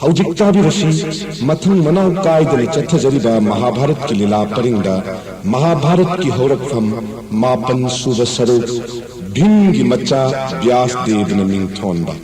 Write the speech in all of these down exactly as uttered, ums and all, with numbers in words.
ꯍꯧꯖꯤꯛ ꯇꯥꯕꯤꯔꯁꯤ, ꯃꯊꯪ ꯃꯅꯥꯎ ꯀꯥꯏꯗꯅ ꯆꯠꯊꯖꯔꯤꯕ ꯃꯍꯥꯚꯥꯔꯠꯀꯤ ꯂꯤꯂꯥ ꯄꯔꯤꯡꯗ ꯃꯍꯥꯚꯥꯔꯠꯀꯤ ꯍꯧꯔꯛꯐꯝ, ꯃꯥꯄꯟ ꯁꯨꯕ ꯁꯔꯨꯛ, ꯚꯤꯝꯒꯤ ꯃꯆꯥ ꯕ꯭ꯌꯥꯁ ꯗꯦꯕꯅ ꯃꯤꯡꯊꯣꯟꯕ꯫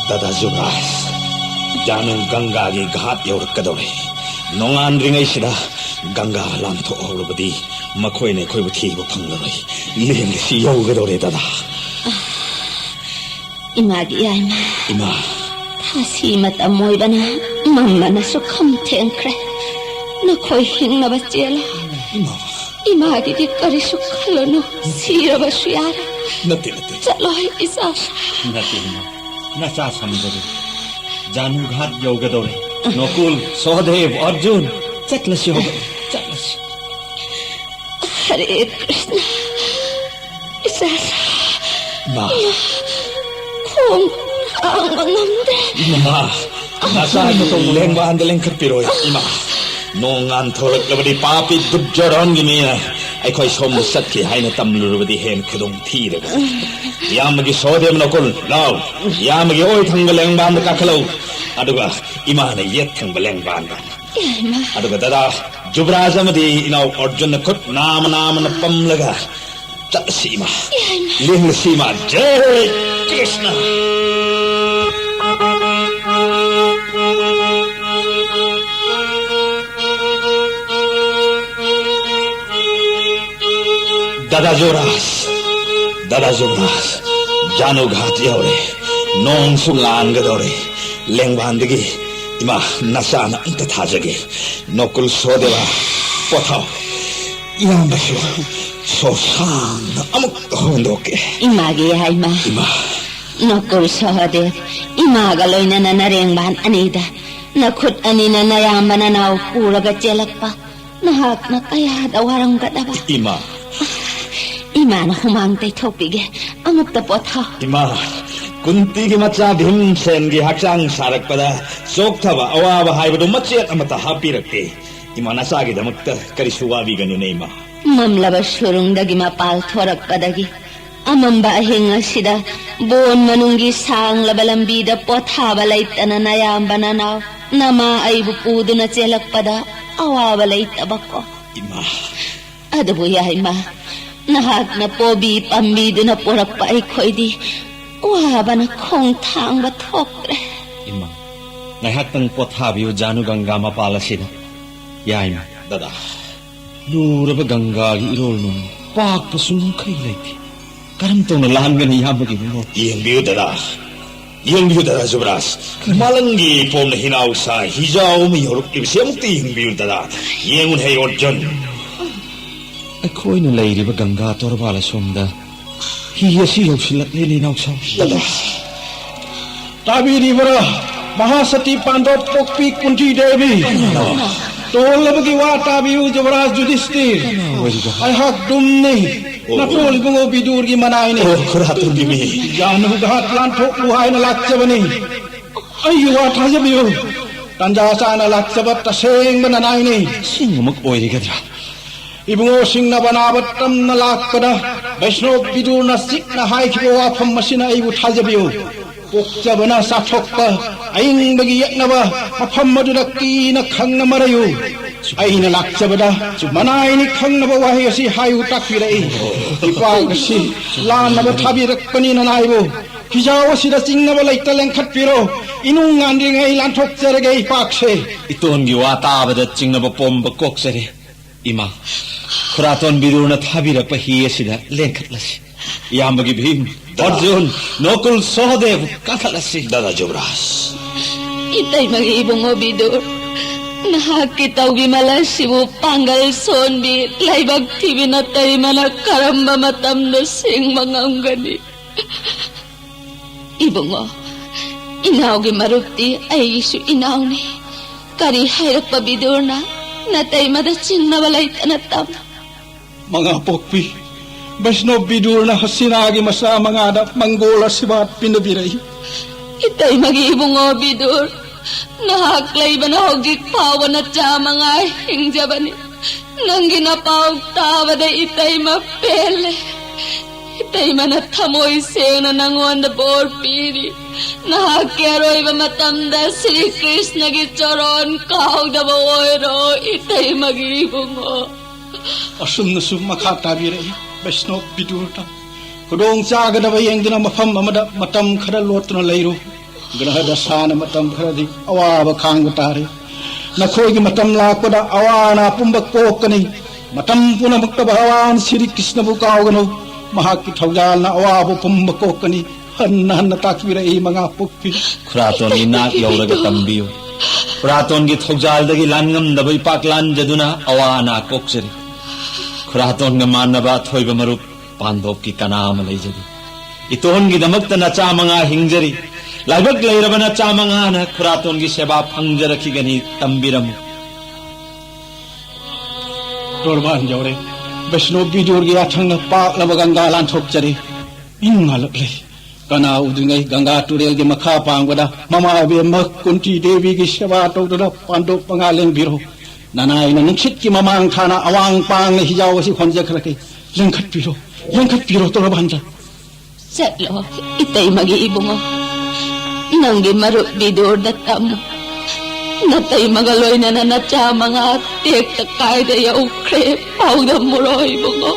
ꯗꯥꯗꯥ ꯖꯨꯕꯔꯥꯖ, ꯖꯥꯅꯨ ꯒꯪꯒꯥꯒꯤ ꯘꯥꯠ ꯌꯧꯔꯛꯀꯗꯧꯔꯦ꯫ ꯅꯣꯡꯉꯥꯟꯗ꯭ꯔꯤꯉꯩꯁꯤꯗ ꯒꯪꯒꯥ ꯂꯥꯟꯊꯣꯛꯍꯧꯔꯕꯗꯤ ꯃꯈꯣꯏꯅ ꯑꯩꯈꯣꯏꯕꯨ ꯊꯤꯕ ꯐꯪꯂꯔꯣꯏ꯫ ꯂꯦꯡꯗꯁꯤ ꯌꯧꯒꯗꯧꯔꯦ, ꯗꯥꯗꯥ꯫ ꯏꯃꯥꯒꯤ ꯌꯥꯏꯃ꯫ ꯏꯃꯥ꯫ ꯊꯥꯁꯤ ꯃꯇꯝ ꯑꯣꯏꯕꯅ ꯃꯝꯕꯅꯁꯨ ꯈꯝ ꯊꯦꯡꯈ꯭ꯔꯦ꯫ ꯅꯈꯣꯏ ꯍꯤꯡꯅꯕ ꯆꯦꯜꯂꯣ꯫ ꯏꯃꯥ꯫ ꯏꯃꯥꯒꯤꯗꯤ ꯀꯔꯤꯁꯨ ꯈꯜꯂꯨꯅꯨ꯫ ꯁꯤꯔꯕꯁꯨ ꯌꯥꯔꯦ꯫ ꯅꯠꯇꯦ, ꯅꯠꯇꯦ꯫ ꯆꯠꯂꯣ, ꯏꯆꯥ꯫ ꯅꯠꯇꯦ, ꯏꯃꯥ꯫ ꯅꯆꯥ ꯁꯝꯗꯔꯦ꯫ ꯖꯥꯅꯨ ꯘꯥꯠ ꯌꯧꯒꯗꯧꯔꯦ꯫ ꯅꯣꯀꯨꯜ, ꯁꯣꯍꯗꯦꯕ, ꯑꯔꯖꯨꯟ, ꯆꯠꯂꯁꯤ, ꯍꯧꯒꯠꯂꯣ꯫ ꯆꯠꯂꯁꯤ꯫ ꯍꯔꯦ ꯀ꯭ꯔꯤꯁꯅ꯫ ꯏꯆꯥ꯫ ꯏꯃꯥ꯫ ꯈꯣꯡ ꯊꯥꯡꯕ ꯉꯝꯗ꯭ꯔꯦ꯫ ꯏꯃꯥ, ꯅꯆꯥꯒꯤ ꯂꯦꯡꯕꯥꯟꯗ ꯂꯦꯡꯈꯠꯄꯤꯔꯣ, ꯏꯃꯥ꯫ ꯅꯣꯡ ꯉꯥꯟꯊꯣꯔꯛꯂꯕꯗꯤ ꯄꯥꯄꯤ ꯗꯨꯔꯖꯣꯙꯟꯒꯤ ꯃꯤꯅ ꯑꯩꯈꯣꯏ ꯁꯣꯝꯗ ꯆꯠꯈꯤ ꯍꯥꯏꯅ ꯇꯝꯂꯨꯔꯕꯗꯤ ꯍꯦꯟꯅ ꯈꯨꯗꯣꯡ ꯊꯤꯔꯒ꯫ ꯏꯌꯥꯝꯕꯒꯤ ꯁꯣꯍꯗꯦꯕ ꯅꯣꯀꯨꯜ, ꯂꯥꯎ꯫ ꯏꯌꯥꯝꯕꯒꯤ ꯑꯣꯏ ꯊꯪꯕ ꯂꯦꯡꯕꯥꯟꯗ ꯀꯥꯈꯠꯂꯛꯎ꯫ ꯑꯗꯨꯒ ꯏꯃꯥꯅ ꯌꯦꯠ ꯊꯪꯕ ꯂꯦꯡꯕꯥꯟꯗ꯫ ꯏꯃꯥ꯫ ꯑꯗꯨꯒ ꯗꯗꯥ ꯖꯨꯕꯔꯥꯖ ꯑꯃꯗꯤ ꯏꯅꯥꯎ ꯑꯔꯖꯨꯟꯅ ꯈꯨꯠ ꯅꯥꯝꯃ ꯅꯥꯝꯃꯅ ꯄꯝꯂꯒ ꯆꯠꯂꯁꯤ ꯏꯃꯥ꯫ ꯏꯃꯥ꯫ ꯂꯦꯡꯂꯁꯤ ꯏꯃꯥ꯫ ꯖꯩ ꯀ꯭ꯔꯤꯁꯅ꯫ ꯗꯥꯗꯥ ꯖꯨꯕꯔꯥꯖ, ꯗꯥꯗꯥ ꯖꯨꯕꯔꯥꯖ, ꯖꯥꯅꯨ ꯘꯥꯠ ꯌꯧꯔꯦ꯫ ꯅꯣꯡꯁꯨ ꯉꯥꯟꯒꯗꯧꯔꯦ꯫ ꯂꯦꯡꯕꯥꯟꯗꯒꯤ ꯏꯃꯥ ꯅꯆꯥꯅ ꯑꯝꯇ ꯊꯥꯖꯒꯦ꯫ ꯅꯣꯀꯨꯜ ꯁꯣꯗꯦꯕ, ꯄꯣꯊꯥꯎ꯫ ꯏꯌꯥꯝꯕꯁꯨ ꯁꯣꯁꯥꯡꯅ ꯑꯃꯨꯛ ꯍꯣꯟꯗꯣꯛꯀꯦ꯫ ꯏꯃꯥꯒꯤ ꯌꯥꯏꯃ꯫ ꯏꯃꯥ꯫ ꯅꯀꯨꯜ ꯁꯍꯗꯦꯕ, ꯏꯃꯥꯒ ꯂꯣꯏꯅꯅ ꯅꯔꯦꯡꯕꯥꯟ ꯑꯅꯤꯗ ꯅꯈꯨꯠ ꯑꯅꯤꯅ ꯅꯌꯥꯝꯕ ꯅꯅꯥꯎ ꯄꯨꯔꯒ ꯆꯦꯜꯂꯛꯄ ꯅꯍꯥꯛꯅ ꯀꯌꯥꯗ ꯋꯥꯔꯝꯒꯗꯕ꯫ ꯏꯃꯥ, ꯏꯃꯥꯅ ꯍꯨꯃꯥꯡ ꯇꯩꯊꯣꯛꯄꯤꯒꯦ, ꯑꯃꯨꯛꯇ ꯄꯣꯊꯥꯎ꯫ ꯏꯃꯥ, ꯀꯨꯟꯇꯤꯒꯤ ꯃꯆꯥ ꯚꯤꯝꯁꯦꯟꯒꯤ ꯍꯛꯆꯥꯡ ꯁꯥꯔꯛꯄꯗ ꯆꯣꯛꯊꯕ ꯑꯋꯥꯕ ꯍꯥꯏꯕꯗꯨ ꯃꯆꯦꯠ ꯑꯃꯠꯇ ꯍꯥꯞꯄꯤꯔꯛꯇꯦ꯫ ꯏꯃꯥ, ꯅꯆꯥꯒꯤꯗꯃꯛꯇ ꯀꯔꯤꯁꯨ ꯋꯥꯕꯤꯒꯅꯨꯅꯦ, ꯏꯃꯥ꯫ ꯃꯝꯂꯕ ꯁꯨꯔꯨꯡꯗꯒꯤ ꯃꯄꯥꯜ ꯊꯣꯔꯛꯄꯗꯒꯤ ꯑꯃꯝꯕ ꯑꯍꯤꯡ ꯑꯁꯤꯗ ꯕꯣꯟ ꯃꯅꯨꯡꯒꯤ ꯁꯥꯡꯂꯕ ꯂꯝꯕꯤꯗ ꯄꯣꯊꯥꯕ ꯂꯩꯇꯅ ꯅꯌꯥꯝꯕ ꯅꯅꯥꯎ ꯅꯃꯥ ꯑꯩꯕꯨ ꯄꯨꯗꯨꯅ ꯆꯦꯜꯂꯛꯄꯗ ꯑꯋꯥꯕ ꯂꯩꯇꯕꯀꯣ꯫ ꯏꯃꯥ꯫ ꯑꯗꯨꯕꯨ ꯌꯥꯏꯃ, ꯅꯍꯥꯛꯅ ꯄꯣꯕꯤ ꯄꯥꯝꯕꯤꯗꯨꯅ ꯄꯣꯔꯛꯄ ꯑꯩꯈꯣꯏꯗꯤ ꯋꯥꯕꯅ ꯈꯣꯡ ꯊꯥꯡꯕ ꯊꯣꯛꯇ꯭ꯔꯦ꯫ ꯏꯃꯥ, ꯉꯥꯏꯍꯥꯛꯇꯪ ꯄꯣꯊꯥꯕꯤꯌꯨ ꯖꯥꯅꯨ ꯒꯪꯒꯥ ꯃꯄꯥꯜ ꯑꯁꯤꯗ꯫ ꯌꯥꯏꯃ꯫ ꯗꯗꯥ꯫ ꯂꯨꯔꯕ ꯒꯪꯒꯥꯒꯤ ꯏꯔꯣꯜ ꯅꯨꯡ ꯄꯥꯛꯄ ꯁꯨꯡꯈꯩ ꯂꯩꯇꯦ꯫ ꯀꯔꯝ ꯇꯧꯅ ꯂꯥꯟꯒꯅꯤ ꯏꯌꯥꯝꯕꯒꯤ ꯃꯉꯣ? ꯌꯦꯡꯕꯤꯌꯨ ꯗꯗꯥ, ꯌꯦꯡꯕꯤꯌꯨ ꯗꯗꯥ ꯖꯨꯕꯔꯥꯖ꯫ ꯀꯔꯤ? ꯃꯥꯂꯪꯒꯤ ꯄꯣꯝꯅ ꯍꯤꯅꯥꯎꯁꯥ ꯍꯤꯖꯥꯎ ꯑꯃ ꯌꯧꯔꯛꯂꯤꯕꯁꯤ ꯑꯃꯨꯛꯇ ꯌꯦꯡꯕꯤꯌꯨ ꯗꯗꯥ꯫ ꯌꯦꯡꯉꯨꯅꯦ ꯍꯦ ꯑꯣꯔꯖꯨꯟ꯫ ꯑꯩꯈꯣꯏꯅ ꯂꯩꯔꯤꯕ ꯒꯪꯒꯥ ꯇꯣꯔꯕꯥꯟ ꯑꯁꯣꯝꯗ ꯍꯤ ꯑꯁꯤ ꯌꯧꯁꯤꯜꯂꯛꯂꯦꯅꯦ ꯏꯅꯥꯎꯁꯥ꯫ ꯗꯗꯥ꯫ ꯇꯥꯕꯤꯔꯤꯕꯔꯥ? ꯃꯍꯥꯁꯇꯤ ꯄꯥꯟꯗꯣꯞ ꯄꯣꯛꯄꯤ ꯀꯨꯟꯇꯤ ꯗꯦꯕꯤ꯫ ꯇꯣꯜꯂꯕꯒꯤ ꯋꯥ ꯇꯥꯕꯤꯌꯨ ꯖꯨꯕꯔꯥꯖ ꯖꯨꯗꯤꯁꯇꯤꯔ꯫ ꯑꯣꯏꯔꯤꯕ? ꯑꯩꯍꯥꯛ ꯗꯨꯝꯅꯤ꯫ ꯑꯣ꯫ ꯅꯇꯣꯜ ꯏꯕꯨꯡꯉꯣ ꯕꯤꯗꯨꯔꯒꯤ ꯃꯅꯥꯏꯅꯤ꯫ ꯑꯣ, ꯈꯨꯔꯥꯇꯣꯟꯒꯤ ꯃꯤ꯫ ꯖꯥꯅꯨ ꯘꯥꯠ ꯂꯥꯟꯊꯣꯛꯂꯨ ꯍꯥꯏꯅ ꯂꯥꯛꯆꯕꯅꯤ꯫ ꯑꯩꯒꯤ ꯋꯥ ꯊꯥꯖꯕꯤꯌꯨ꯫ ꯇꯥꯟꯖꯥ ꯆꯥꯅ ꯂꯥꯛꯆꯕ ꯇꯁꯦꯡꯕ ꯅꯅꯥꯏꯅꯤ꯫ ꯑꯁꯦꯡꯕꯃꯛ ꯑꯣꯏꯔꯒꯗ꯭ꯔꯥ? ꯏꯕꯨꯡꯉꯣꯁꯤꯡꯅ ꯕꯅꯥꯕ ꯇꯝꯅ ꯂꯥꯛꯄꯗ ꯕꯩꯁꯅꯣꯞ ꯕꯤꯗꯨꯔꯅ ꯆꯤꯛꯅ ꯍꯥꯏꯈꯤꯕ ꯋꯥꯐꯝ ꯑꯁꯤꯅ ꯑꯩꯕꯨ ꯊꯥꯖꯕꯤꯌꯨ꯫ ꯄꯣꯛꯆꯕꯅ ꯆꯥꯊꯣꯛꯄ ꯑꯏꯪꯕꯒꯤ ꯌꯦꯛꯅꯕ ꯃꯐꯝ ꯑꯗꯨꯗ ꯀꯤꯅ ꯈꯪꯅ ꯃꯔꯩꯌꯨ꯫ ꯑꯩꯅ ꯂꯥꯛꯆꯕꯗ ꯃꯅꯥꯏꯅꯤ ꯈꯪꯅꯕ ꯋꯥꯍꯩ ꯑꯁꯤ ꯍꯥꯏꯌꯨ ꯇꯥꯛꯄꯤꯔꯛꯏ꯫ ꯏꯄꯥꯛ ꯑꯁꯤ ꯂꯥꯟꯅꯕ ꯊꯥꯕꯤꯔꯛꯄꯅꯤ ꯅꯅꯥꯏꯕꯨ꯫ ꯐꯤꯖꯥꯎ ꯑꯁꯤꯗ ꯆꯤꯡꯅꯕ ꯂꯩꯇ ꯂꯦꯡꯈꯠꯄꯤꯔꯣ꯫ ꯏꯅꯨꯡ ꯉꯥꯟꯗ꯭ꯔꯤꯉꯩ ꯂꯥꯟꯊꯣꯛꯆꯔꯒꯦ ꯏꯄꯥꯛꯁꯦ꯫ ꯏꯇꯣꯟꯒꯤ ꯋꯥ ꯇꯥꯕꯗ ꯆꯤꯡꯅꯕ ꯄꯣꯝꯕ ꯀꯣꯛꯆꯔꯦ꯫ ꯏꯃꯥ, ꯈꯨꯔꯥꯇꯣꯟ ꯕꯤꯗꯨꯔꯅ ꯊꯥꯕꯤꯔꯛꯄ ꯍꯤ ꯑꯁꯤꯗ ꯂꯦꯡꯈꯠꯂꯁꯤ꯫ ꯏꯌꯥꯝꯕꯒꯤ ꯚꯤꯝ, ꯗꯥ꯫ ꯑꯔꯖꯨꯟ, ꯅꯣꯀꯨꯜ, ꯁꯣꯍꯗꯦꯕ ꯀꯥꯈꯠꯂꯁꯤ꯫ ꯗꯥꯗꯥ ꯖꯨꯕꯔꯥꯖ꯫ ꯏꯇꯩꯃꯒꯤ ꯏꯕꯨꯡꯉꯣ ꯕꯤꯗꯨꯔ, ꯅꯍꯥꯛꯀꯤ ꯇꯧꯕꯤꯃꯜ ꯑꯁꯤꯕꯨ ꯄꯥꯡꯒꯜ ꯁꯣꯟꯕꯤ ꯂꯥꯏꯕꯛ ꯊꯤꯕꯤ ꯅꯇꯩꯃꯅ ꯀꯔꯝꯕ ꯃꯇꯝꯗ ꯁꯤꯡꯕ ꯉꯝꯒꯅꯤ? ꯏꯕꯨꯡꯉꯣ, ꯏꯅꯥꯎꯒꯤ ꯃꯔꯨꯞꯇꯤ ꯑꯩꯒꯤꯁꯨ ꯏꯅꯥꯎꯅꯤ꯫ ꯀꯔꯤ ꯍꯥꯏꯔꯛꯄ ꯕꯤꯗꯨꯔꯅ ꯅꯇꯩꯃꯗ ꯆꯤꯡꯅꯕ ꯂꯩꯇꯅ ꯇꯝ? ꯃꯉꯥ ꯄꯣꯛꯄꯤ, ꯕꯩꯁꯅꯣꯞ ꯕꯤꯗꯨꯔꯅ ꯍꯁꯤꯅꯥꯒꯤ ꯃꯆꯥ ꯃꯉꯥꯗ ꯃꯪꯒꯣꯜ ꯑꯁꯤꯔꯕꯥꯗ ꯄꯤꯅꯕꯤꯔꯛꯏ꯫ ꯏꯇꯩꯃꯒꯤ ꯏꯕꯨꯡꯉꯣ ꯕꯤꯗꯨꯔ, ꯅꯍꯥꯛ ꯂꯩꯕꯅ ꯍꯧꯖꯤꯛ ꯐꯥꯎꯕ ꯅꯆꯥ ꯃꯉꯥ ꯍꯤꯡꯖꯕꯅꯤ꯫ ꯅꯪꯒꯤ ꯅꯄꯥꯎ ꯇꯥꯕꯗ ꯏꯇꯩꯃ ꯄꯦꯜꯂꯦ꯫ ꯏꯇꯩꯃꯅ ꯊꯃꯣꯏ ꯁꯦꯡꯅ ꯅꯪꯉꯣꯟꯗ ꯕꯣꯔ ꯄꯤꯔꯤ꯫ ꯅꯍꯥꯛꯀꯤ ꯑꯔꯣꯏꯕ ꯃꯇꯝꯗ ꯁ꯭ꯔꯤ ꯀ꯭ꯔꯤꯁꯅꯒꯤ ꯆꯣꯔꯣꯟ ꯀꯥꯎꯗꯕ ꯑꯣꯏꯔꯣ, ꯏꯇꯩꯃꯒꯤ ꯏꯕꯨꯡꯉꯣ꯫ ꯑꯁꯨꯝꯅꯁꯨ ꯃꯈꯥ ꯇꯥꯕꯤꯔꯛꯏ, ꯕꯩꯁꯅꯣꯞ ꯕꯤꯗꯨꯔꯗ ꯈꯨꯗꯣꯡ ꯆꯥꯒꯗꯕ ꯌꯦꯡꯗꯨꯅ ꯃꯐꯝ ꯑꯃꯗ ꯃꯇꯝ ꯈꯔ ꯂꯣꯠꯇꯨꯅ ꯂꯩꯔꯨ꯫ ꯒ꯭ꯔꯍ ꯗꯁꯥꯅ ꯃꯇꯝ ꯈꯔꯗꯤ ꯑꯋꯥꯕ ꯈꯥꯡꯕ ꯇꯥꯔꯦ꯫ ꯅꯈꯣꯏꯒꯤ ꯃꯇꯝ ꯂꯥꯛꯄꯗ ꯑꯋꯥ ꯑꯅꯥ ꯄꯨꯝꯕ ꯀꯣꯛꯀꯅꯤ꯫ ꯃꯇꯝ ꯄꯨꯝꯅꯃꯛꯇ ꯚꯒꯋꯥꯟ ꯁ꯭ꯔꯤ ꯀ꯭ꯔꯤꯁꯅꯕꯨ ꯀꯥꯎꯒꯅꯨ꯫ ꯃꯍꯥꯛꯀꯤ ꯊꯧꯖꯥꯜꯅ ꯑꯋꯥꯕ ꯄꯨꯝꯕ ꯀꯣꯛꯀꯅꯤ꯫ ꯍꯟꯅ ꯍꯟꯅ ꯇꯥꯛꯄꯤꯔꯛꯏ ꯃꯉꯥ ꯄꯣꯛꯄꯤ꯫ ꯈꯨꯔꯥꯇꯣꯟꯒꯤ ꯅꯥꯛ ꯌꯧꯔꯒ ꯇꯝꯕꯤꯌꯨ꯫ ꯈꯨꯔꯥꯇꯣꯟꯒꯤ ꯊꯧꯖꯥꯜꯗꯒꯤ ꯂꯥꯟꯉꯝꯗꯕ ꯏꯄꯥꯛ ꯂꯥꯟꯖꯗꯨꯅ ꯑꯋꯥ ꯑꯅꯥ ꯀꯣꯛꯆꯔꯤ꯫ ꯈꯨꯔꯥꯇꯣꯟꯒ ꯃꯥꯟꯅꯕ ꯑꯊꯣꯏꯕ ꯃꯔꯨꯞ ꯄꯥꯟꯗꯣꯞꯀꯤ ꯀꯅꯥ ꯑꯃ ꯂꯩꯖꯗꯦ꯫ ꯏꯇꯣꯟꯒꯤꯗꯃꯛꯇ ꯅꯆꯥ ꯃꯉꯥ ꯍꯤꯡꯖꯔꯤ꯫ ꯂꯥꯏꯕꯛ ꯂꯩꯔꯕ ꯅꯆꯥ ꯃꯉꯥꯅ ꯈꯨꯔꯥꯇꯣꯟꯒꯤ ꯁꯦꯕꯥ ꯐꯪꯖꯔꯛꯈꯤꯒꯅꯤ꯫ ꯇꯝꯕꯤꯔꯝꯃꯨ꯫ ꯇꯣꯔꯕꯥꯟ ꯌꯧꯔꯦ꯫ ꯕꯩꯁꯅꯣꯞ ꯕꯤꯗꯨꯔꯒꯤ ꯌꯥꯊꯪꯅ ꯄꯥꯛꯂꯕ ꯒꯪꯒꯥ ꯂꯥꯟꯊꯣꯛꯆꯔꯦ꯫ ꯏꯪ ꯉꯥꯂꯛꯂꯦ꯫ ꯀꯅꯥ ꯎꯗ꯭ꯔꯤꯉꯩ ꯒꯪꯒꯥ ꯇꯨꯔꯦꯜꯒꯤ ꯃꯈꯥ ꯄꯥꯡꯕꯗ ꯃꯃꯥ ꯏꯕꯦꯝꯃ ꯀꯨꯟꯇꯤ ꯗꯦꯕꯤꯒꯤ ꯁꯦꯕꯥ ꯇꯧꯗꯨꯅ ꯄꯥꯟꯗꯣꯞ ꯃꯉꯥ ꯂꯦꯡꯕꯤꯔꯣ꯫ ꯅꯅꯥꯏꯅ ꯅꯨꯡꯁꯤꯠꯀꯤ ꯃꯃꯥꯡ ꯊꯥꯅ ꯑꯋꯥꯡ ꯄꯥꯡꯅ ꯍꯤꯖꯥꯎ ꯑꯁꯤ ꯍꯣꯟꯖꯈ꯭ꯔꯒꯦ꯫ ꯂꯦꯡꯈꯠꯄꯤꯔꯣ, ꯂꯦꯡꯈꯠꯄꯤꯔꯣ ꯇꯣꯔꯕꯥꯟꯗ꯫ ꯆꯠꯂꯣ, ꯏꯇꯩꯃꯒꯤ ꯏꯕꯨꯡꯉꯣ꯫ ꯅꯪꯒꯤ ꯃꯔꯨꯞ ꯕꯤꯗꯨꯔꯗ ꯇꯝꯃꯨ꯫ ꯅꯇꯩꯃꯒ ꯂꯣꯏꯅꯅ ꯅꯆꯥ ꯃꯉꯥ ꯇꯦꯛꯇ ꯀꯥꯏꯗ ꯌꯧꯈ꯭ꯔꯦ꯫ ꯄꯥꯎꯗꯝꯃꯨꯔꯣ ꯏꯕꯨꯡꯉꯣ꯫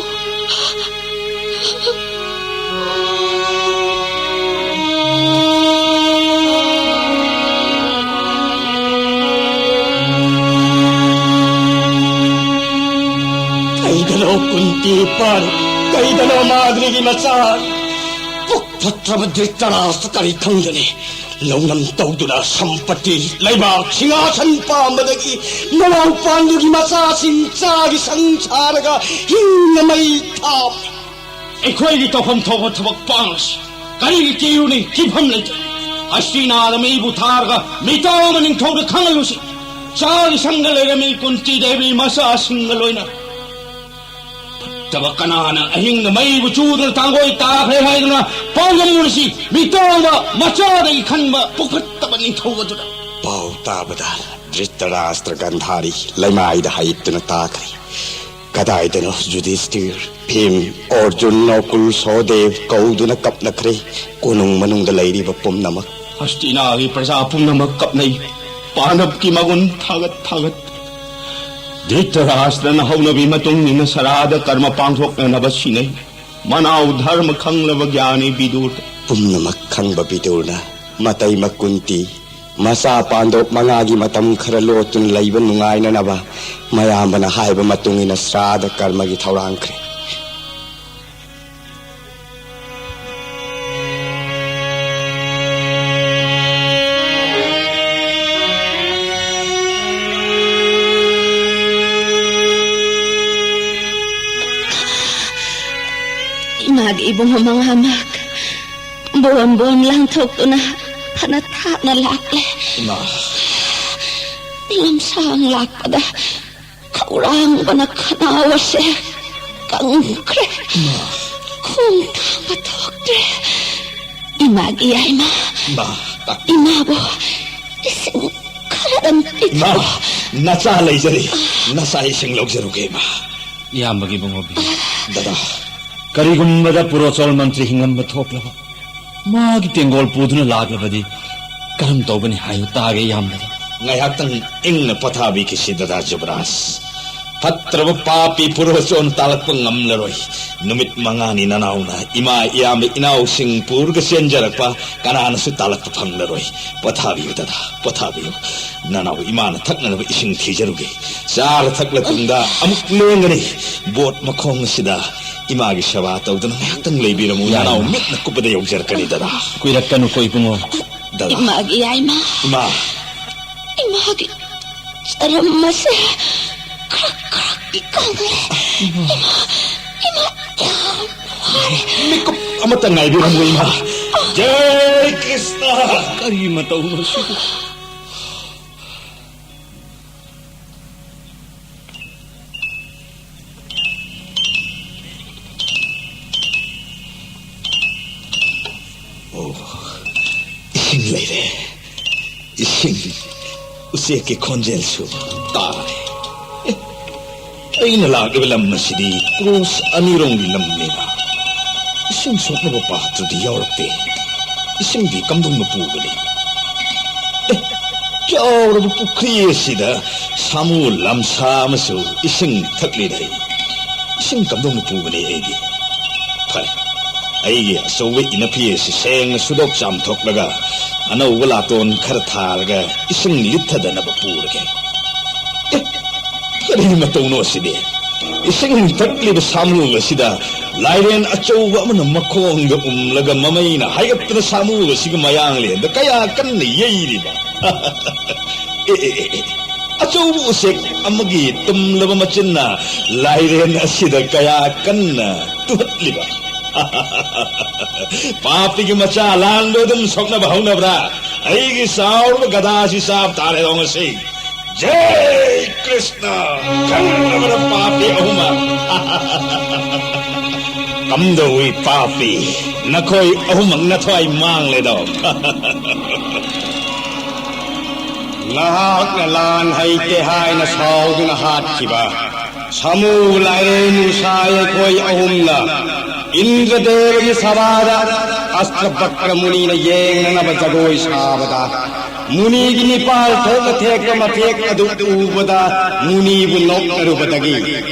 ꯀꯩꯗꯅꯣ ꯀꯨꯟꯇꯤ ꯄꯥꯟ, ꯀꯩꯗꯅꯣ ꯃꯥꯗ꯭ꯔꯤꯒꯤ ꯃꯆꯥ? ꯄꯨꯛ ꯐꯠꯇ꯭ꯔꯕ ꯙ꯭ꯔꯤꯇꯔꯥꯁꯇ꯭ꯔ ꯀꯔꯤ ꯈꯪꯒꯅꯤ? ꯂꯧꯅꯝ ꯇꯧꯗꯨꯅ ꯁꯝꯄꯇꯤ, ꯂꯩꯕꯥꯛ ꯁꯤꯡꯍꯥꯁꯟ ꯄꯥꯝꯕꯗꯒꯤ ꯃꯅꯥꯎ ꯄꯥꯟꯗꯨꯒꯤ ꯃꯆꯥꯁꯤꯡ ꯆꯥꯒꯤ ꯁꯪ ꯁꯥꯔꯒ ꯍꯤꯡꯅ ꯃꯩ ꯊꯥ꯫ ꯑꯩꯈꯣꯏꯒꯤ ꯇꯧꯐꯝ ꯊꯣꯛꯄ ꯊꯕꯛ ꯄꯥꯡꯂꯁꯤ꯫ ꯀꯔꯤꯒꯤ ꯀꯤꯔꯨꯅꯤ? ꯀꯤꯐꯝ ꯂꯩꯇꯦ꯫ ꯍꯁꯇꯤꯅꯥꯗ ꯃꯩꯕꯨ ꯊꯥꯔꯒ ꯃꯤꯇꯥꯎ ꯑꯃ ꯅꯤꯡꯊꯧꯗ ꯈꯪꯍꯜꯂꯨꯁꯤ꯫ ꯆꯥꯒꯤ ꯁꯪꯒ ꯂꯩꯔꯝꯃꯤ ꯀꯨꯟꯇꯤ ꯗꯦꯕꯤ ꯃꯆꯥꯁꯤꯡꯒ ꯂꯣꯏꯅ꯫ ꯐꯠꯇꯕ ꯀꯅꯥꯅ ꯑꯍꯤꯡꯗ ꯃꯩꯕꯨ ꯆꯨꯗꯨꯅ ꯇꯥꯡꯒꯣꯏ ꯇꯥꯈ꯭ꯔꯦ ꯍꯥꯏꯗꯨꯅ ꯄꯥꯎꯗꯝꯂꯨꯔꯁꯤ꯫ ꯃꯤꯇꯥꯎꯕ ꯃꯆꯥꯗꯒꯤ ꯈꯟꯕ ꯄꯨꯈꯠꯇꯕ ꯅꯤꯡꯊꯧ ꯑꯗꯨꯗ꯫ ꯄꯥꯎ ꯇꯥꯕꯗ ꯙ꯭ꯔꯤꯇꯔꯥꯁꯇ꯭ꯔ ꯒꯟꯙꯥꯔꯤ ꯂꯩꯃꯥꯏꯗ ꯍꯥꯏꯠꯇꯨꯅ ꯇꯥꯈ꯭ꯔꯦ꯫ ꯀꯗꯥꯏꯗꯅꯣ ꯌꯨꯙꯤꯁꯇꯤꯔ, ꯚꯤꯝ, ꯑꯔꯖꯨꯟ, ꯅꯀꯨꯜ, ꯁꯍꯗꯦꯕ ꯀꯧꯗꯨꯅ ꯀꯞꯅꯈ꯭ꯔꯦ꯫ ꯀꯣꯅꯨꯡ ꯃꯅꯨꯡꯗ ꯂꯩꯔꯤꯕ ꯄꯨꯝꯅꯃꯛ꯫ ꯍꯁꯇꯤꯅꯥꯒꯤ ꯄ꯭ꯔꯖꯥ ꯄꯨꯝꯅꯃꯛ ꯀꯞꯅꯩ꯫ ꯄꯥꯟꯗꯕꯀꯤ ꯃꯒꯨꯟ ꯊꯥꯒꯠ ꯊꯥꯒꯠ꯫ ꯙ꯭ꯔꯤꯇꯔꯥꯁꯇ꯭ꯔꯅ ꯍꯧꯅꯕꯤ ꯃꯇꯨꯡ ꯏꯟꯅ ꯁꯔꯥꯗ ꯀꯔꯃ ꯄꯥꯡꯊꯣꯛꯅꯅꯕ ꯁꯤꯟꯅꯩ꯫ ꯃꯅꯥꯎ ꯙꯔꯃ ꯈꯪꯂꯕ ꯒ꯭ꯌꯥꯅꯤ ꯕꯤꯗꯨꯔ꯫ ꯄꯨꯝꯅꯃꯛ ꯈꯪꯕ ꯕꯤꯗꯨꯔꯅ ꯃꯇꯩ ꯃꯀꯨꯟꯇꯤ ꯃꯆꯥ ꯄꯥꯟꯗꯣꯞ ꯃꯉꯥꯒꯤ ꯃꯇꯝ ꯈꯔ ꯂꯣꯠꯇꯨꯅ ꯂꯩꯕ ꯅꯨꯡꯉꯥꯏꯅꯅꯕ ꯃꯌꯥꯝꯕꯅ ꯍꯥꯏꯕ ꯃꯇꯨꯡ ꯏꯟꯅ ꯁ꯭ꯔꯥꯗ ꯀꯔꯃꯒꯤ ꯊꯧꯔꯥꯡꯈ꯭ꯔꯦ꯫ ꯏꯃꯥꯒꯤ ꯏꯕꯨꯡꯉꯣ ꯃꯉꯥꯃꯛ ꯕꯣꯝ ꯕꯣꯝ ꯂꯥꯡꯊꯣꯛꯇꯨꯅ ꯐꯅ ꯊꯥꯞꯅ ꯂꯥꯛꯂꯦ꯫ ꯏꯃꯥ꯫ ꯂꯝꯁꯥꯡ ꯂꯥꯛꯄꯗ ꯈꯧꯔꯥꯡꯕꯅ ꯈꯅꯥꯎ ꯑꯁꯦ ꯀꯪꯈ꯭ꯔꯦ꯫ ꯈꯣꯡ ꯊꯥꯡꯕ ꯊꯣꯛꯇ꯭ꯔꯦ꯫ ꯏꯃꯥꯒꯤ ꯌꯥꯏꯃ꯫ ꯏꯃꯥ꯫ ꯏꯃꯥꯕꯨ ꯏꯁꯤꯡ ꯈꯔꯗꯪ ꯏꯃꯥ, ꯄꯤꯊꯛꯑꯣ꯫ ꯅꯆꯥ ꯂꯩꯖꯔꯤ꯫ ꯅꯆꯥ ꯏꯁꯤꯡ ꯂꯧꯖꯔꯨꯒꯦ, ꯏꯃꯥ꯫ ꯏꯌꯥꯝꯕꯒꯤ ꯏꯕꯨꯡꯉꯣꯕꯤ꯫ ꯗꯗꯥ꯫ ꯀꯔꯤꯒꯨꯝꯕꯗ ꯄꯨꯔꯣꯆꯣꯜ ꯃꯟꯇ꯭ꯔꯤ ꯍꯤꯡꯂꯝꯕ ꯊꯣꯛꯂꯕ, ꯃꯥꯒꯤ ꯇꯦꯡꯒꯣꯜ ꯄꯨꯗꯨꯅ ꯂꯥꯛꯂꯕꯗꯤ ꯀꯔꯝ ꯇꯧꯒꯅꯤ ꯍꯥꯏꯌꯨ ꯇꯥꯒꯦ, ꯏꯌꯥꯝꯕꯗ꯫ ꯉꯥꯏꯍꯥꯛꯇꯪ ꯏꯪꯅ ꯄꯣꯊꯥꯕꯤꯈꯤꯁꯤ, ꯗꯗꯥ ꯖꯨꯕꯔꯥꯖ꯫ ꯐꯠꯇ꯭ꯔꯕ ꯄꯥꯄꯤ ꯄꯨꯔꯣꯆꯣꯟ ꯇꯥꯜꯂꯛꯄ ꯉꯝꯂꯔꯣꯏ꯫ ꯅꯨꯃꯤꯠ ꯃꯉꯥꯅꯤ ꯅꯅꯥꯎꯅ ꯏꯃꯥ, ꯏꯌꯥꯝꯕ, ꯏꯅꯥꯎꯁꯤꯡ ꯄꯨꯔꯒ ꯆꯦꯟꯖꯔꯛꯄ ꯀꯅꯥꯅꯁꯨ ꯇꯥꯜꯂꯛꯄ ꯐꯪꯂꯔꯣꯏ꯫ ꯄꯣꯊꯥꯕꯤꯌꯨ, ꯗꯗꯥ, ꯄꯣꯊꯥꯕꯤꯌꯨ꯫ ꯅꯅꯥꯎ ꯏꯃꯥꯅ ꯊꯛꯅꯅꯕ ꯏꯁꯤꯡ ꯊꯤꯖꯔꯨꯒꯦ꯫ ꯆꯥꯔ ꯊꯛꯂ ꯇꯨꯡꯗ ꯑꯃꯨꯛ ꯂꯦꯡꯒꯅꯤ꯫ ꯕꯣꯠ ꯃꯈꯣꯡ ꯑꯁꯤꯗ ꯏꯃꯥꯒꯤ ꯁꯦꯕꯥ ꯇꯧꯗꯨꯅ ꯉꯥꯏꯍꯥꯛꯇꯪ ꯂꯩꯕꯤꯔꯝꯃꯨ꯫ ꯌꯥꯏꯃ꯫ ꯅꯅꯥꯎ ꯃꯤꯠꯅ ꯀꯨꯞꯄꯗ ꯌꯧꯖꯔꯛꯀꯅꯤ, ꯗꯗꯥ꯫ ꯀꯨꯏꯔꯛꯀꯅꯨꯀꯣ, ꯏꯕꯨꯡꯉꯣ꯫ ꯗꯗꯥ꯫ ꯏꯃꯥꯒꯤ ꯌꯥꯏꯃ꯫ ꯏꯃꯥ꯫ ꯏꯃꯥꯒꯤ ꯆꯔꯝ ꯑꯁꯦ ꯈ꯭ꯔꯛ ꯈ꯭ꯔꯛ ꯀꯪꯂꯦ꯫ ꯏꯃꯥ, ꯏꯃꯥ ꯌꯥꯝ ꯋꯥꯔꯦ꯫ ꯃꯤꯀꯨꯞ ꯑꯃꯇ ꯉꯥꯏꯕꯤꯔꯝꯃꯨ, ꯏꯃꯥ꯫ ꯖꯥꯏ ꯀ꯭ꯔꯤꯁꯅ꯫ ꯀꯔꯤ ꯃꯇꯧꯅꯣ ꯁꯤꯕꯨ? ꯑꯣ, ꯏꯁꯤꯡ ꯂꯩꯔꯦ꯫ ꯏꯁꯤꯡ, ꯎꯆꯦꯛꯀꯤ ꯈꯣꯟꯖꯦꯜꯁꯨ ꯇꯥꯔꯦ꯫ ꯑꯦ, ꯑꯩꯅ ꯂꯥꯛꯂꯤꯕ ꯂꯝ ꯑꯁꯤꯗꯤ ꯀ꯭ꯔꯣꯁ ꯑꯅꯤꯔꯣꯝꯒꯤ ꯂꯝꯅꯦꯕ꯫ ꯏꯁꯤꯡ ꯁꯣꯛꯅꯕ ꯄꯥꯇ꯭ꯔꯗꯤ ꯌꯥꯎꯔꯛꯇꯦ꯫ ꯏꯁꯤꯡꯗꯤ ꯀꯝꯗꯧꯅ ꯄꯨꯒꯅꯤ? ꯑꯦ, ꯆꯥꯎꯔꯕ ꯄꯨꯈ꯭ꯔꯤ ꯑꯁꯤꯗ ꯁꯥꯃꯨ ꯂꯝꯁꯥ ꯑꯃꯁꯨ ꯏꯁꯤꯡ ꯊꯛꯂꯤꯗ꯫ ꯏꯁꯤꯡ ꯀꯝꯗꯧꯅ ꯄꯨꯒꯅꯤ ꯑꯩꯗꯤ? ꯐꯔꯦ, ꯑꯩꯒꯤ ꯑꯆꯧꯕ ꯏꯅꯐꯤ ꯑꯁꯤ ꯁꯦꯡꯅ ꯁꯨꯗꯣꯛ ꯆꯥꯝꯊꯣꯛꯂꯒ ꯑꯅꯧꯕ ꯂꯥꯇꯣꯟ ꯈꯔ ꯊꯥꯔꯒ ꯏꯁꯤꯡ ꯂꯤꯠꯊꯗꯅꯕ ꯄꯨꯔꯒꯦ꯫ ꯑꯦ, ꯀꯔꯤ ꯃꯇꯧꯅꯣ ꯑꯁꯤꯗꯤ? ꯏꯁꯤꯡ ꯊꯛꯂꯤꯕ ꯁꯥꯃꯨ ꯑꯁꯤꯗ ꯂꯥꯏꯔꯦꯟ ꯑꯆꯧꯕ ꯑꯃꯅ ꯃꯈꯣꯡꯗ ꯎꯝꯂꯒ ꯃꯃꯩꯅ ꯍꯥꯏꯒꯠꯇꯅ ꯁꯥꯃꯨ ꯑꯁꯤꯒꯤ ꯃꯌꯥꯡꯂꯦꯟꯗ ꯀꯌꯥ ꯀꯟꯅ ꯌꯩꯔꯤꯕ! ꯑꯦ, ꯑꯦ, ꯑꯦ, ꯑꯦ, ꯑꯆꯧꯕ ꯎꯆꯦꯛ ꯑꯃꯒꯤ ꯇꯨꯝꯂꯕ ꯃꯆꯤꯟꯅ ꯂꯥꯏꯔꯦꯟ ꯑꯁꯤꯗ ꯀꯌꯥ ꯀꯟꯅ ꯇꯨꯍꯠꯂꯤꯕ! ꯄꯥꯄꯤꯒꯤ ꯃꯆꯥ, ꯂꯥꯟꯗꯣ ꯑꯗꯨꯝ ꯁꯣꯛꯅꯕ ꯍꯧꯅꯕ꯭ꯔꯥ? ꯑꯩꯒꯤ ꯆꯥꯎꯔꯕ ꯒꯗꯥꯁꯤ ꯆꯥꯕ ꯇꯥꯔꯦꯗꯣ ꯉꯁꯤ꯫ ꯖꯥꯏ ꯀ꯭ꯔꯤꯁꯅ! ꯈꯪꯗꯕꯅ ꯄꯥꯄꯤ ꯑꯍꯨꯝꯃꯛ! ꯀꯝꯗꯧꯏ ꯄꯥꯄꯤ? ꯅꯈꯣꯏ ꯑꯍꯨꯝꯃꯛ ꯅꯊ꯭ꯋꯥꯏ ꯃꯥꯡꯂꯦꯗꯣ꯫ ꯅꯍꯥꯛꯅ ꯂꯥꯟ ꯍꯩꯇꯦ ꯍꯥꯏꯅ ꯁꯥꯎꯗꯨꯅ ꯍꯥꯠꯈꯤꯕ ꯁꯥꯃꯨ ꯂꯥꯏꯔꯦꯟ ꯎꯁꯥꯏ ꯑꯩꯈꯣꯏ ꯑꯍꯨꯝꯅ ꯏꯟꯗ꯭ꯔꯗꯦꯕꯒꯤ ꯁꯚꯥꯗ ꯑꯁꯇ꯭ꯔꯕꯀ꯭ꯔ ꯃꯨꯅꯤꯅ ꯌꯦꯡꯅꯅꯕ ꯖꯒꯣꯏ ꯁꯥꯕꯗ, ꯃꯨꯅꯤꯒꯤ ꯅꯤꯄꯥꯜ ꯊꯣꯛꯅ ꯊꯦꯛꯄ ꯃꯊꯦꯛ ꯑꯗꯨ ꯎꯕꯗ ꯃꯨꯅꯤꯕꯨ ꯅꯣꯛꯅꯔꯨꯕꯗꯒꯤ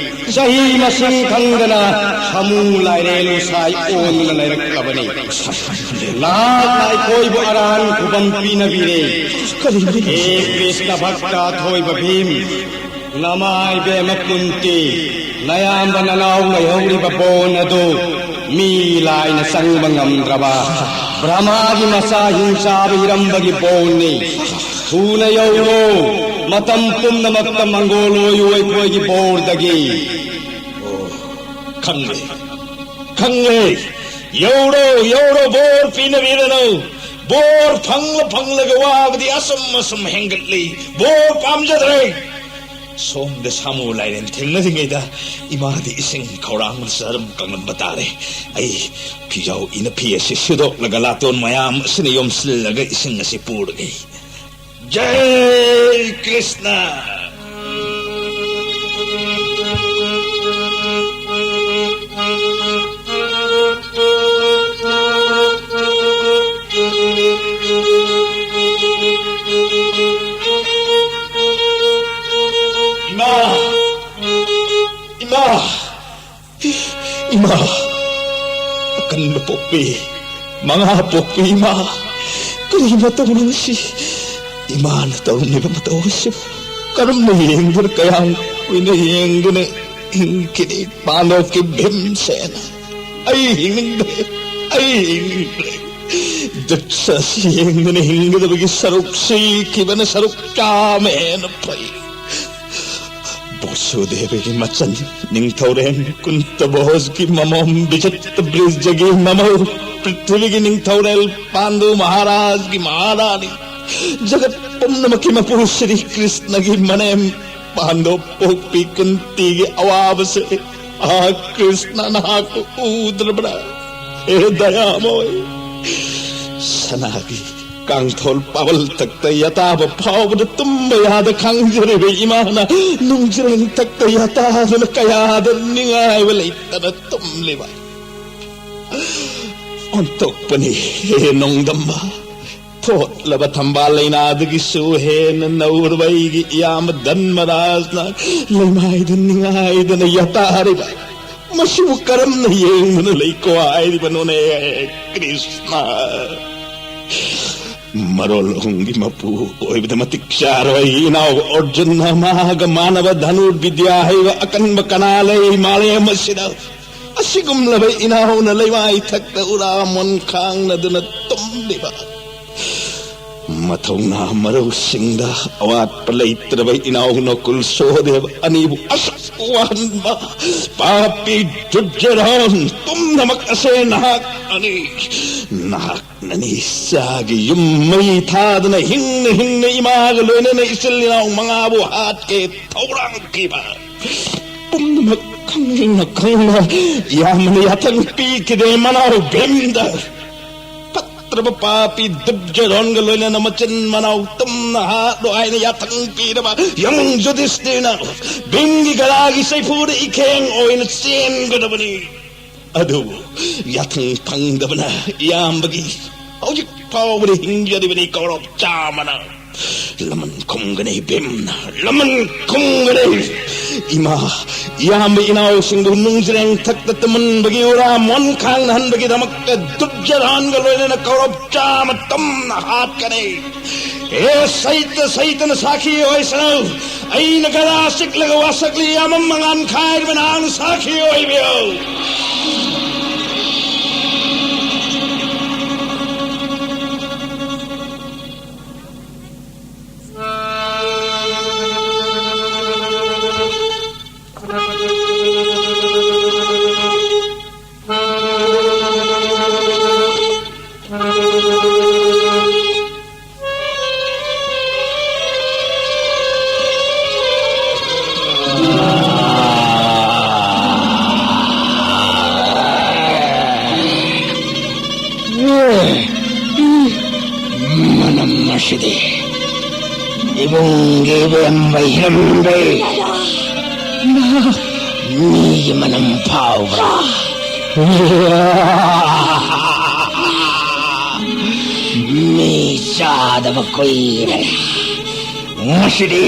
ꯆꯍꯤ ꯃꯁꯤꯡ ꯈꯪꯗꯅ ꯁꯥꯃꯨ ꯂꯥꯏꯔꯦꯟ ꯎꯁꯥꯏ ꯑꯣꯟꯗꯨꯅ ꯂꯩꯔꯛꯂꯕꯅꯤ꯫ ꯅꯍꯥꯛꯅ ꯑꯩꯈꯣꯏꯕꯨ ꯑꯔꯥꯟ ꯈꯨꯕꯝ ꯄꯤꯅꯕꯤꯔꯦ꯫ ꯍꯦ ꯀ꯭ꯔꯤꯁꯅ ꯚꯛꯇ ꯑꯊꯣꯏꯕ ꯚꯤꯝ, ꯅꯃꯥ ꯏꯕꯦꯝꯃ ꯀꯨꯟꯇꯤ, ꯅꯌꯥꯝꯕ ꯅꯅꯥꯎ ꯂꯩꯍꯧꯔꯤꯕ ꯕꯣꯟ ꯑꯗꯨ ꯃꯤ ꯂꯥꯏꯅ ꯆꯪꯕ ꯉꯝꯗ꯭ꯔꯕ ꯕ꯭ꯔꯍꯃꯥꯒꯤ ꯃꯆꯥ ꯍꯤꯡꯆꯥꯕ ꯏꯔꯝꯕꯒꯤ ꯕꯣꯟꯅꯤ꯫ ꯊꯨꯅ ꯌꯧꯔꯣ, ꯃꯇꯝ ꯄꯨꯝꯅꯃꯛꯇ ꯃꯪꯒꯣꯜ ꯑꯣꯏꯌꯨ ꯑꯩꯈꯣꯏꯒꯤ ꯕꯣꯔꯗꯒꯤ꯫ ꯑꯣ, ꯈꯪꯂꯦ, ꯈꯪꯂꯦ꯫ ꯌꯧꯔꯣ, ꯌꯧꯔꯣ, ꯕꯣꯔ ꯄꯤꯅꯕꯤꯔꯅꯨ꯫ ꯕꯣꯔ ꯐꯪꯂ ꯐꯪꯂꯒ ꯋꯥꯕꯗꯤ ꯑꯁꯨꯝ ꯑꯁꯨꯝ ꯍꯦꯟꯒꯠꯂꯤ꯫ ꯕꯣꯔ ꯄꯥꯝꯖꯗ꯭ꯔꯦ꯫ ꯁꯣꯝꯗ ꯁꯥꯃꯨ ꯂꯥꯏꯔꯦꯟ ꯊꯦꯡꯅꯔꯤꯉꯩꯗ ꯏꯃꯥꯗꯤ ꯏꯁꯤꯡ ꯈꯧꯔꯥꯡꯕꯅ ꯆꯔꯝ ꯀꯪꯂꯝꯕ ꯇꯥꯔꯦ꯫ ꯑꯩ ꯐꯤꯖꯥꯎ ꯏꯅꯐꯤ ꯑꯁꯤ ꯁꯨꯗꯣꯛꯂꯒ ꯂꯥꯇꯣꯟ ꯃꯌꯥꯝ ꯑꯁꯤꯅ ꯌꯣꯝꯁꯤꯜꯂꯒ ꯏꯁꯤꯡ ꯑꯁꯤ ꯄꯨꯔꯒꯦ꯫ ꯖꯩ ꯀ꯭ꯔꯤꯁꯅ! ꯏꯃꯥ! ꯏꯃꯥ! ꯏꯃꯥ! ꯑꯀꯟꯕ ꯄꯣꯛꯄꯤ, ꯃꯉꯥ ꯄꯣꯛꯄꯤ ꯏꯃꯥ! ꯀꯔꯤ ꯃꯇꯧꯅꯣ ꯁꯤ? ꯏꯃꯥꯅ ꯇꯧꯔꯝꯂꯤꯕ ꯃꯇꯧ ꯑꯁꯤꯕꯨ ꯀꯔꯝꯅ ꯌꯦꯡꯗꯨꯅ, ꯀꯌꯥꯝ ꯀꯨꯏꯅ ꯌꯦꯡꯗꯨꯅ ꯍꯤꯡꯈꯤꯅꯤ? ꯄꯥꯟꯗꯣꯞꯀꯤ ꯚꯤꯝꯁꯦꯅ! ꯑꯩ ꯍꯤꯡꯅꯤꯡꯗ꯭ꯔꯦ, ꯑꯩ ꯍꯤꯡꯅꯤꯡꯗ꯭ꯔꯦ꯫ ꯗ꯭ꯔꯤꯁ꯭ꯌ ꯑꯁꯤ ꯌꯦꯡꯗꯨꯅ ꯍꯤꯡꯒꯗꯕꯒꯤ ꯁꯔꯨꯛ, ꯁꯤꯈꯤꯕꯅ ꯁꯔꯨꯛ ꯆꯥꯝꯃ ꯍꯦꯟꯅ ꯐꯩ꯫ ꯕꯁꯨꯗꯦꯕꯒꯤ ꯃꯆꯟ, ꯅꯤꯡꯊꯧꯔꯦꯜ ꯀꯨꯟꯇ ꯚꯣꯖꯒꯤ ꯃꯃꯣꯝ, ꯕꯤꯆꯤꯇ꯭ꯔ ꯕ꯭ꯔꯤꯖꯒꯤ ꯃꯃꯧ, ꯄ꯭ꯔꯤꯊꯤꯕꯤꯒꯤ ꯅꯤꯡꯊꯧꯔꯦꯜ ꯄꯥꯟꯗꯨ ꯃꯍꯥꯔꯥꯖꯒꯤ ꯃꯍꯥꯔꯥꯅꯤ, ꯖꯒꯠ ꯄꯨꯝꯅꯃꯛꯀꯤ ꯃꯄꯨ ꯁ꯭ꯔꯤ ꯀ꯭ꯔꯤꯁꯅꯒꯤ ꯃꯅꯦꯝ ꯄꯥꯟꯗꯣꯞ ꯄꯣꯛꯄꯤ ꯀꯨꯟꯇꯤꯒꯤ ꯑꯋꯥꯕꯁꯦ, ꯑꯥ ꯀ꯭ꯔꯤꯁꯅ ꯅꯍꯥꯛꯄꯨ ꯎꯗ꯭ꯔꯕ꯭ꯔꯥ? ꯍꯦ ꯗꯌꯥꯃꯣꯏ! ꯁꯅꯥꯒꯤ ꯀꯥꯡꯊꯣꯜ ꯄꯥꯕꯜ ꯊꯛꯇ ꯌꯥꯇꯥꯕ ꯐꯥꯎꯕꯗ ꯇꯨꯝꯕ ꯌꯥꯗ ꯈꯥꯡꯖꯔꯤꯕ ꯏꯃꯥꯅ ꯅꯨꯡꯖ꯭ꯔꯦꯡ ꯊꯛꯇ ꯌꯥꯇꯥꯗꯨꯅ ꯀꯌꯥꯗ ꯅꯤꯡꯉꯥꯏꯕ ꯂꯩꯇꯅ ꯇꯨꯝꯂꯤꯕ ꯑꯣꯟꯊꯣꯛꯄꯅꯤ꯫ ꯍꯦ ꯅꯣꯡꯗꯝꯕ! ꯊꯣꯠꯂꯕ ꯊꯝꯕꯥꯜ ꯂꯩꯅꯥꯗꯒꯤꯁꯨ ꯍꯦꯟꯅ ꯅꯧꯔꯕ ꯑꯩꯒꯤ ꯏꯌꯥꯝꯕ ꯙꯟꯃꯔꯥꯖꯅ ꯂꯩꯃꯥꯏꯗ ꯅꯤꯡꯉꯥꯏꯗꯅ ꯌꯥꯇꯥꯔꯤꯕ ꯃꯁꯤꯕꯨ ꯀꯔꯝꯅ ꯌꯦꯡꯗꯨꯅ ꯂꯩꯀꯣ ꯍꯥꯏꯔꯤꯕꯅꯣꯅꯦ, ꯀ꯭ꯔꯤꯁꯅ? ꯃꯔꯣꯜ ꯑꯍꯨꯝꯒꯤ ꯃꯄꯨ ꯑꯣꯏꯕꯗ ꯃꯇꯤꯛ ꯆꯥꯔꯕ ꯑꯩꯒꯤ ꯏꯅꯥꯎ ꯑꯔꯖꯨꯟꯅ ꯃꯥꯒ ꯃꯥꯟꯅꯕ ꯙꯅꯨꯔ ꯕꯤꯗ꯭ꯌꯥ ꯍꯩꯕ ꯑꯀꯟꯕ ꯀꯅꯥ ꯂꯩ ꯃꯥꯂꯦꯝ ꯑꯁꯤꯗ? ꯑꯁꯤꯒꯨꯝꯂꯕ ꯏꯅꯥꯎꯅ ꯂꯩꯃꯥꯏ ꯊꯛꯇ ꯎꯔꯥ ꯃꯣꯟ ꯈꯥꯡꯅꯗꯨꯅ ꯇꯨꯝꯂꯤꯕ ꯃꯊꯧꯅꯥ ꯃꯔꯧꯁꯤꯡꯗ ꯑꯋꯥꯠꯄ ꯂꯩꯇ꯭ꯔꯕ ꯏꯅꯥꯎ ꯅꯀꯨꯜ ꯁꯣꯍꯗꯦꯕ ꯑꯅꯤꯕꯨ ꯑꯁꯨꯛ ꯋꯥꯍꯟꯕ ꯄꯥꯄꯤ ꯗꯨꯔꯖꯣꯙꯟ ꯄꯨꯝꯅꯃꯛ ꯑꯁꯦ ꯅꯍꯥꯛꯅꯅꯤ꯫ ꯅꯍꯥꯛꯅꯅꯤ ꯆꯥꯒꯤ ꯌꯨꯝ ꯃꯩ ꯊꯥꯗꯅ ꯍꯤꯡꯅ ꯍꯤꯡꯅ ꯏꯃꯥꯒ ꯂꯣꯏꯅꯅ ꯏꯆꯤꯜ ꯏꯅꯥꯎ ꯃꯉꯥꯕꯨ ꯍꯥꯠꯀꯦ ꯊꯧꯔꯥꯡꯈꯤꯕ꯫ ꯄꯨꯝꯅꯃꯛ ꯈꯪꯅ ꯈꯪꯅ ꯏꯌꯥꯝꯕꯅ ꯌꯥꯊꯪ ꯄꯤꯈꯤꯗꯦ ꯃꯅꯥꯎ ꯚꯤꯝꯗ꯫ ꯐꯠꯇ꯭ꯔꯕ ꯄꯥꯄꯤ ꯗꯨꯔꯖꯣꯙꯟꯒ ꯂꯣꯏꯅꯅ ꯃꯆꯤꯟ ꯃꯅꯥꯎ ꯇꯨꯝꯅ ꯍꯥꯠꯂꯣ ꯍꯥꯏꯅ ꯌꯥꯊꯪ ꯄꯤꯔꯕ ꯌꯥꯝꯕꯨꯡ ꯌꯨꯙꯤꯁꯇꯤꯔꯅ ꯚꯤꯝꯒꯤ ꯒꯗꯥꯒꯤ ꯆꯩꯐꯨꯗ ꯏꯈꯦꯡ ꯑꯣꯏꯅ ꯆꯦꯟꯒꯗꯕꯅꯤ꯫ ꯑꯗꯨꯕꯨ ꯌꯥꯊꯪ ꯐꯪꯗꯕꯅ ꯏꯌꯥꯝꯕꯒꯤ ꯍꯧꯖꯤꯛ ꯐꯥꯎꯕꯗ ꯍꯤꯡꯖꯔꯤꯕꯅꯤ ꯀꯧꯔꯕ ꯆꯥꯃꯅ꯫ ꯂꯃꯟ ꯈꯨꯝꯒꯅꯤ ꯚꯤꯝꯅ, ꯂꯃꯟ ꯈꯨꯝꯒꯅꯤ꯫ ꯏꯃꯥ, ꯏꯌꯥꯝꯕ ꯏꯅꯥꯎꯁꯤꯡꯕꯨ ꯅꯨꯡꯖ꯭ꯔꯦꯡ ꯊꯛꯇ ꯇꯨꯝꯍꯟꯕꯒꯤ ꯎꯔꯥ ꯃꯣꯟꯈꯥꯡꯅꯍꯟꯕꯒꯤꯗꯃꯛꯇ ꯗꯨꯔꯖꯣꯙꯟꯒ ꯂꯣꯏꯅꯅ ꯀꯧꯔꯕ ꯆꯥꯃ ꯇꯝꯅ ꯍꯥꯠꯀꯅꯤ꯫ ꯑꯦ ꯁꯩꯇ ꯁꯩꯇꯅ ꯁꯥꯈꯤ ꯑꯣꯏꯁꯅꯨ꯫ ꯑꯩꯅ ꯒꯗꯥ ꯆꯤꯛꯂꯒ ꯋꯥꯁꯛꯂꯤ ꯌꯥꯝꯃꯝ ꯃꯉꯥꯟ ꯈꯥꯏꯔꯕ ꯅꯍꯥꯛꯅ ꯁꯥꯈꯤ ꯑꯣꯏꯕꯤꯌꯨ꯫ ꯃꯅꯝ ꯑꯁꯤꯗꯤ ꯏꯕꯨꯡꯒꯤ ꯏꯕꯦꯝꯕ ꯍꯤꯔꯝꯗꯩ ꯃꯤꯒꯤ ꯃꯅꯝ ꯐꯥꯎꯕ꯭ꯔꯥ? ꯃꯤ ꯆꯥꯗꯕ ꯀꯨꯏꯔꯦ꯫ ꯉꯁꯤꯗꯤ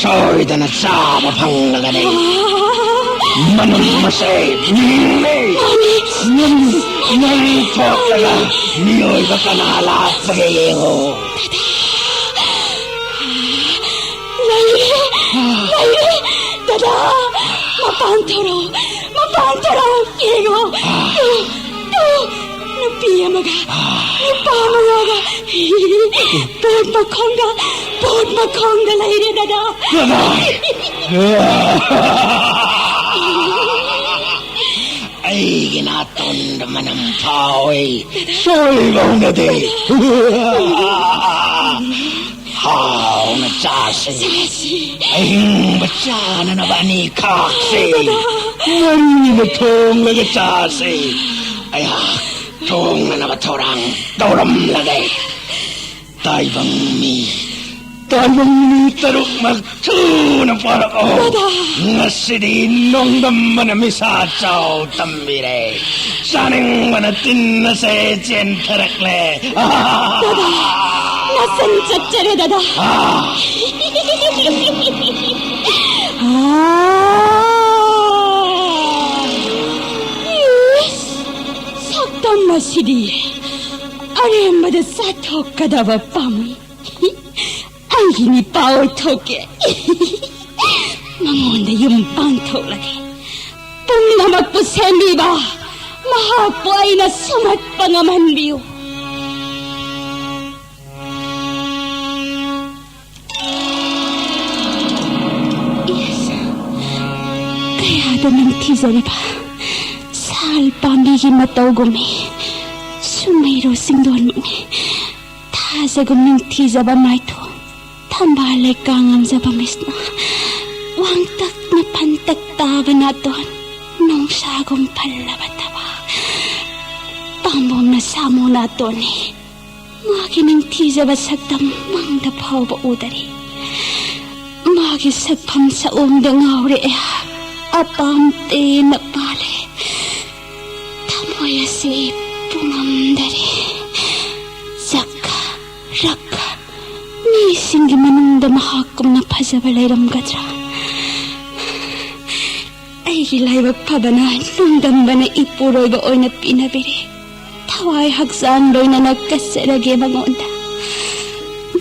ꯁꯣꯏꯗꯅ ꯆꯥꯕ ꯐꯪꯂꯒꯅꯤ꯫ ꯃꯅꯝ ꯑꯁꯦ ꯃꯤꯅꯤ꯫ ꯅꯪ, ꯅꯪ ꯊꯣꯛꯂꯒ ꯃꯤꯑꯣꯏꯕ ꯀꯅꯥ ꯂꯥꯛꯄꯒꯦ ꯌꯦꯡꯉꯨ꯫ ꯂꯩꯔꯦ! ꯂꯩꯔꯦ! ꯗꯗꯥ! ꯃꯄꯥꯟ ꯊꯣꯔꯛꯑꯣ! ꯃꯄꯥꯟ ꯊꯣꯔꯛꯑꯣ! ꯌꯦꯡꯉꯣ! ꯇꯨ! ꯇꯨ! ꯅꯨꯄꯤ ꯑꯃꯒ ꯅꯨꯄꯥ ꯃꯉꯥꯒ ꯄꯣꯠ ꯃꯈꯣꯡꯗ, ꯄꯣꯠ ꯃꯈꯣꯡꯗ ꯂꯩꯔꯦ, ꯗꯗꯥ꯫ ꯗꯗꯥ! ꯑꯩꯒꯤ ꯅꯥꯇꯣꯟꯗ ꯃꯅꯝ ꯐꯥꯎꯏ꯫ ꯁꯣꯏꯕ ꯍꯧꯅꯗꯦ꯫ ꯍꯥꯎꯅ ꯆꯥꯁꯤ꯫ ꯆꯥꯁꯤ꯫ ꯑꯍꯤꯡꯕ ꯆꯥꯅꯅꯕ ꯑꯅꯤ ꯈꯥꯛꯁꯤ꯫ ꯗꯗꯥ꯫ ꯃꯔꯤꯅ ꯊꯣꯡꯂꯒ ꯆꯥꯁꯤ꯫ ꯑꯩꯍꯥꯛ ꯊꯣꯡꯅꯅꯕ ꯊꯧꯔꯥꯡ ꯇꯧꯔꯝꯂꯒꯦ꯫ ꯇꯥꯏꯕꯪ ꯃꯤ, ꯇꯥꯏꯕꯪ ꯃꯤ ꯇꯔꯨꯛꯃꯛ ꯊꯨꯅ ꯄꯥꯔꯛꯑꯣ꯫ ꯗꯗꯥ꯫ ꯉꯁꯤꯗꯤ ꯅꯣꯡꯗꯝꯕꯅ ꯃꯤꯁꯥ ꯆꯥꯎ ꯇꯝꯕꯤꯔꯦ꯫ ꯆꯥꯅꯤꯡꯕꯅ ꯇꯤꯟ ꯑꯁꯦ ꯆꯦꯟꯊꯔꯛꯂꯦ꯫ ꯗꯗꯥ, ꯅꯆꯟ ꯆꯠꯆꯔꯦ, ꯗꯗꯥ꯫ ꯑꯥ꯫ ꯏꯁ, ꯁꯛꯇꯝ ꯑꯁꯤꯗꯤ ꯑꯔꯦꯝꯕꯗ ꯆꯥꯊꯣꯛꯀꯗꯕ ꯄꯥꯝꯃꯤ꯫ ꯑꯩꯒꯤ ꯅꯤꯄꯥ ꯑꯣꯏꯊꯣꯛꯀꯦ꯫ ꯃꯉꯣꯟꯗ ꯌꯨꯝ ꯄꯥꯟꯊꯣꯛꯂꯒꯦ꯫ ꯄꯨꯝꯅꯃꯛꯄꯨ ꯁꯦꯝꯕꯤꯕ ꯃꯍꯥꯛꯄꯨ ꯑꯩꯅ ꯁꯨꯝꯍꯠꯄ ꯉꯝꯍꯟꯕꯤꯌꯨ꯫ ꯏꯁ, ꯀꯌꯥꯗ ꯅꯤꯡꯊꯤꯖꯔꯤꯕ ꯁꯥꯜ ꯄꯥꯝꯕꯤꯒꯤ ꯃꯇꯧꯒꯨꯝꯃꯤ ꯁꯨꯝꯍꯩꯔꯣ ꯆꯤꯡꯗꯣꯟꯃꯛꯅꯤ꯫ ꯊꯥꯖꯒꯨꯝ ꯅꯤꯡꯊꯤꯖꯕ ꯃꯥꯏꯊꯣꯡ, ꯊꯝꯕꯥꯜ ꯂꯩꯀꯥ ꯉꯝꯖꯕ ꯃꯤꯁꯅ, ꯋꯥꯡꯇꯛꯅ ꯐꯟꯇꯛ ꯇꯥꯕ ꯅꯥꯇꯣꯟ, ꯅꯣꯡꯁꯥꯒꯨꯝ ꯐꯜꯂꯕ ꯊꯕꯥꯛ, ꯄꯥꯝꯕꯣꯝꯅ ꯁꯥꯃꯨ ꯅꯥꯇꯣꯟꯅꯤ꯫ ꯃꯥꯒꯤ ꯅꯤꯡꯊꯤꯖꯕ ꯁꯛꯇꯝ ꯃꯪꯗ ꯐꯥꯎꯕ ꯎꯗꯔꯤ꯫ ꯃꯥꯒꯤ ꯁꯛꯐꯝ ꯁꯛꯑꯣꯡꯗ ꯉꯥꯎꯔꯦ ꯑꯩꯍꯥꯛ꯫ ꯑꯄꯥꯝ ꯇꯦꯟꯅ ꯄꯥꯜꯂꯦ꯫ ꯊꯃꯣꯏ ꯑꯁꯤ ꯄꯨꯡꯉꯝꯗꯔꯦ꯫ ꯖꯛ, ꯔꯛ, ꯃꯤꯁꯤꯡꯒꯤ ꯃꯅꯨꯡꯗ ꯃꯍꯥꯛꯀꯨꯝꯅ ꯐꯖꯕ ꯂꯩꯔꯝꯒꯗ꯭ꯔꯥ? ꯑꯩꯒꯤ ꯂꯥꯏꯕꯛ ꯐꯕꯅ ꯅꯣꯡꯗꯝꯕꯅ ꯏꯄꯨꯔꯣꯏꯕ ꯑꯣꯏꯅ ꯄꯤꯅꯕꯤꯔꯦ꯫ ꯊꯋꯥꯏ ꯍꯛꯆꯥꯡ ꯂꯣꯏꯅꯅ ꯀꯠꯆꯔꯒꯦ ꯃꯉꯣꯟꯗ꯫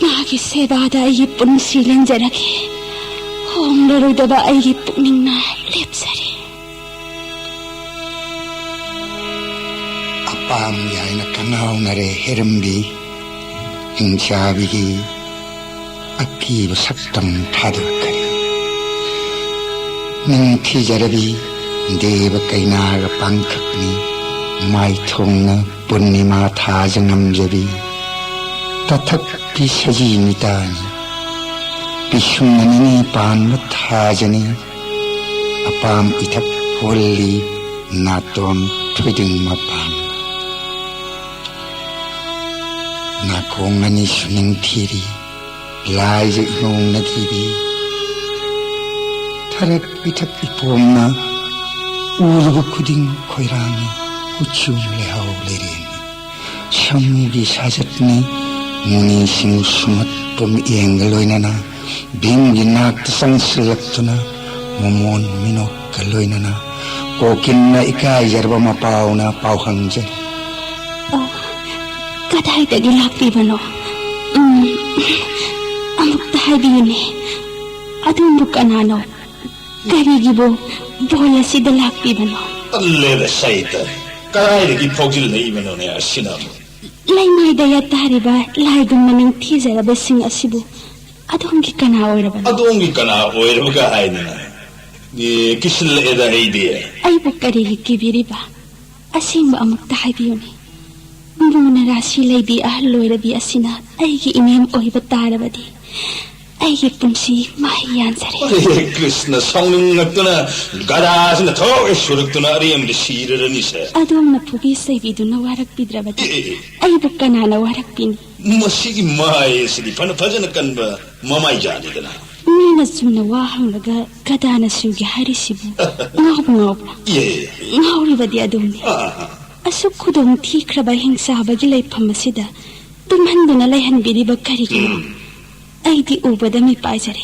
ꯃꯥꯒꯤ ꯁꯦꯕꯥꯗ ꯑꯩꯒꯤ ꯄꯨꯟꯁꯤ ꯂꯦꯟꯖꯔꯒꯦ꯫ ꯍꯣꯡꯂꯔꯣꯏꯗꯕ ꯑꯩꯒꯤ ꯄꯨꯛꯅꯤꯡꯅ ꯂꯦꯞꯆꯔꯦ꯫ ꯄꯥꯝꯃꯤ ꯍꯥꯏꯅ ꯀꯉꯥꯎꯅꯔꯦ ꯍꯦꯔꯝꯕꯤ꯫ ꯍꯤꯡꯆꯥꯕꯤꯒꯤ ꯑꯀꯤꯕ ꯁꯛꯇꯝ ꯊꯥꯗꯣꯛꯈ꯭ꯔꯦ꯫ ꯅꯤꯡꯊꯤꯖꯔꯕꯤ ꯗꯦꯕ ꯀꯩꯅꯥꯒ ꯄꯥꯡꯈꯛꯅꯤ꯫ ꯃꯥꯏꯊꯣꯡꯅ ꯄꯨꯔꯅꯤꯃꯥ ꯊꯥꯖ ꯉꯝꯖꯕꯤ꯫ ꯇꯊꯛꯄꯤ ꯁꯖꯤ ꯃꯤꯇꯥꯅꯤ꯫ ꯄꯤꯁꯨꯝꯅ ꯅꯤꯅꯤ ꯄꯥꯟꯕ ꯊꯥꯖꯅꯤ꯫ ꯑꯄꯥꯝ ꯏꯊꯛ ꯍꯣꯜꯂꯤ ꯅꯥꯇꯣꯟ ꯊꯣꯏꯗꯤꯡ ꯃꯄꯥꯟ꯫ ꯅꯥꯀꯣꯡ ꯑꯅꯤ ꯁꯨꯅꯤꯡ ꯊꯤꯔꯤ ꯂꯥꯏꯖ ꯏꯃꯣꯡꯅꯈꯤꯕꯤ꯫ ꯊꯔꯛ ꯏꯊꯛ ꯏꯄꯣꯝꯅ ꯎꯔꯨꯕ ꯈꯨꯗꯤꯡ ꯈꯣꯏꯔꯥꯡꯉꯤ꯫ ꯀꯨꯆꯨ ꯂꯩꯍꯥꯎ ꯂꯩꯔꯦꯡꯉꯤ꯫ ꯁꯃꯨꯒꯤ ꯁꯥꯖꯠꯅꯤ꯫ ꯃꯨꯅꯤꯁꯤꯡ ꯁꯨꯝꯍꯠꯄ ꯃꯤꯠꯌꯦꯡꯒ ꯂꯣꯏꯅꯅ ꯚꯤꯝꯒꯤ ꯅꯥꯛꯇ ꯆꯪꯁꯤꯜꯂꯛꯇꯨꯅ ꯃꯃꯣꯟ ꯃꯤꯅꯣꯛꯀ ꯂꯣꯏꯅꯅ ꯀꯣꯀꯤꯜꯅ ꯏꯀꯥꯏꯖꯔꯕ ꯃꯄꯥꯎꯅ ꯄꯥꯎ ꯍꯪꯖꯔꯤ꯫ ꯑꯣ, ꯀꯗꯥꯏꯗꯒꯤ ꯂꯥꯛꯄꯤꯕꯅꯣ? ꯎꯝ, ꯑꯃꯨꯛꯇ ꯍꯥꯏꯕꯤꯌꯨꯅꯦ, ꯑꯗꯣꯝꯕꯨ ꯀꯅꯥꯅꯣ? ꯀꯔꯤꯒꯤꯕꯨ ꯕꯣꯜ ꯑꯁꯤꯗ ꯂꯥꯛꯄꯤꯕꯅꯣ? ꯇꯜꯂꯦꯗ ꯁꯩꯇ, ꯀꯗꯥꯏꯗꯒꯤ ꯐꯥꯎꯖꯤꯜꯂꯛꯏꯕꯅꯣꯅꯦ ꯑꯁꯤꯅ ꯑꯃꯨꯛ? ꯂꯩꯃꯥꯏꯗ ꯌꯥꯇꯥꯔꯤꯕ ꯂꯥꯏꯒꯨꯝꯕ ꯅꯤꯡꯊꯤꯖꯔꯕꯁꯤꯡ ꯑꯁꯤꯕꯨ ꯑꯗꯣꯝꯒꯤ ꯀꯅꯥ ꯑꯣꯏꯔꯕꯅꯣ? ꯑꯗꯣꯝꯒꯤ ꯀꯅꯥ ꯑꯣꯏꯔꯕꯒ ꯍꯥꯏꯗꯅ? ꯑꯦ, ꯀꯤꯁꯤꯜꯂꯛꯑꯦꯗ ꯑꯩꯗꯤ꯫ ꯑꯩꯕꯨ ꯀꯔꯤꯒꯤ ꯀꯤꯕꯤꯔꯤꯕ? ꯑꯁꯦꯡꯕ ꯑꯃꯨꯛꯇ ꯍꯥꯏꯕꯤꯌꯨꯅꯦ꯫ ꯃꯨꯅ ꯔꯥꯁꯤ ꯂꯩꯕꯤ ꯑꯍꯜ ꯑꯣꯏꯔꯕꯤ ꯑꯁꯤꯅ ꯑꯩꯒꯤ ꯏꯅꯦꯝ ꯑꯣꯏꯕ ꯇꯥꯔꯕꯗꯤ ꯑꯩꯒꯤ ꯄꯨꯟꯁꯤ ꯃꯍꯩ ꯌꯥꯟꯖꯔꯦ꯫ ꯑꯦ, ꯀ꯭ꯔꯤꯁꯅ ꯁꯥꯎꯅꯤꯡꯉꯛꯇꯨꯅ ꯒꯗꯥꯁꯤꯅ ꯊꯣꯛ ꯍꯦꯛ ꯁꯨꯔꯛꯇꯨꯅ ꯑꯔꯦꯝꯕꯗ ꯁꯤꯔꯔꯅꯤꯁꯦ꯫ ꯑꯗꯣꯝꯅ ꯐꯨꯕꯤ ꯆꯩꯕꯤꯗꯨꯅ ꯋꯥꯔꯛꯄꯤꯗ꯭ꯔꯕꯗꯤ ꯑꯦ, ꯑꯦ, ꯑꯦ꯫ ꯑꯩꯕꯨ ꯀꯅꯥꯅ ꯋꯥꯔꯛꯄꯤꯅꯤ? ꯃꯁꯤꯒꯤ ꯃꯥꯏ ꯑꯁꯤꯗꯤ ꯐꯅ ꯐꯖꯅ ꯀꯟꯕ ꯃꯃꯥꯏꯖꯥꯠꯅꯤꯗꯅ꯫ ꯃꯤꯅ ꯆꯨꯝꯅ ꯋꯥ ꯍꯪꯂꯒ ꯒꯗꯥꯅ ꯁꯨꯒꯦ ꯍꯥꯏꯔꯤꯁꯤꯕꯨ ꯉꯥꯎꯕ ꯉꯥꯎꯕ꯭ꯔꯥ? ꯌꯦ꯫ ꯉꯥꯎꯔꯤꯕꯗꯤ ꯑꯗꯨꯝꯅꯤ꯫ ꯑꯥ, ꯑꯥ, ꯑꯥ꯫ ꯑꯁꯨꯛ ꯈꯨꯗꯣꯡ ꯊꯤꯈ꯭ꯔꯕ ꯍꯤꯡꯆꯥꯕꯒꯤ ꯂꯩꯐꯝ ꯑꯁꯤꯗ ꯇꯨꯝꯍꯟꯗꯨꯅ ꯂꯩꯍꯟꯕꯤꯔꯤꯕ ꯀꯔꯤꯒꯤꯅꯣ? ꯎꯝ꯫ ꯑꯩꯗꯤ ꯎꯕꯗ ꯃꯤꯄꯥꯏꯖꯔꯦ꯫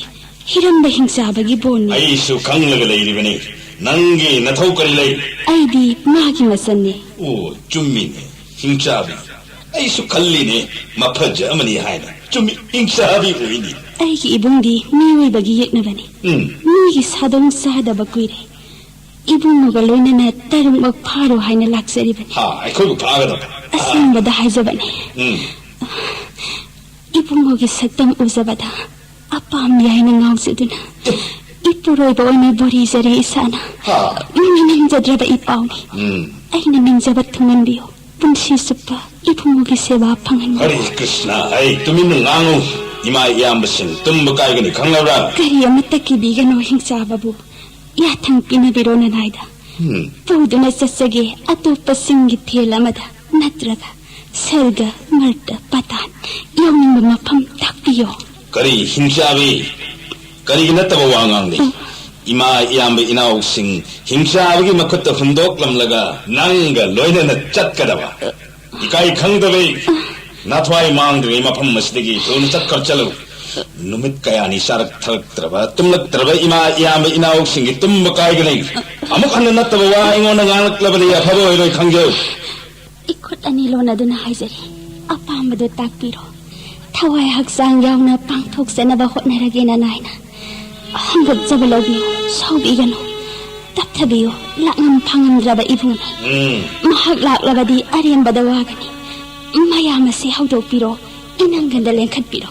ꯍꯤꯔꯝꯕ ꯍꯤꯡꯆꯥꯕꯒꯤ ꯕꯣꯟꯅꯤ꯫ ꯑꯩꯁꯨ ꯈꯪꯂꯒ ꯂꯩꯔꯤꯕꯅꯤ꯫ ꯅꯪꯒꯤ ꯅꯊꯧ ꯀꯔꯤ ꯂꯩ? ꯑꯩꯗꯤ ꯃꯥꯒꯤ ꯃꯆꯟꯅꯤ꯫ ꯑꯣ, ꯆꯨꯝꯃꯤꯅꯦ, ꯍꯤꯡꯆꯥꯕꯤ꯫ ꯑꯩꯁꯨ ꯈꯜꯂꯤꯅꯦ, ꯃꯐꯖ ꯑꯃꯅꯤ ꯍꯥꯏꯅ꯫ ꯆꯨꯝꯃꯤ, ꯍꯤꯡꯆꯥꯕꯤ ꯑꯣꯏꯅꯤ꯫ ꯑꯩꯒꯤ ꯏꯕꯨꯡꯗꯤ ꯃꯤꯑꯣꯏꯕꯒꯤ ꯌꯦꯛꯅꯕꯅꯤ꯫ ꯎꯝ꯫ ꯃꯤꯒꯤ ꯁꯥꯗꯣꯡ ꯆꯥꯗꯕ ꯀꯨꯏꯔꯦ꯫ ꯏꯕꯨꯡꯉꯣꯒ ꯂꯣꯏꯅꯅ ꯇꯔꯨꯛꯃꯛ ꯐꯥꯔꯣ ꯍꯥꯏꯅ ꯂꯥꯛꯆꯔꯤꯕꯅꯤ꯫ ꯍꯥ, ꯑꯩꯈꯣꯏꯕꯨ ꯐꯥꯒꯗꯕ? ꯑꯁꯦꯡꯕꯗ ꯍꯥꯏꯖꯕꯅꯤ꯫ ꯎꯝ꯫ ꯏꯕꯨꯡꯉꯣꯒꯤ ꯁꯛꯇꯝ ꯎꯖꯕꯗ ꯑꯄꯥꯝꯕꯤ ꯍꯥꯏꯅ ꯉꯥꯎꯖꯗꯨꯅ ꯏꯄꯨꯔꯣꯏꯕ ꯑꯣꯏꯅ ꯕꯣꯔꯤꯖꯔꯦ ꯏꯁꯥꯅ꯫ ꯍꯥ꯫ ꯃꯤꯅꯝꯖꯗ꯭ꯔꯕ ꯏꯄꯥꯎꯅꯤ꯫ ꯎꯝ꯫ ꯑꯩꯅ ꯅꯤꯡꯖꯕ ꯊꯨꯡꯍꯟꯕꯤꯌꯨ꯫ ꯄꯨꯟꯁꯤ ꯆꯨꯞꯄ ꯏꯕꯨꯡꯉꯣꯒꯤ ꯁꯦꯕꯥ ꯐꯪꯍꯟꯕꯤꯌꯨ꯫ ꯍꯔꯦ ꯀ꯭ꯔꯤꯁꯅ, ꯍꯩ, ꯇꯨꯃꯤꯟꯅ ꯉꯥꯡꯉꯨ꯫ ꯏꯃꯥ ꯏꯌꯥꯝꯕꯁꯤꯡ ꯇꯨꯝꯕ ꯀꯥꯏꯒꯅꯤ, ꯈꯪꯂꯕ꯭ꯔꯥ? ꯀꯔꯤ ꯑꯃꯠꯇ ꯀꯤꯕꯤꯒꯅꯨ ꯍꯤꯡꯆꯥꯕꯕꯨ꯫ ꯌꯥꯊꯪ ꯄꯤꯅꯕꯤꯔꯣ ꯅꯅꯥꯏꯗ꯫ ꯎꯝ꯫ ꯄꯨꯗꯨꯅ ꯆꯠꯆꯒꯦ ꯑꯇꯣꯞꯄꯁꯤꯡꯒꯤ ꯊꯦꯜ ꯑꯃꯗ, ꯅꯠꯇ꯭ꯔꯒ ꯁꯔꯒ, ꯃꯔꯇ, ꯄꯇꯥꯟ ꯌꯧꯅꯤꯡꯕ ꯃꯐꯝ ꯇꯥꯛꯄꯤꯌꯣ꯫ ꯀꯔꯤ ꯍꯤꯡꯆꯥꯕꯤ? ꯀꯔꯤꯒꯤ ꯅꯠꯇꯕ ꯋꯥ ꯉꯥꯡꯂꯤ? ꯏꯃꯥ ꯏꯌꯥꯝꯕ ꯏꯅꯥꯎꯁꯤꯡ ꯍꯤꯡꯆꯥꯕꯒꯤ ꯃꯈꯨꯠꯇ ꯍꯨꯟꯗꯣꯛꯂꯝꯂꯒ ꯅꯪꯒ ꯂꯣꯏꯅꯅ ꯆꯠꯀꯗꯕ? ꯏꯀꯥꯏ ꯈꯪꯗꯕꯤ, ꯅꯊ꯭ꯋꯥꯏ ꯃꯥꯡꯗ꯭ꯔꯤꯉꯩ ꯃꯐꯝ ꯑꯁꯤꯗꯒꯤ ꯊꯨꯅ ꯆꯠꯈ꯭ꯔ ꯆꯠꯂꯨ꯫ ꯅꯨꯃꯤꯠ ꯀꯌꯥꯅꯤ ꯆꯥꯔꯛ ꯊꯛꯂꯛꯇ꯭ꯔꯕ, ꯇꯨꯝꯂꯛꯇ꯭ꯔꯕ ꯏꯃꯥ ꯏꯌꯥꯝꯕ ꯏꯅꯥꯎꯁꯤꯡꯒꯤ ꯇꯨꯝꯕ ꯀꯥꯏꯒꯅꯤ꯫ ꯑꯃꯨꯛ ꯍꯟꯅ ꯅꯠꯇꯕ ꯋꯥ ꯑꯩꯉꯣꯟꯗ ꯉꯥꯡꯂꯛꯂꯕꯗꯤ ꯑꯐꯕ ꯑꯣꯏꯔꯣꯏ, ꯈꯪꯖꯧ꯫ ꯏꯈꯨꯠ ꯑꯅꯤ ꯂꯣꯟꯅꯗꯨꯅ ꯍꯥꯏꯖꯔꯤ, ꯑꯄꯥꯝꯕꯗꯨ ꯇꯥꯛꯄꯤꯔꯣ꯫ ꯊꯋꯥꯏ ꯍꯛꯆꯥꯡ ꯌꯥꯎꯅ ꯄꯥꯡꯊꯣꯛꯆꯅꯕ ꯍꯣꯠꯅꯔꯒꯦ ꯅꯅꯥꯏꯅ꯫ ꯍꯪꯒꯠꯆꯕ ꯂꯧꯕꯤꯌꯨ, ꯁꯥꯎꯕꯤꯒꯅꯨ꯫ ꯇꯞꯊꯕꯤꯌꯨ, ꯂꯥꯛꯉꯝ ꯐꯥꯉꯝꯗ꯭ꯔꯕ ꯏꯕꯨꯡꯅꯤ꯫ ꯎꯝ꯫ ꯃꯍꯥꯛ ꯂꯥꯛꯂꯕꯗꯤ ꯑꯔꯦꯝꯕꯗ ꯋꯥꯒꯅꯤ꯫ ꯃꯌꯥꯝ ꯑꯁꯤ ꯍꯧꯗꯣꯛꯄꯤꯔꯣ, ꯏꯅꯪꯒꯟꯗ ꯂꯦꯡꯈꯠꯄꯤꯔꯣ꯫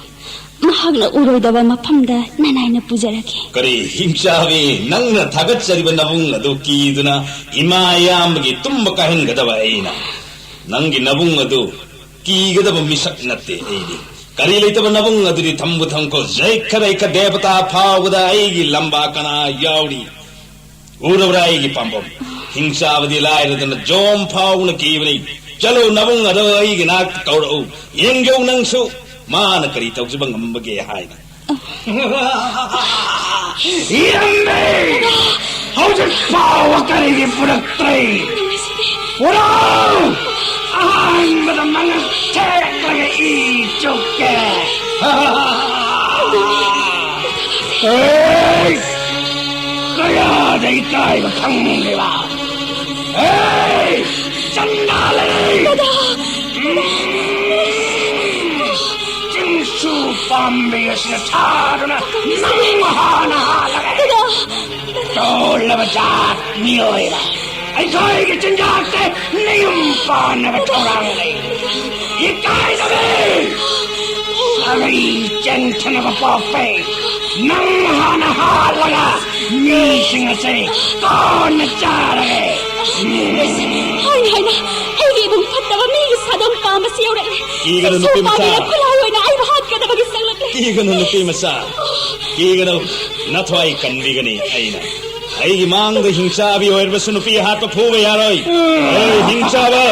ꯃꯍꯥꯛꯅ ꯎꯔꯣꯏꯗꯕ ꯃꯐꯝꯗ ꯅꯅꯥꯏꯅ ꯄꯨꯖꯔꯒꯦ꯫ ꯀꯔꯤ ꯍꯤꯡꯆꯥꯕꯤ, ꯅꯪꯅ ꯊꯥꯒꯠꯆꯔꯤꯕ ꯅꯕꯨꯡ ꯑꯗꯨ ꯀꯤꯗꯨꯅ ꯏꯃꯥ ꯏꯌꯥꯝꯕꯒꯤ ꯇꯨꯝꯕ ꯀꯥꯏꯍꯟꯒꯗꯕ ꯑꯩꯅ? ꯅꯪꯒꯤ ꯅꯕꯨꯡ ꯑꯗꯨ ꯀꯤꯒꯗꯕ ꯃꯤꯁꯛ ꯅꯠꯇꯦ ꯑꯩꯗꯤ꯫ ꯀꯔꯤ ꯂꯩꯇꯕ ꯅꯕꯨꯡ ꯑꯗꯨꯗꯤ ꯊꯝꯕꯨ ꯊꯝꯈꯣ, ꯖꯩꯈ ꯔꯩꯈ ꯗꯦꯕꯇꯥ ꯐꯥꯎꯕꯗ ꯑꯩꯒꯤ ꯂꯝꯕꯥ ꯀꯅꯥ ꯌꯥꯎꯔꯤ? ꯎꯔꯕ꯭ꯔꯥ ꯑꯩꯒꯤ ꯄꯥꯝꯕꯣꯝ? ꯍꯤꯡꯆꯥꯕꯗꯤ ꯂꯥꯏꯔꯗꯅ ꯖꯣꯝ ꯐꯥꯎꯅ ꯀꯤꯕꯅꯤ꯫ ꯆꯠꯂꯨ, ꯅꯕꯨꯡ ꯑꯗꯣ ꯑꯩꯒꯤ ꯅꯥꯛꯇ ꯀꯧꯔꯛꯎ꯫ ꯌꯦꯡꯖꯧ ꯅꯪꯁꯨ, ꯃꯥꯅ ꯀꯔꯤ ꯇꯧꯖꯕ ꯉꯝꯕꯒꯦ ꯍꯥꯏꯅ꯫ ꯏꯔꯝꯃꯤ! ꯍꯧꯖꯤꯛ ꯐꯥꯎꯕ ꯀꯔꯤꯒꯤ ꯄꯨꯔꯛꯇ꯭ꯔꯤ? ꯄꯨꯔꯛꯎ! ꯑꯍꯥꯟꯕꯗ ꯃꯉꯛ ꯊꯦꯛꯂꯒ ꯏ ꯆꯨꯞꯀꯦ꯫ ꯑꯦ! ꯀꯌꯥꯗ ꯏꯀꯥꯏꯕ ꯈꯪꯂꯤꯕ? ꯑꯦ! ꯆꯟꯗꯥꯂꯤ! ꯎꯝ! ꯆꯤꯡꯁꯨ ꯄꯥꯝꯕꯤ ꯑꯁꯤꯅ ꯊꯥꯗꯨꯅ ꯅꯪ ꯍꯥꯟꯅ ꯍꯥꯜꯂꯒꯦ꯫ ꯇꯣꯜꯂꯕ ꯖꯥꯠ ꯃꯤꯑꯣꯏꯕ, ꯑꯩꯈꯣꯏꯒꯤ ꯆꯤꯟꯖꯥꯛꯁꯦ ꯅꯌꯨꯝ ꯄꯥꯟꯅꯕ ꯊꯧꯔꯥꯡ ꯂꯩ꯫ ꯏꯀꯥꯏꯗꯕꯤ! ꯁꯥꯔꯩ ꯆꯦꯟꯊꯅꯕ ꯄꯣꯛꯄꯤ! ꯅꯪ ꯍꯥꯟꯅ ꯍꯥꯜꯂꯒ ꯃꯤꯁꯤꯡ ꯑꯁꯤ ꯀꯣꯟꯅ ꯆꯥꯔꯒꯦ꯫ ꯍꯥꯏꯅ ꯍꯥꯏꯅ ꯑꯩꯒꯤ ꯏꯕꯨꯡ ꯐꯠꯇꯕ ꯃꯤꯒꯤ ꯁꯥꯗꯣꯡ ꯄꯥꯝꯕꯁꯤ ꯌꯧꯔꯛꯂꯦ꯫ ꯀꯤꯒꯅꯨ, ꯅꯨꯄꯤ ꯃꯆꯥ꯫ ꯈꯨꯠꯂꯥꯏ ꯑꯣꯏꯅ ꯑꯩꯕꯨ ꯍꯥꯠꯀꯗꯕꯒꯤ ꯆꯪꯂꯛꯂꯦ꯫ ꯀꯤꯒꯅꯨ, ꯅꯨꯄꯤ ꯃꯆꯥ꯫ ꯀꯤꯒꯅꯨ, ꯅꯊ꯭ꯋꯥꯏ ꯀꯟꯕꯤꯒꯅꯤ ꯑꯩꯅ꯫ ꯑꯩꯒꯤ ꯃꯥꯡꯗ ꯍꯤꯡꯆꯥꯕꯤ ꯑꯣꯏꯔꯕꯁꯨ ꯅꯨꯄꯤ ꯍꯥꯠꯄ ꯐꯨꯕ ꯌꯥꯔꯣꯏ꯫ ꯑꯩ ꯍꯤꯡꯆꯥꯕ,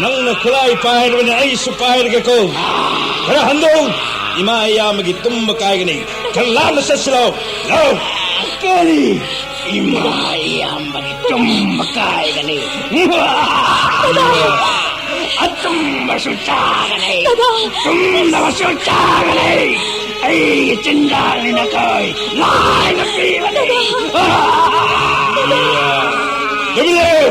ꯅꯪꯅ ꯈꯨꯠꯂꯥꯏ ꯄꯥꯏꯔꯕꯅꯤ, ꯑꯩꯁꯨ ꯄꯥꯏꯔꯒꯦꯀꯣ꯫ ꯈꯔ ꯍꯟꯗꯣꯛꯎ, ꯏꯃꯥ ꯏꯌꯥꯝꯕꯒꯤ ꯇꯨꯝꯕ ꯀꯥꯏꯒꯅꯤ꯫ ꯈꯔ ꯂꯥꯞꯅ ꯆꯠꯁꯤ ꯂꯥꯎ, ꯂꯥꯎ꯫ ꯀꯔꯤ? ꯏꯃꯥ ꯏꯌꯥꯝꯕꯒꯤ ꯇꯨꯝꯕ ꯀꯥꯏꯒꯅꯤ꯫ ꯑꯆꯨꯝꯕꯁꯨ ꯆꯥꯒꯅꯤ, ꯆꯨꯝꯗꯕꯁꯨ ꯆꯥꯒꯅꯤ꯫ ꯑꯩꯒꯤ ꯆꯤꯟꯖꯥꯛꯅꯤ ꯅꯈꯣꯏ ꯂꯥꯏꯅ ꯄꯤꯕꯅꯤ꯫ ꯂꯦꯞꯄꯤꯌꯨ!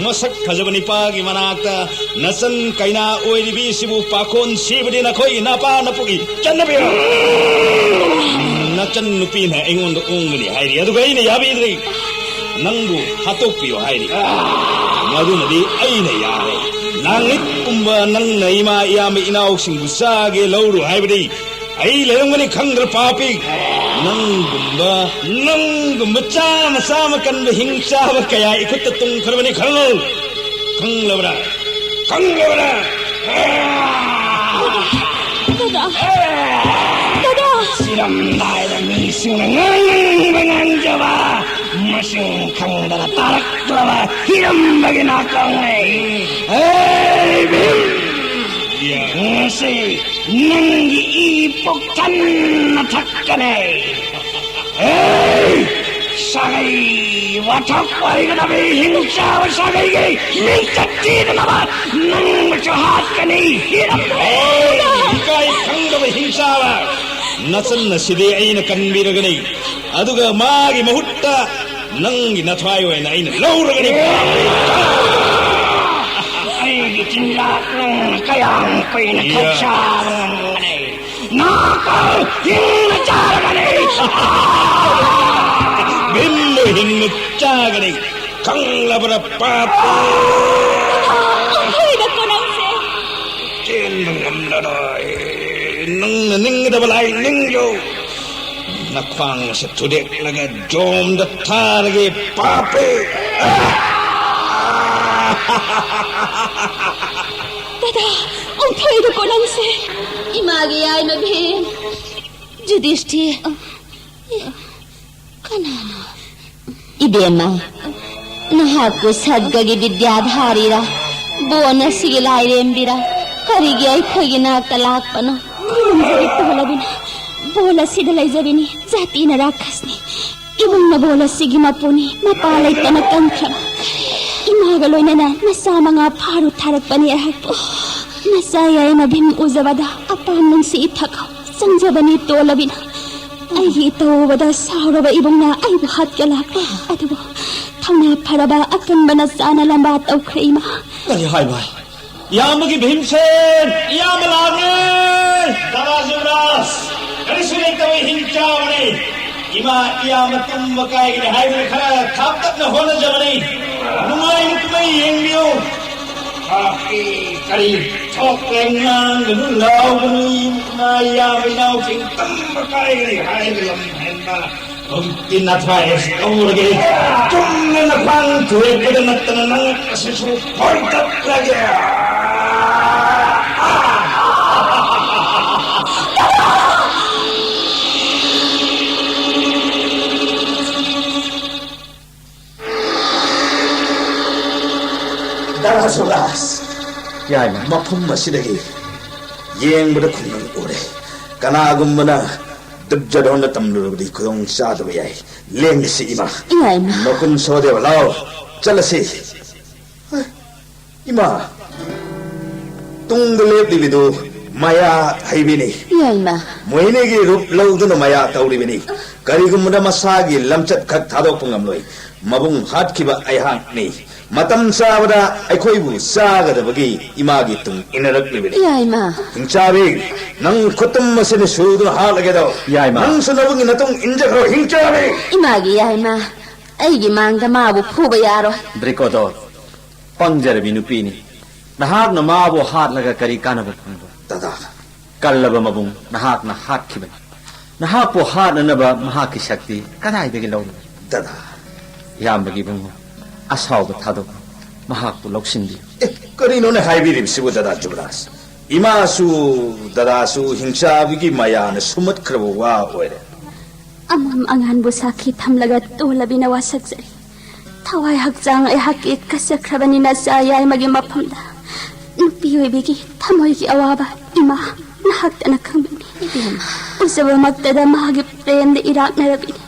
ꯃꯁꯛ ꯐꯖꯕ ꯅꯤꯄꯥꯒꯤ ꯃꯅꯥꯛꯇ ꯅꯆꯟ ꯀꯩꯅꯥ ꯑꯣꯏꯔꯤꯕꯤꯁꯤꯕꯨ ꯄꯥꯈꯣꯟ ꯁꯤꯕꯗꯤ ꯅꯈꯣꯏꯒꯤ ꯅꯄꯥ ꯅꯄꯨꯒꯤ ꯆꯠꯅꯕꯤꯔꯣ? ꯅꯆꯟ ꯅꯨꯄꯤꯅ ꯑꯩꯉꯣꯟꯗ ꯑꯣꯡꯒꯅꯤ ꯍꯥꯏꯔꯤ, ꯑꯗꯨꯒ ꯑꯩꯅ ꯌꯥꯕꯤꯗ꯭ꯔꯤ꯫ ꯅꯪꯕꯨ ꯍꯥꯠꯇꯣꯛꯄꯤꯌꯨ ꯍꯥꯏꯔꯤ, ꯃꯗꯨꯃꯗꯤ ꯑꯩꯅ ꯌꯥꯔꯦ꯫ ꯂꯥꯡꯃꯤꯠꯀꯨꯝꯕ ꯅꯪꯅ ꯏꯃꯥ ꯏꯌꯥꯝꯕ ꯏꯅꯥꯎꯁꯤꯡꯕꯨ ꯆꯥꯒꯦ ꯂꯧꯔꯨ ꯍꯥꯏꯕꯗꯤ ꯑꯩ ꯂꯩꯔꯝꯒꯅꯤ ꯈꯪꯗ꯭ꯔ, ꯄꯥꯄꯤ? ꯅꯪꯒꯨꯝꯕ, ꯅꯪꯒꯨꯝꯕ ꯆꯥꯃ ꯆꯥꯃ ꯀꯟꯕ ꯍꯤꯡ ꯆꯥꯕ ꯀꯌꯥ ꯏꯈꯨꯠꯇ ꯇꯨꯡꯈ꯭ꯔꯕꯅꯤ, ꯈꯪꯂꯣ? ꯈꯪꯂꯕ꯭ꯔꯥ? ꯈꯪꯂꯕ꯭ꯔꯥ? ꯗꯗꯥ! ꯗꯗꯥ! ꯁꯤꯔꯝꯗꯥꯏꯗ ꯃꯤꯁꯤꯡꯅ ꯉꯥꯡꯅꯤꯡꯕ ꯉꯥꯡꯖꯕ, ꯃꯁꯤꯡ ꯈꯪꯗꯅ ꯇꯥꯔꯛꯂꯕ ꯍꯤꯔꯝꯕꯒꯤ ꯅꯥꯀꯣꯡꯅꯦ꯫ ꯍꯦ ꯚꯤꯝ! ꯉꯁꯤ ꯅꯪꯒꯤ ꯏ ꯄꯨꯛ ꯊꯟꯅ ꯊꯛꯀꯅꯤ꯫ ꯍꯦ! ꯁꯥꯒꯩ ꯋꯥꯊꯣꯛ ꯑꯣꯏꯒꯗꯕ ꯍꯤꯡꯆꯥꯕ ꯁꯥꯒꯩꯒꯤ ꯃꯤꯡꯆꯠ ꯊꯤꯗꯅꯕ ꯅꯪꯕꯨꯁꯨ ꯍꯥꯠꯀꯅꯤ, ꯍꯤꯔꯝꯕ! ꯏꯀꯥꯏ ꯈꯪꯗꯕ ꯍꯤꯡꯆꯥꯕ! ꯅꯆꯟ ꯑꯁꯤꯗꯤ ꯑꯩꯅ ꯀꯟꯕꯤꯔꯒꯅꯤ, ꯑꯗꯨꯒ ꯃꯥꯒꯤ ꯃꯍꯨꯠꯇ ꯅꯪꯒꯤ ꯅꯊ꯭ꯋꯥꯏ ꯑꯣꯏꯅ ꯑꯩꯅ ꯂꯧꯔꯒꯅꯤ꯫ ꯑꯩꯒꯤ ꯆꯤꯟꯖꯥꯛ ꯅꯪꯅ ꯀꯌꯥꯝ ꯀꯨꯏꯅ ꯊꯛ ꯆꯥꯕ ꯉꯝꯒꯅꯤ? ꯅꯥꯀꯜ ꯍꯤꯡꯅ ꯆꯥꯔꯒꯅꯤ꯫ ꯚꯤꯝꯕꯨ ꯍꯤꯡꯅ ꯆꯥꯒꯅꯤ꯫ ꯈꯪꯂꯕ꯭ꯔꯥ, ꯄꯥꯄꯤ? ꯑꯩꯈꯣꯏꯗ ꯀꯣꯅꯪꯁꯦ꯫ ꯆꯦꯟꯕ ꯉꯝꯂꯔꯣꯏ꯫ ꯅꯪꯅ ꯅꯤꯡꯒꯗꯕ ꯂꯥꯏ ꯅꯤꯡꯌꯨ꯫ ꯅꯈ꯭ꯋꯥꯡ ꯑꯁꯤ ꯊꯨꯗꯦꯛꯂꯒ ꯖꯣꯝꯗ ꯊꯥꯔꯒꯦ, ꯄꯥꯄꯤ꯫ ꯗꯗꯥ, ꯑꯣꯟꯊꯣꯛꯏꯗꯀꯣ ꯅꯪꯁꯦ꯫ ꯏꯃꯥꯒꯤ ꯌꯥꯏꯃ ꯚꯤꯝ꯫ ꯌꯨꯙꯤꯁꯇꯤꯔ꯫ ꯀꯅꯥꯅꯣ? ꯏꯕꯦꯝꯃ, ꯅꯍꯥꯛꯄꯨ ꯁꯠꯒꯒꯤ ꯕꯤꯗ꯭ꯌꯥ ꯙꯥꯔꯤꯔꯥ? ꯕꯣꯟ ꯑꯁꯤꯒꯤ ꯂꯥꯏꯔꯦꯝꯕꯤꯔꯥ? ꯀꯔꯤꯒꯤ ꯑꯩꯈꯣꯏꯒꯤ ꯅꯥꯛꯇ ꯂꯥꯛꯄꯅꯣ? ꯈꯨꯔꯨꯝꯖꯔꯤ ꯇꯣꯜꯂꯕꯤꯅ꯫ ꯕꯣꯟ ꯑꯁꯤꯗ ꯂꯩꯖꯕꯤꯅꯤ꯫ ꯖꯥꯇꯤꯅ ꯔꯥꯈꯁꯅꯤ꯫ ꯏꯕꯨꯡꯅ ꯕꯣꯜ ꯑꯁꯤꯒꯤ ꯃꯄꯨꯅꯤ꯫ ꯃꯄꯥ ꯂꯩꯇꯅ ꯀꯟꯈ꯭ꯔꯕ ꯏꯃꯥꯒ ꯂꯣꯏꯅꯅ ꯅꯆꯥ ꯃꯉꯥ ꯐꯥꯔꯨ ꯊꯥꯔꯛꯄꯅꯤ ꯑꯩꯍꯥꯛꯄꯨ꯫ ꯅꯆꯥ ꯌꯥꯏꯃ ꯚꯤꯝ ꯎꯖꯕꯗ ꯑꯄꯥꯝ ꯅꯨꯡꯁꯤ ꯏꯊꯛ ꯆꯪꯖꯕꯅꯤ ꯇꯣꯜꯂꯕꯤꯅ꯫ ꯑꯩꯒꯤ ꯏꯇꯧ ꯎꯕꯗ ꯁꯥꯎꯔꯕ ꯏꯕꯨꯡꯅ ꯑꯩꯕꯨ ꯍꯥꯠꯀꯦ ꯂꯥꯛꯄ꯫ ꯑꯗꯨꯕꯨ ꯊꯧꯅꯥ ꯐꯔꯕ ꯑꯀꯟꯕ ꯅꯆꯥꯅ ꯂꯝꯕꯥ ꯇꯧꯈ꯭ꯔꯦ ꯏꯃꯥ꯫ ꯀꯔꯤ ꯍꯥꯏꯕ? ꯏꯌꯥꯝꯕꯒꯤ ꯚꯤꯝꯁꯦꯟ! ꯏꯌꯥꯝꯕ ꯂꯥꯛꯂꯦ! ꯗꯥꯔꯥ ꯖꯨꯕꯔꯥꯖ! ꯀꯔꯤꯁꯨ ꯂꯩꯇꯕ ꯍꯤꯡ ꯆꯥꯕꯅꯤ꯫ ꯏꯃꯥ, ꯏꯌꯥꯝꯕ ꯇꯨꯝꯕ ꯀꯥꯏꯒꯅꯤ ꯍꯥꯏꯗꯨꯅ ꯈꯔ ꯊꯥꯞꯇꯛꯅ ꯍꯣꯠꯅꯖꯕꯅꯤ꯫ ꯅꯨꯡꯉꯥꯏꯅ ꯀꯨꯝꯍꯩ ꯌꯦꯡꯕꯤꯌꯨ꯫ ꯄꯥꯄꯤ, ꯀꯔꯤ ꯊꯣꯛꯂꯦ? ꯉꯥꯡꯒꯅꯨ, ꯂꯥꯎꯒꯅꯨ꯫ ꯏꯃꯥ, ꯏꯌꯥꯝꯕ, ꯏꯅꯥꯎꯁꯤꯡ ꯇꯨꯝꯕ ꯀꯥꯏꯒꯅꯤ ꯍꯥꯏꯕ ꯂꯝ ꯍꯦꯟꯕ꯫ ꯍꯧꯖꯤꯛꯇꯤ ꯅꯊ꯭ꯋꯥꯏ ꯑꯁꯤ ꯂꯧꯔꯒꯦ꯫ ꯆꯨꯝꯅ ꯅꯈ꯭ꯋꯥꯡ ꯊꯨꯗꯦꯛꯄꯗ ꯅꯠꯇꯅ ꯅꯉꯛ ꯑꯁꯤꯁꯨ ꯐꯣꯏꯗꯠꯂꯒꯦ꯫ ꯗꯥꯔꯥ ꯖꯨꯕꯔꯥꯖ, ꯌꯥꯏꯃ꯫ ꯃꯐꯝ ꯑꯁꯤꯗꯒꯤ ꯌꯦꯡꯕꯗ ꯈꯨꯡꯒꯪ ꯎꯔꯦ꯫ ꯀꯅꯥꯒꯨꯝꯕꯅ ꯗꯨꯔꯖꯣꯙꯟꯗ ꯇꯝꯂꯨꯔꯕꯗꯤ ꯈꯨꯗꯣꯡ ꯆꯥꯗꯕ ꯌꯥꯏ꯫ ꯂꯦꯡꯉꯁꯤ, ꯏꯃꯥ꯫ ꯏꯃꯥ, ꯏꯃꯥ꯫ ꯅꯀꯨꯟ ꯁꯍꯗꯦꯕ, ꯂꯥꯎ, ꯆꯠꯂꯁꯤ꯫ ꯍ, ꯏꯃꯥ, ꯇꯨꯡꯗ ꯂꯦꯞꯂꯤꯕꯤꯗꯨ ꯃꯌꯥ ꯍꯩꯕꯤꯅꯤ꯫ ꯏꯃꯥ, ꯏꯃꯥ꯫ ꯃꯣꯍꯤꯅꯤꯒꯤ ꯔꯨꯞ ꯂꯧꯗꯨꯅ ꯃꯌꯥ ꯇꯧꯔꯤꯕꯅꯤ꯫ ꯀꯔꯤꯒꯨꯝꯕꯗ ꯃꯁꯥꯒꯤ ꯂꯝꯆꯠ ꯈꯛ ꯊꯥꯗꯣꯛꯄ ꯉꯝꯂꯣꯏ꯫ ꯃꯕꯨꯡ ꯍꯥꯠꯈꯤꯕ ꯑꯩꯍꯥꯛꯅꯤ꯫ ꯃꯇꯝ ꯆꯥꯕꯗ ꯑꯩꯈꯣꯏꯕꯨ ꯆꯥꯒꯗꯕꯒꯤ ꯏꯃꯥꯒꯤ ꯇꯨꯡ ꯏꯟꯅꯔꯛꯂꯤꯕꯅꯤ꯫ ꯌꯥꯏꯃ꯫ ꯍꯤꯡꯆꯥꯕꯤ, ꯅꯪ ꯈꯨꯠꯇꯨꯝ ꯑꯁꯤꯅ ꯁꯨꯗꯨꯅ ꯍꯥꯠꯂꯒꯦꯗꯣ꯫ ꯌꯥꯏꯃ꯫ ꯅꯪꯁꯨ ꯅꯕꯨꯡꯒꯤ ꯅꯇꯨꯡ ꯏꯟꯖꯈ꯭ꯔꯣ, ꯍꯤꯡꯆꯥꯕꯤ! ꯏꯃꯥꯒꯤ ꯌꯥꯏꯃ, ꯑꯩꯒꯤ ꯃꯥꯡꯗ ꯃꯥꯕꯨ ꯐꯨꯕ ꯌꯥꯔꯣꯏ꯫ ꯗ꯭ꯔꯤꯀꯣꯗꯣ, ꯄꯪꯖꯔꯕꯤ ꯅꯨꯄꯤꯅꯤ꯫ ꯅꯍꯥꯛꯅ ꯃꯥꯕꯨ ꯍꯥꯠꯂꯒ ꯀꯔꯤ ꯀꯥꯟꯅꯕ ꯐꯪꯕ? ꯗꯗꯥ꯫ ꯀꯜꯂꯕ ꯃꯕꯨꯡ ꯅꯍꯥꯛꯅ ꯍꯥꯠꯈꯤꯕꯅꯤ꯫ ꯅꯍꯥꯛꯄꯨ ꯍꯥꯠꯅꯅꯕ ꯃꯍꯥꯛꯀꯤ ꯁꯛꯇꯤ ꯀꯗꯥꯏꯗꯒꯤ ꯂꯧꯔꯨꯅꯤ? ꯗꯗꯥ꯫ ꯏꯌꯥꯝꯕꯒꯤ ꯏꯕꯨꯡꯉꯣ, ꯑꯁꯥꯎꯕ ꯊꯥꯗꯣꯛꯎ꯫ ꯃꯍꯥꯛꯄꯨ ꯂꯧꯁꯤꯟꯕꯤꯌꯨ꯫ ꯑꯦ, ꯀꯔꯤꯅꯣꯅꯦ ꯍꯥꯏꯕꯤꯔꯤꯕꯁꯤꯕꯨ, ꯗꯗꯥ ꯖꯨꯕꯔꯥꯖ? ꯏꯃꯥꯁꯨ, ꯗꯗꯥꯁꯨ ꯍꯤꯡꯆꯥꯕꯤꯒꯤ ꯃꯌꯥꯅ ꯁꯨꯝꯃꯠꯈ꯭ꯔꯕ ꯋꯥ ꯑꯣꯏꯔꯦ꯫ ꯑꯃꯝ ꯑꯉꯥꯟꯕꯨ ꯁꯥꯈꯤ ꯊꯝꯂꯒ ꯇꯣꯜꯂꯕꯤꯅ ꯋꯥꯁꯛꯆꯔꯤ꯫ ꯊꯋꯥꯏ ꯍꯛꯆꯥꯡ ꯑꯩꯍꯥꯛꯀꯤ ꯀꯠꯆꯈ꯭ꯔꯕꯅꯤ ꯅꯆꯥ ꯌꯥꯏꯃꯒꯤ ꯃꯐꯝꯗ꯫ ꯅꯨꯄꯤ ꯑꯣꯏꯕꯤꯒꯤ ꯊꯃꯣꯏꯒꯤ ꯑꯋꯥꯕ ꯏꯃꯥ ꯅꯍꯥꯛꯇꯅ ꯈꯪꯕꯤꯅꯤ꯫ ꯏꯕꯦꯝꯃ꯫ ꯎꯖꯕꯃꯛꯇꯗ ꯃꯥꯒꯤ ꯄ꯭ꯔꯦꯝꯗ ꯏꯔꯥꯛꯅꯔꯕꯤꯅꯤ꯫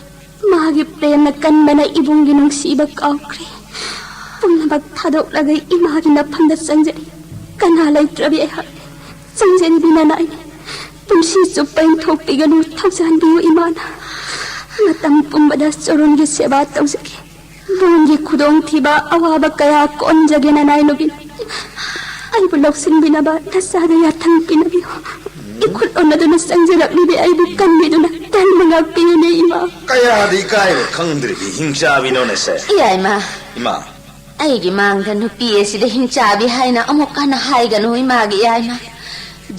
ꯃꯥꯒꯤ ꯄ꯭ꯔꯦꯝꯅ ꯀꯟꯕꯅ ꯏꯕꯨꯡꯒꯤ ꯅꯨꯡꯁꯤꯕ ꯀꯥꯎꯈ꯭ꯔꯦ꯫ ꯄꯨꯝꯅꯃꯛ ꯊꯥꯗꯣꯛꯂꯒ ꯏꯃꯥꯒꯤ ꯅꯐꯝꯗ ꯆꯪꯖꯔꯤ꯫ ꯀꯅꯥ ꯂꯩꯇ꯭ꯔꯕꯤ ꯑꯩꯍꯥꯛ ꯆꯪꯖꯔꯤꯕꯤ ꯅꯅꯥꯏꯅꯤ꯫ ꯄꯨꯟꯁꯤ ꯆꯨꯞꯄ ꯏꯟꯊꯣꯛꯄꯤꯒꯅꯨ, ꯊꯧꯖꯥꯟꯕꯤꯌꯨ ꯏꯃꯥꯅ꯫ ꯃꯇꯝ ꯄꯨꯝꯕꯗ ꯆꯣꯔꯣꯟꯒꯤ ꯁꯦꯕꯥ ꯇꯧꯖꯒꯦ꯫ ꯂꯣꯟꯒꯤ ꯈꯨꯗꯣꯡꯊꯤꯕ, ꯑꯋꯥꯕ ꯀꯌꯥ ꯀꯣꯟꯖꯒꯦ ꯅꯅꯥꯏ ꯅꯨꯕꯤ꯫ ꯑꯩꯕꯨ ꯂꯧꯁꯤꯟꯕꯤꯅꯕ ꯅꯆꯥꯗ ꯌꯥꯊꯪ ꯄꯤꯅꯕꯤꯌꯨ꯫ ꯏꯈꯨꯠ ꯑꯣꯟꯅꯗꯨꯅ ꯆꯪꯖꯔꯛꯂꯤꯕꯤ ꯑꯩꯕꯨ ꯀꯟꯕꯤꯗꯨꯅ ꯙꯔꯃ ꯉꯥꯛꯄꯤꯌꯨꯅꯦ ꯏꯃꯥ꯫ ꯀꯌꯥꯗꯤ ꯏꯀꯥꯏꯕ ꯈꯪꯗ꯭ꯔꯤꯕꯤ ꯍꯤꯡꯆꯥꯕꯤꯅꯣꯅꯦꯁꯦ꯫ ꯏꯌꯥ ꯏꯃꯥ꯫ ꯏꯃꯥ꯫ ꯑꯩꯒꯤ ꯃꯥꯡꯗ ꯅꯨꯄꯤ ꯑꯁꯤꯗ ꯍꯤꯡꯆꯥꯕꯤ ꯍꯥꯏꯅ ꯑꯃꯨꯛ ꯍꯟꯅ ꯍꯥꯏꯒꯅꯨ ꯏꯃꯥꯒꯤ ꯏꯌꯥ ꯏꯃꯥ꯫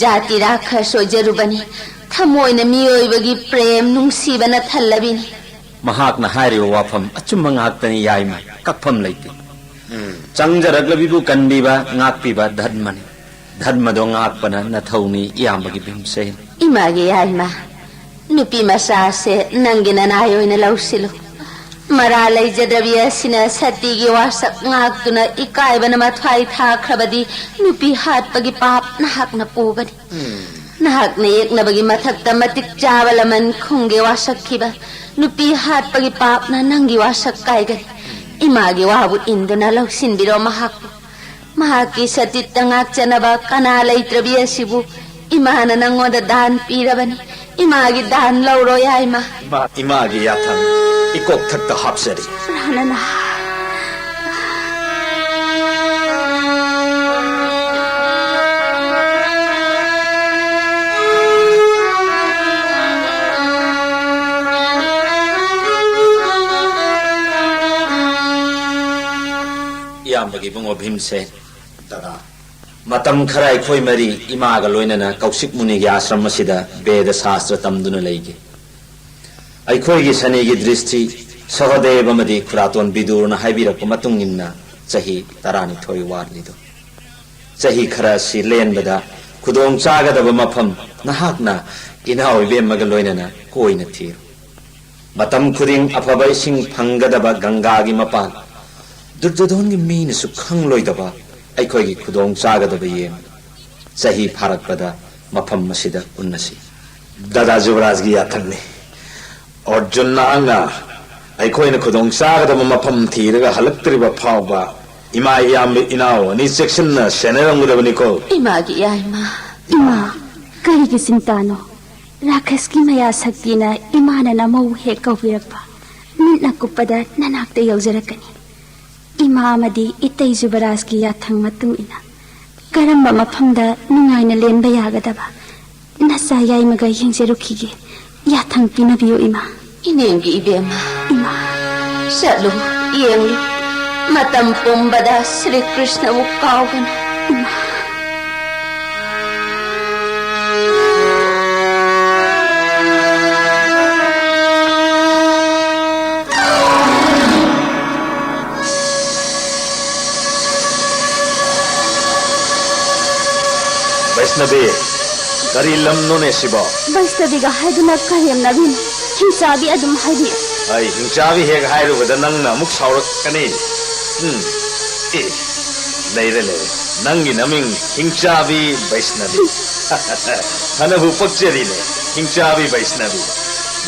ꯖꯥꯇꯤ ꯔꯥꯈꯁ ꯑꯣꯏꯖꯔꯨꯕꯅꯤ꯫ ꯊꯃꯣꯏꯅ ꯃꯤꯑꯣꯏꯕꯒꯤ ꯄ꯭ꯔꯦꯝ ꯅꯨꯡꯁꯤꯕꯅ ꯊꯜꯂꯕꯤꯅꯤ꯫ ꯃꯍꯥꯛꯅ ꯍꯥꯏꯔꯤꯕ ꯋꯥꯐꯝ ꯑꯆꯨꯝꯕ ꯉꯥꯛꯇꯅꯤ ꯌꯥꯏꯃ꯫ ꯀꯛꯐꯝ ꯂꯩꯇꯦ꯫ ꯎꯝ꯫ ꯆꯪꯖꯔꯛꯂꯕꯤꯕꯨ ꯀꯟꯕꯤꯕ, ꯉꯥꯛꯄꯤꯕ ꯙꯔꯃꯅꯤ꯫ ꯙꯔꯃꯗꯣ ꯉꯥꯛꯄꯅ ꯅꯊꯧꯅꯤ ꯏꯌꯥꯝꯕꯒꯤ ꯚꯤꯝꯁꯦꯟ꯫ ꯏꯃꯥꯒꯤ ꯌꯥꯏꯃ, ꯅꯨꯄꯤ ꯃꯆꯥꯁꯦ ꯅꯪꯒꯤ ꯅꯅꯥꯏ ꯑꯣꯏꯅ ꯂꯧꯁꯤꯜꯂꯨ꯫ ꯃꯔꯥ ꯂꯩꯖꯗꯕꯤ ꯑꯁꯤꯅ ꯁꯇꯤꯒꯤ ꯋꯥꯁꯛ ꯉꯥꯛꯇꯨꯅ ꯏꯀꯥꯏꯕꯅ ꯃꯊ꯭ꯋꯥꯏ ꯊꯥꯈ꯭ꯔꯕꯗꯤ ꯅꯨꯄꯤ ꯍꯥꯠꯄꯒꯤ ꯄꯥꯞ ꯅꯍꯥꯛꯅ ꯄꯨꯒꯅꯤ꯫ ꯅꯍꯥꯛꯅ ꯌꯦꯛꯅꯕꯒꯤ ꯃꯊꯛꯇ ꯃꯇꯤꯛ ꯆꯥꯕ ꯂꯃꯟ ꯈꯨꯝꯒꯦ ꯋꯥꯁꯛꯈꯤꯕ ꯅꯨꯄꯤ ꯍꯥꯠꯄꯒꯤ ꯄꯥꯞꯅ ꯅꯪꯒꯤ ꯋꯥꯁꯛ ꯀꯥꯏꯒꯅꯤ꯫ ꯏꯃꯥꯒꯤ ꯋꯥꯕꯨ ꯏꯟꯗꯨꯅ ꯂꯧꯁꯤꯟꯕꯤꯔꯣ ꯃꯍꯥꯛꯄꯨ꯫ ꯃꯍꯥꯛꯀꯤ ꯁꯇꯤꯠꯇ ꯉꯥꯛꯆꯅꯕ ꯀꯅꯥ ꯂꯩꯇ꯭ꯔꯕꯤ ꯑꯁꯤꯕꯨ ꯏꯃꯥꯅ ꯅꯪꯉꯣꯟꯗ ꯗꯥꯟ ꯄꯤꯔꯕꯅꯤ꯫ ꯏꯃꯥꯒꯤ ꯗꯥꯟ ꯂꯧꯔꯣ ꯌꯥꯏꯃ꯫ ꯏꯃꯥ, ꯏꯃꯥꯒꯤ ꯌꯥꯊꯪ ꯏꯀꯣꯛꯊꯛꯇ ꯍꯥꯞꯆꯔꯤ꯫ ꯄ꯭ꯔꯥꯅꯅ꯫ ꯏꯌꯥꯝꯕꯒꯤ ꯏꯕꯨꯡꯉꯣ ꯚꯤꯝꯁꯦ꯫ ꯗꯗꯥ, ꯃꯇꯝ ꯈꯔ ꯑꯩꯈꯣꯏ ꯃꯔꯤ ꯏꯃꯥꯒ ꯂꯣꯏꯅꯅ ꯀꯧꯁꯤꯛ ꯃꯨꯅꯤꯒꯤ ꯑꯥꯁ꯭ꯔꯝ ꯑꯁꯤꯗ ꯕꯦꯗ ꯁꯥꯁꯇ꯭ꯔ ꯇꯝꯗꯨꯅ ꯂꯩꯈꯤ꯫ ꯑꯩꯈꯣꯏꯒꯤ ꯁꯅꯤꯒꯤ ꯗ꯭ꯔꯤꯁꯇꯤ ꯁꯍꯗꯦꯕ ꯑꯃꯗꯤ ꯈꯨꯔꯥꯇꯣꯟ ꯕꯤꯗꯨꯔꯅ ꯍꯥꯏꯕꯤꯔꯛꯄ ꯃꯇꯨꯡ ꯏꯟꯅ ꯆꯍꯤ ꯇꯔꯥꯅꯤꯊꯣꯏ ꯋꯥꯠꯂꯤꯗꯨ꯫ ꯆꯍꯤ ꯈꯔ ꯑꯁꯤ ꯂꯦꯟꯕꯗ ꯈꯨꯗꯣꯡ ꯆꯥꯒꯗꯕ ꯃꯐꯝ ꯅꯍꯥꯛꯅ ꯏꯅꯥꯎ ꯏꯕꯦꯝꯃꯒ ꯂꯣꯏꯅꯅ ꯀꯣꯏꯅ ꯊꯤꯔꯨ꯫ ꯃꯇꯝ ꯈꯨꯗꯤꯡ ꯑꯐꯕ ꯏꯁꯤꯡ ꯐꯪꯒꯗꯕ ꯒꯪꯒꯥꯒꯤ ꯃꯄꯥꯟ, ꯗꯨꯔꯖꯣꯙꯣꯟꯒꯤ ꯃꯤꯅꯁꯨ ꯈꯪꯂꯣꯏꯗꯕ ꯑꯩꯈꯣꯏꯒꯤ ꯈꯨꯗꯣꯡ ꯆꯥꯒꯗꯕ ꯌꯦꯡ꯫ ꯆꯍꯤ ꯐꯥꯔꯛꯄꯗ ꯃꯐꯝ ꯑꯁꯤꯗ ꯎꯟꯅꯁꯤ꯫ ꯗꯗꯥ ꯖꯨꯕꯔꯥꯖꯒꯤ ꯌꯥꯊꯪꯅꯤ꯫ ꯑꯔꯖꯨꯟ, ꯅꯍꯥꯛꯅ ꯑꯩꯈꯣꯏꯅ ꯈꯨꯗꯣꯡ ꯆꯥꯒꯗꯕ ꯃꯐꯝ ꯊꯤꯔꯒ ꯍꯜꯂꯛꯇ꯭ꯔꯤꯕ ꯐꯥꯎꯕ ꯏꯃꯥ ꯏꯌꯥꯝꯕ ꯏꯅꯥꯎ ꯑꯅꯤ ꯆꯦꯛꯁꯤꯟꯅ ꯁꯦꯟꯅꯔꯝꯒꯗꯕꯅꯤꯀꯣ꯫ ꯏꯃꯥꯒꯤ ꯏꯌꯥꯏꯃ꯫ ꯏꯃꯥ, ꯀꯔꯤꯒꯤ ꯆꯤꯟꯇꯥꯅꯣ? ꯔꯥꯀꯦꯁꯀꯤ ꯃꯌꯥ ꯁꯛꯇꯤꯅ ꯏꯃꯥꯅ ꯅꯃꯧ ꯍꯦꯛ ꯀꯧꯕꯤꯔꯛꯄ, ꯃꯤꯠꯅ ꯀꯨꯞꯄꯗ ꯅꯅꯥꯛꯇ ꯌꯧꯖꯔꯛꯀꯅꯤ꯫ ꯏꯃꯥ ꯑꯃꯗꯤ ꯏꯇꯩ ꯖꯨꯕꯔꯥꯖꯀꯤ ꯌꯥꯊꯪ ꯃꯇꯨꯡ ꯏꯟꯅ ꯀꯔꯝꯕ ꯃꯐꯝꯗ ꯅꯨꯡꯉꯥꯏꯅ ꯂꯦꯟꯕ ꯌꯥꯒꯗꯕ ꯅꯆꯥ ꯌꯥꯏꯃꯒ ꯌꯦꯡꯖꯔꯨꯈꯤꯒꯦ꯫ ꯌꯥꯊꯪ ꯄꯤꯅꯕꯤꯌꯨ, ꯏꯃꯥ꯫ ꯏꯅꯦꯝꯒꯤ ꯏꯕꯦꯝꯃ, ꯏꯃꯥ꯫ ꯆꯠꯂꯨ, ꯌꯦꯡꯂꯨ, ꯃꯇꯝ ꯄꯨꯝꯕꯗ ꯁ꯭ꯔꯤ ꯀ꯭ꯔꯤꯁꯅꯕꯨ ꯀꯥꯎꯒꯅꯨ꯫ ꯏꯃꯥ꯫ ꯕꯩꯁꯅꯕꯤ, ꯀꯔꯤ ꯂꯝꯅꯣꯅꯦ ꯁꯤꯕꯣ? ꯕꯩꯁꯅꯕꯤꯒ ꯍꯥꯏꯗꯨꯅ ꯀꯔꯦꯝꯅꯕꯤꯅ ꯍꯤꯡꯆꯥꯕꯤ ꯑꯗꯨꯝ ꯍꯥꯏꯕꯤ꯫ ꯑꯩ ꯍꯤꯡꯆꯥꯕꯤ ꯍꯦꯛ ꯍꯥꯏꯔꯨꯕꯗ ꯅꯪꯅ ꯑꯃꯨꯛ ꯁꯥꯎꯔꯛꯀꯅꯤ꯫ ꯎꯝ, ꯑꯦ, ꯂꯩꯔꯦ, ꯂꯩꯔꯦ, ꯅꯪꯒꯤ ꯅꯃꯤꯡ ꯍꯤꯡꯆꯥꯕꯤ ꯕꯩꯁꯅꯕꯤ꯫ ꯐꯅꯕꯨ ꯄꯛꯆꯔꯤꯅꯦ, ꯍꯤꯡꯆꯥꯕꯤ ꯕꯩꯁꯅꯕꯤ꯫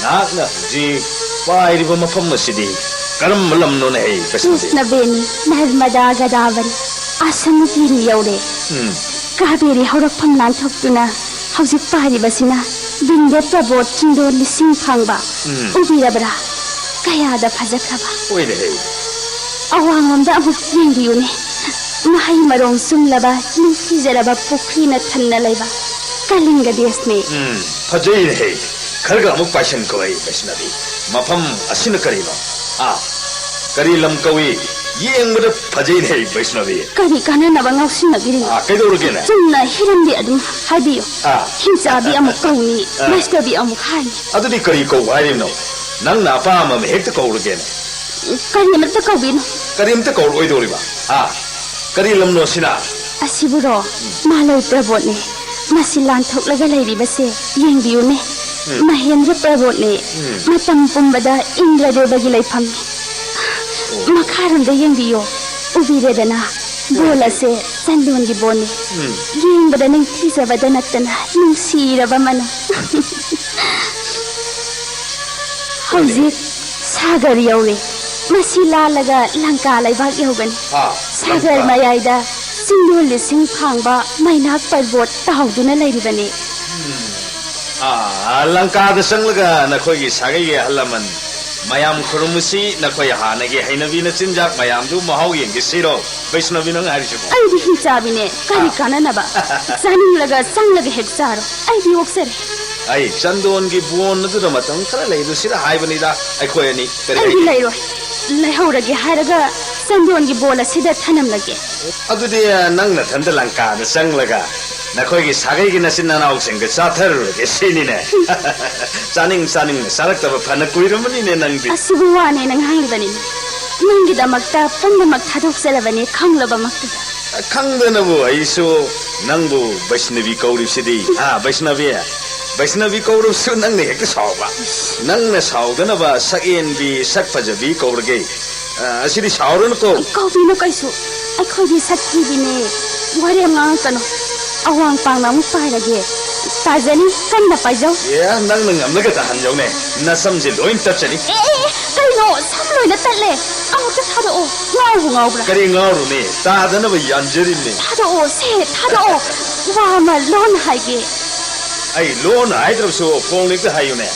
ꯅꯍꯥꯛꯅ ꯍꯧꯖꯤꯛ ꯄꯥꯏꯔꯤꯕ ꯃꯐꯝ ꯑꯁꯤꯗꯤ ꯀꯔꯝꯕ ꯂꯝꯅꯣꯅꯦ, ꯍꯩ ꯕꯩꯁꯅꯕꯤ? ꯕꯩꯁꯅꯕꯤꯅꯤ, ꯅꯔꯃꯗꯥ ꯒꯗꯥꯕꯔꯤ, ꯑꯁꯝ ꯇꯤꯔꯤ ꯌꯧꯔꯦ꯫ ꯎꯝ꯫ ꯀꯥꯕꯦꯔꯤ ꯍꯧꯔꯛꯐꯝ ꯂꯥꯟꯊꯣꯛꯇꯨꯅ ꯍꯧꯖꯤꯛ ꯄꯥꯏꯔꯤꯕꯁꯤꯅ ꯕꯤꯟꯗ ꯄ꯭ꯔꯕꯣꯠ ꯆꯤꯡꯗꯣꯟ ꯂꯤꯁꯤꯡ ꯐꯥꯡꯕ꯫ ꯎꯝ꯫ ꯎꯕꯤꯔꯕ꯭ꯔꯥ? ꯀꯌꯥꯗ ꯐꯖꯈ꯭ꯔꯕ! ꯑꯣꯏꯔꯦ꯫ ꯑꯋꯥꯡꯂꯣꯝꯗ ꯑꯃꯨꯛ ꯌꯦꯡꯕꯤꯌꯨꯅꯦ, ꯃꯍꯩ ꯃꯔꯣꯡ ꯆꯨꯝꯂꯕ, ꯅꯤꯡꯊꯤꯖꯔꯕ ꯄꯨꯈ꯭ꯔꯤꯅ ꯊꯟꯅ ꯂꯩꯕ ꯀꯂꯤꯡꯒ ꯗꯦꯁꯅꯦ꯫ ꯎꯝ, ꯐꯖꯩꯅꯦꯍꯦ꯫ ꯈꯔꯒ ꯑꯃꯨꯛ ꯄꯥꯏꯁꯟꯈꯣ, ꯑꯩ ꯕꯩꯁꯅꯕꯤ꯫ ꯃꯐꯝ ꯑꯁꯤꯅ ꯀꯔꯤꯅꯣ? ꯑꯥ, ꯀꯔꯤ ꯂꯝ ꯀꯧꯏ? ꯌꯦꯡꯕꯗ ꯐꯖꯩꯅꯦ, ꯕꯩꯁꯅꯕꯤ꯫ ꯀꯔꯤ ꯀꯥꯟꯅꯅꯕ ꯉꯥꯎꯁꯤꯟꯅꯕꯤꯔꯤꯅꯣ? ꯑꯥ, ꯀꯩꯗꯧꯔꯒꯦꯅꯦ? ꯆꯨꯝꯅ ꯍꯤꯔꯝꯗꯤ ꯑꯗꯨꯝ ꯍꯥꯏꯕꯤꯌꯨ꯫ ꯑꯥ꯫ ꯍꯤꯡꯆꯥꯕꯤ ꯑꯃꯨꯛ ꯀꯧꯅꯤ, ꯑꯥ꯫ ꯕꯩꯁꯅꯕꯤ ꯑꯃꯨꯛ ꯍꯥꯏꯅꯤ꯫ ꯑꯗꯨꯗꯤ ꯀꯔꯤ ꯀꯧ ꯍꯥꯏꯔꯤꯕꯅꯣ? ꯅꯪꯅ ꯑꯄꯥꯝꯕ ꯑꯃ ꯍꯦꯛꯇ ꯀꯧꯔꯒꯦꯅꯦ꯫ ꯀꯔꯤꯃꯠꯇ ꯀꯧꯕꯤꯅꯨ꯫ ꯀꯔꯤꯝꯇ ꯀꯧꯔꯣꯏꯗꯧꯔꯤꯕ? ꯍꯥ? ꯀꯔꯤ ꯂꯝꯅꯣ ꯁꯤꯅ? ꯑꯁꯤꯕꯨꯔꯣ, ꯃꯥꯂꯩ ꯄ꯭ꯔꯕꯣꯠꯅꯦ꯫ ꯃꯁꯤ ꯂꯥꯟꯊꯣꯛꯂꯒ ꯂꯩꯔꯤꯕꯁꯦ ꯌꯦꯡꯕꯤꯌꯨꯅꯦ꯫ ꯃꯍꯦꯟꯗ꯭ꯔ ꯄ꯭ꯔꯕꯣꯠꯅꯦ꯫ ꯃꯇꯝ ꯄꯨꯝꯕꯗ ꯏꯟꯗ꯭ꯔꯗꯦꯕꯒꯤ ꯂꯩꯐꯝꯅꯤ꯫ ꯃꯈꯥꯔꯣꯝꯗ ꯌꯦꯡꯕꯤꯌꯣ꯫ ꯎꯕꯤꯔꯦꯗꯅ? ꯕꯣꯜ ꯑꯁꯦ ꯆꯟꯗꯣꯟꯒꯤ ꯕꯣꯜꯅꯤ꯫ ꯌꯦꯡꯕꯗ ꯅꯤꯡꯊꯤꯖꯕꯗ ꯅꯠꯇꯅ ꯅꯨꯡꯁꯤꯔꯕ ꯃꯅꯝ꯫ ꯍꯧꯖꯤꯛ ꯁꯥꯒꯔ ꯌꯧꯔꯦ꯫ ꯃꯁꯤ ꯂꯥꯜꯂꯒ ꯂꯪꯀꯥ ꯂꯩꯕꯥꯛ ꯌꯧꯒꯅꯤ꯫ ꯑꯥ, ꯁꯥꯒꯔ ꯂꯪꯀꯥ꯫ ꯃꯌꯥꯏꯗ ꯆꯤꯡꯗꯣꯜ ꯂꯤꯁꯤꯡ ꯐꯥꯡꯕ ꯃꯩꯅꯥꯛ ꯄꯔꯕꯣꯠ ꯇꯥꯎꯗꯨꯅ ꯂꯩꯔꯤꯕꯅꯤ꯫ ꯑꯥ, ꯂꯪꯀꯥꯗ ꯆꯪꯂꯒ ꯅꯈꯣꯏꯒꯤ ꯁꯥꯒꯩꯒꯤ ꯑꯍꯜ ꯂꯃꯟ ꯃꯌꯥꯝ ꯈꯨꯔꯨꯝꯃꯨꯁꯤ꯫ ꯅꯈꯣꯏ ꯍꯥꯟꯅꯒꯤ ꯍꯩꯅꯕꯤꯅ ꯆꯤꯟꯖꯥꯛ ꯃꯌꯥꯝꯗꯨ ꯃꯍꯥꯎ ꯌꯦꯡꯒꯦꯁꯤꯔꯣ? ꯕꯩꯁꯅꯕꯤ, ꯅꯪ ꯍꯥꯏꯔꯤꯁꯤꯕꯣ? ꯑꯩꯗꯤ ꯍꯤꯡꯆꯥꯕꯤꯅꯦ, ꯀꯔꯤ ꯑꯥ꯫ ꯀꯥꯟꯅꯅꯕ? ꯆꯥꯅꯤꯡꯂꯒ ꯆꯪꯂꯒ ꯍꯦꯛ ꯆꯥꯔꯣ, ꯑꯩꯗꯤ ꯑꯣꯛꯆꯔꯦ꯫ ꯑꯩ ꯆꯟꯗꯣꯟꯒꯤ ꯕꯣꯟ ꯑꯗꯨꯗ ꯃꯇꯝ ꯈꯔ ꯂꯩꯔꯨꯁꯤꯔ ꯍꯥꯏꯕꯅꯤꯗ, ꯑꯩꯈꯣꯏ ꯑꯅꯤ꯫ ꯀꯔꯤ ꯑꯩꯗꯤ ꯍꯥꯏꯒꯦ? ꯂꯩꯔꯣꯏ꯫ ꯂꯩꯍꯧꯔꯒꯦ ꯍꯥꯏꯔꯒ ꯆꯟꯗꯣꯟꯒꯤ ꯕꯣꯜ ꯑꯁꯤꯗ ꯊꯅꯝꯂꯒꯦ꯫ ꯑꯗꯨꯗꯤ ꯅꯪ ꯅꯊꯟꯗ ꯂꯪꯀꯥꯗ ꯆꯪꯂꯒ ꯅꯈꯣꯏꯒꯤ ꯁꯥꯒꯩꯒꯤ ꯅꯆꯤꯟ ꯅꯅꯥꯎꯁꯤꯡꯒ ꯆꯥꯊꯔꯨꯔꯒꯦ ꯁꯤꯅꯤꯅꯦ꯫ ꯆꯥꯅꯤꯡ ꯆꯥꯅꯤꯡꯅ ꯆꯥꯔꯛꯇꯕ ꯐꯅ ꯀꯨꯏꯔꯝꯃꯅꯤꯅꯦ ꯅꯪꯗꯤ꯫ ꯑꯁꯤꯕꯨ ꯋꯥꯅꯦꯅ ꯉꯥꯡꯂꯤꯕꯅꯤꯅꯦ꯫ ꯅꯪꯒꯤꯗꯃꯛꯇ ꯄꯨꯝꯅꯃꯛ ꯊꯥꯗꯣꯛꯆꯔꯕꯅꯤ ꯈꯪꯂꯕꯃꯛꯇꯨꯗ꯫ ꯈꯪꯗꯅꯕꯨ ꯑꯩꯁꯨ ꯅꯪꯕꯨ ꯕꯩꯁꯅꯕꯤ ꯀꯧꯔꯤꯕꯁꯤꯗꯤ꯫ ꯍꯥ, ꯕꯩꯁꯅꯕꯤ? ꯕꯩꯁꯅꯕꯤ ꯀꯧꯔꯕꯁꯨ ꯅꯪꯅ ꯍꯦꯛꯇ ꯁꯥꯎꯕ꯫ ꯅꯪꯅ ꯁꯥꯎꯗꯅꯕ ꯁꯛꯍꯦꯟꯕꯤ, ꯁꯛ ꯐꯖꯕꯤ ꯀꯧꯔꯒꯦ꯫ ꯑ, ꯑꯁꯤꯗꯤ ꯁꯥꯎꯔꯅꯨꯀꯣ꯫ ꯀꯧꯕꯤꯅꯨ ꯀꯩꯁꯨ꯫ ꯑꯩꯈꯣꯏꯗꯤ ꯁꯛ ꯊꯤꯕꯤꯅꯦ꯫ ꯋꯥꯔꯦꯝ ꯉꯥꯡꯉꯛꯀꯅꯨ꯫ ꯑꯋꯥꯡ ꯄꯥꯡꯅ ꯑꯃꯨꯛ ꯄꯥꯏꯔꯒꯦ꯫ ꯇꯥꯖꯅꯤ, ꯀꯟꯅ ꯄꯥꯏꯖꯧ꯫ ꯑꯦ, ꯅꯪꯅ ꯉꯝꯂꯒ ꯇꯥꯍꯟꯖꯧꯅꯦ꯫ ꯅꯁꯝꯁꯦ ꯂꯣꯏ ꯇꯠꯆꯅꯤ꯫ ꯑꯦ, ꯑꯦ, ꯑꯦ, ꯀꯩꯅꯣ? ꯁꯝ ꯂꯣꯏꯅ ꯇꯠꯂꯦ꯫ ꯑꯃꯨꯛꯇ ꯊꯥꯗꯣꯛꯑꯣ꯫ ꯉꯥꯎꯕꯨ ꯉꯥꯎꯕ꯭ꯔꯥ? ꯀꯔꯤ ꯉꯥꯎꯔꯨꯅꯤ? ꯇꯥꯗꯅꯕ ꯌꯥꯟꯖꯔꯤꯕꯅꯤ꯫ ꯊꯥꯗꯣꯛꯑꯣ, ꯁꯦ, ꯊꯥꯗꯣꯛꯑꯣ꯫ ꯋꯥ ꯑꯃ ꯂꯣꯟꯅ ꯍꯥꯏꯒꯦ꯫ ꯑꯩ ꯂꯣꯟꯅ ꯍꯥꯏꯗ꯭ꯔꯕꯁꯨ ꯐꯣꯡꯅ ꯍꯦꯛꯇ ꯍꯥꯏꯌꯨꯅꯦ꯫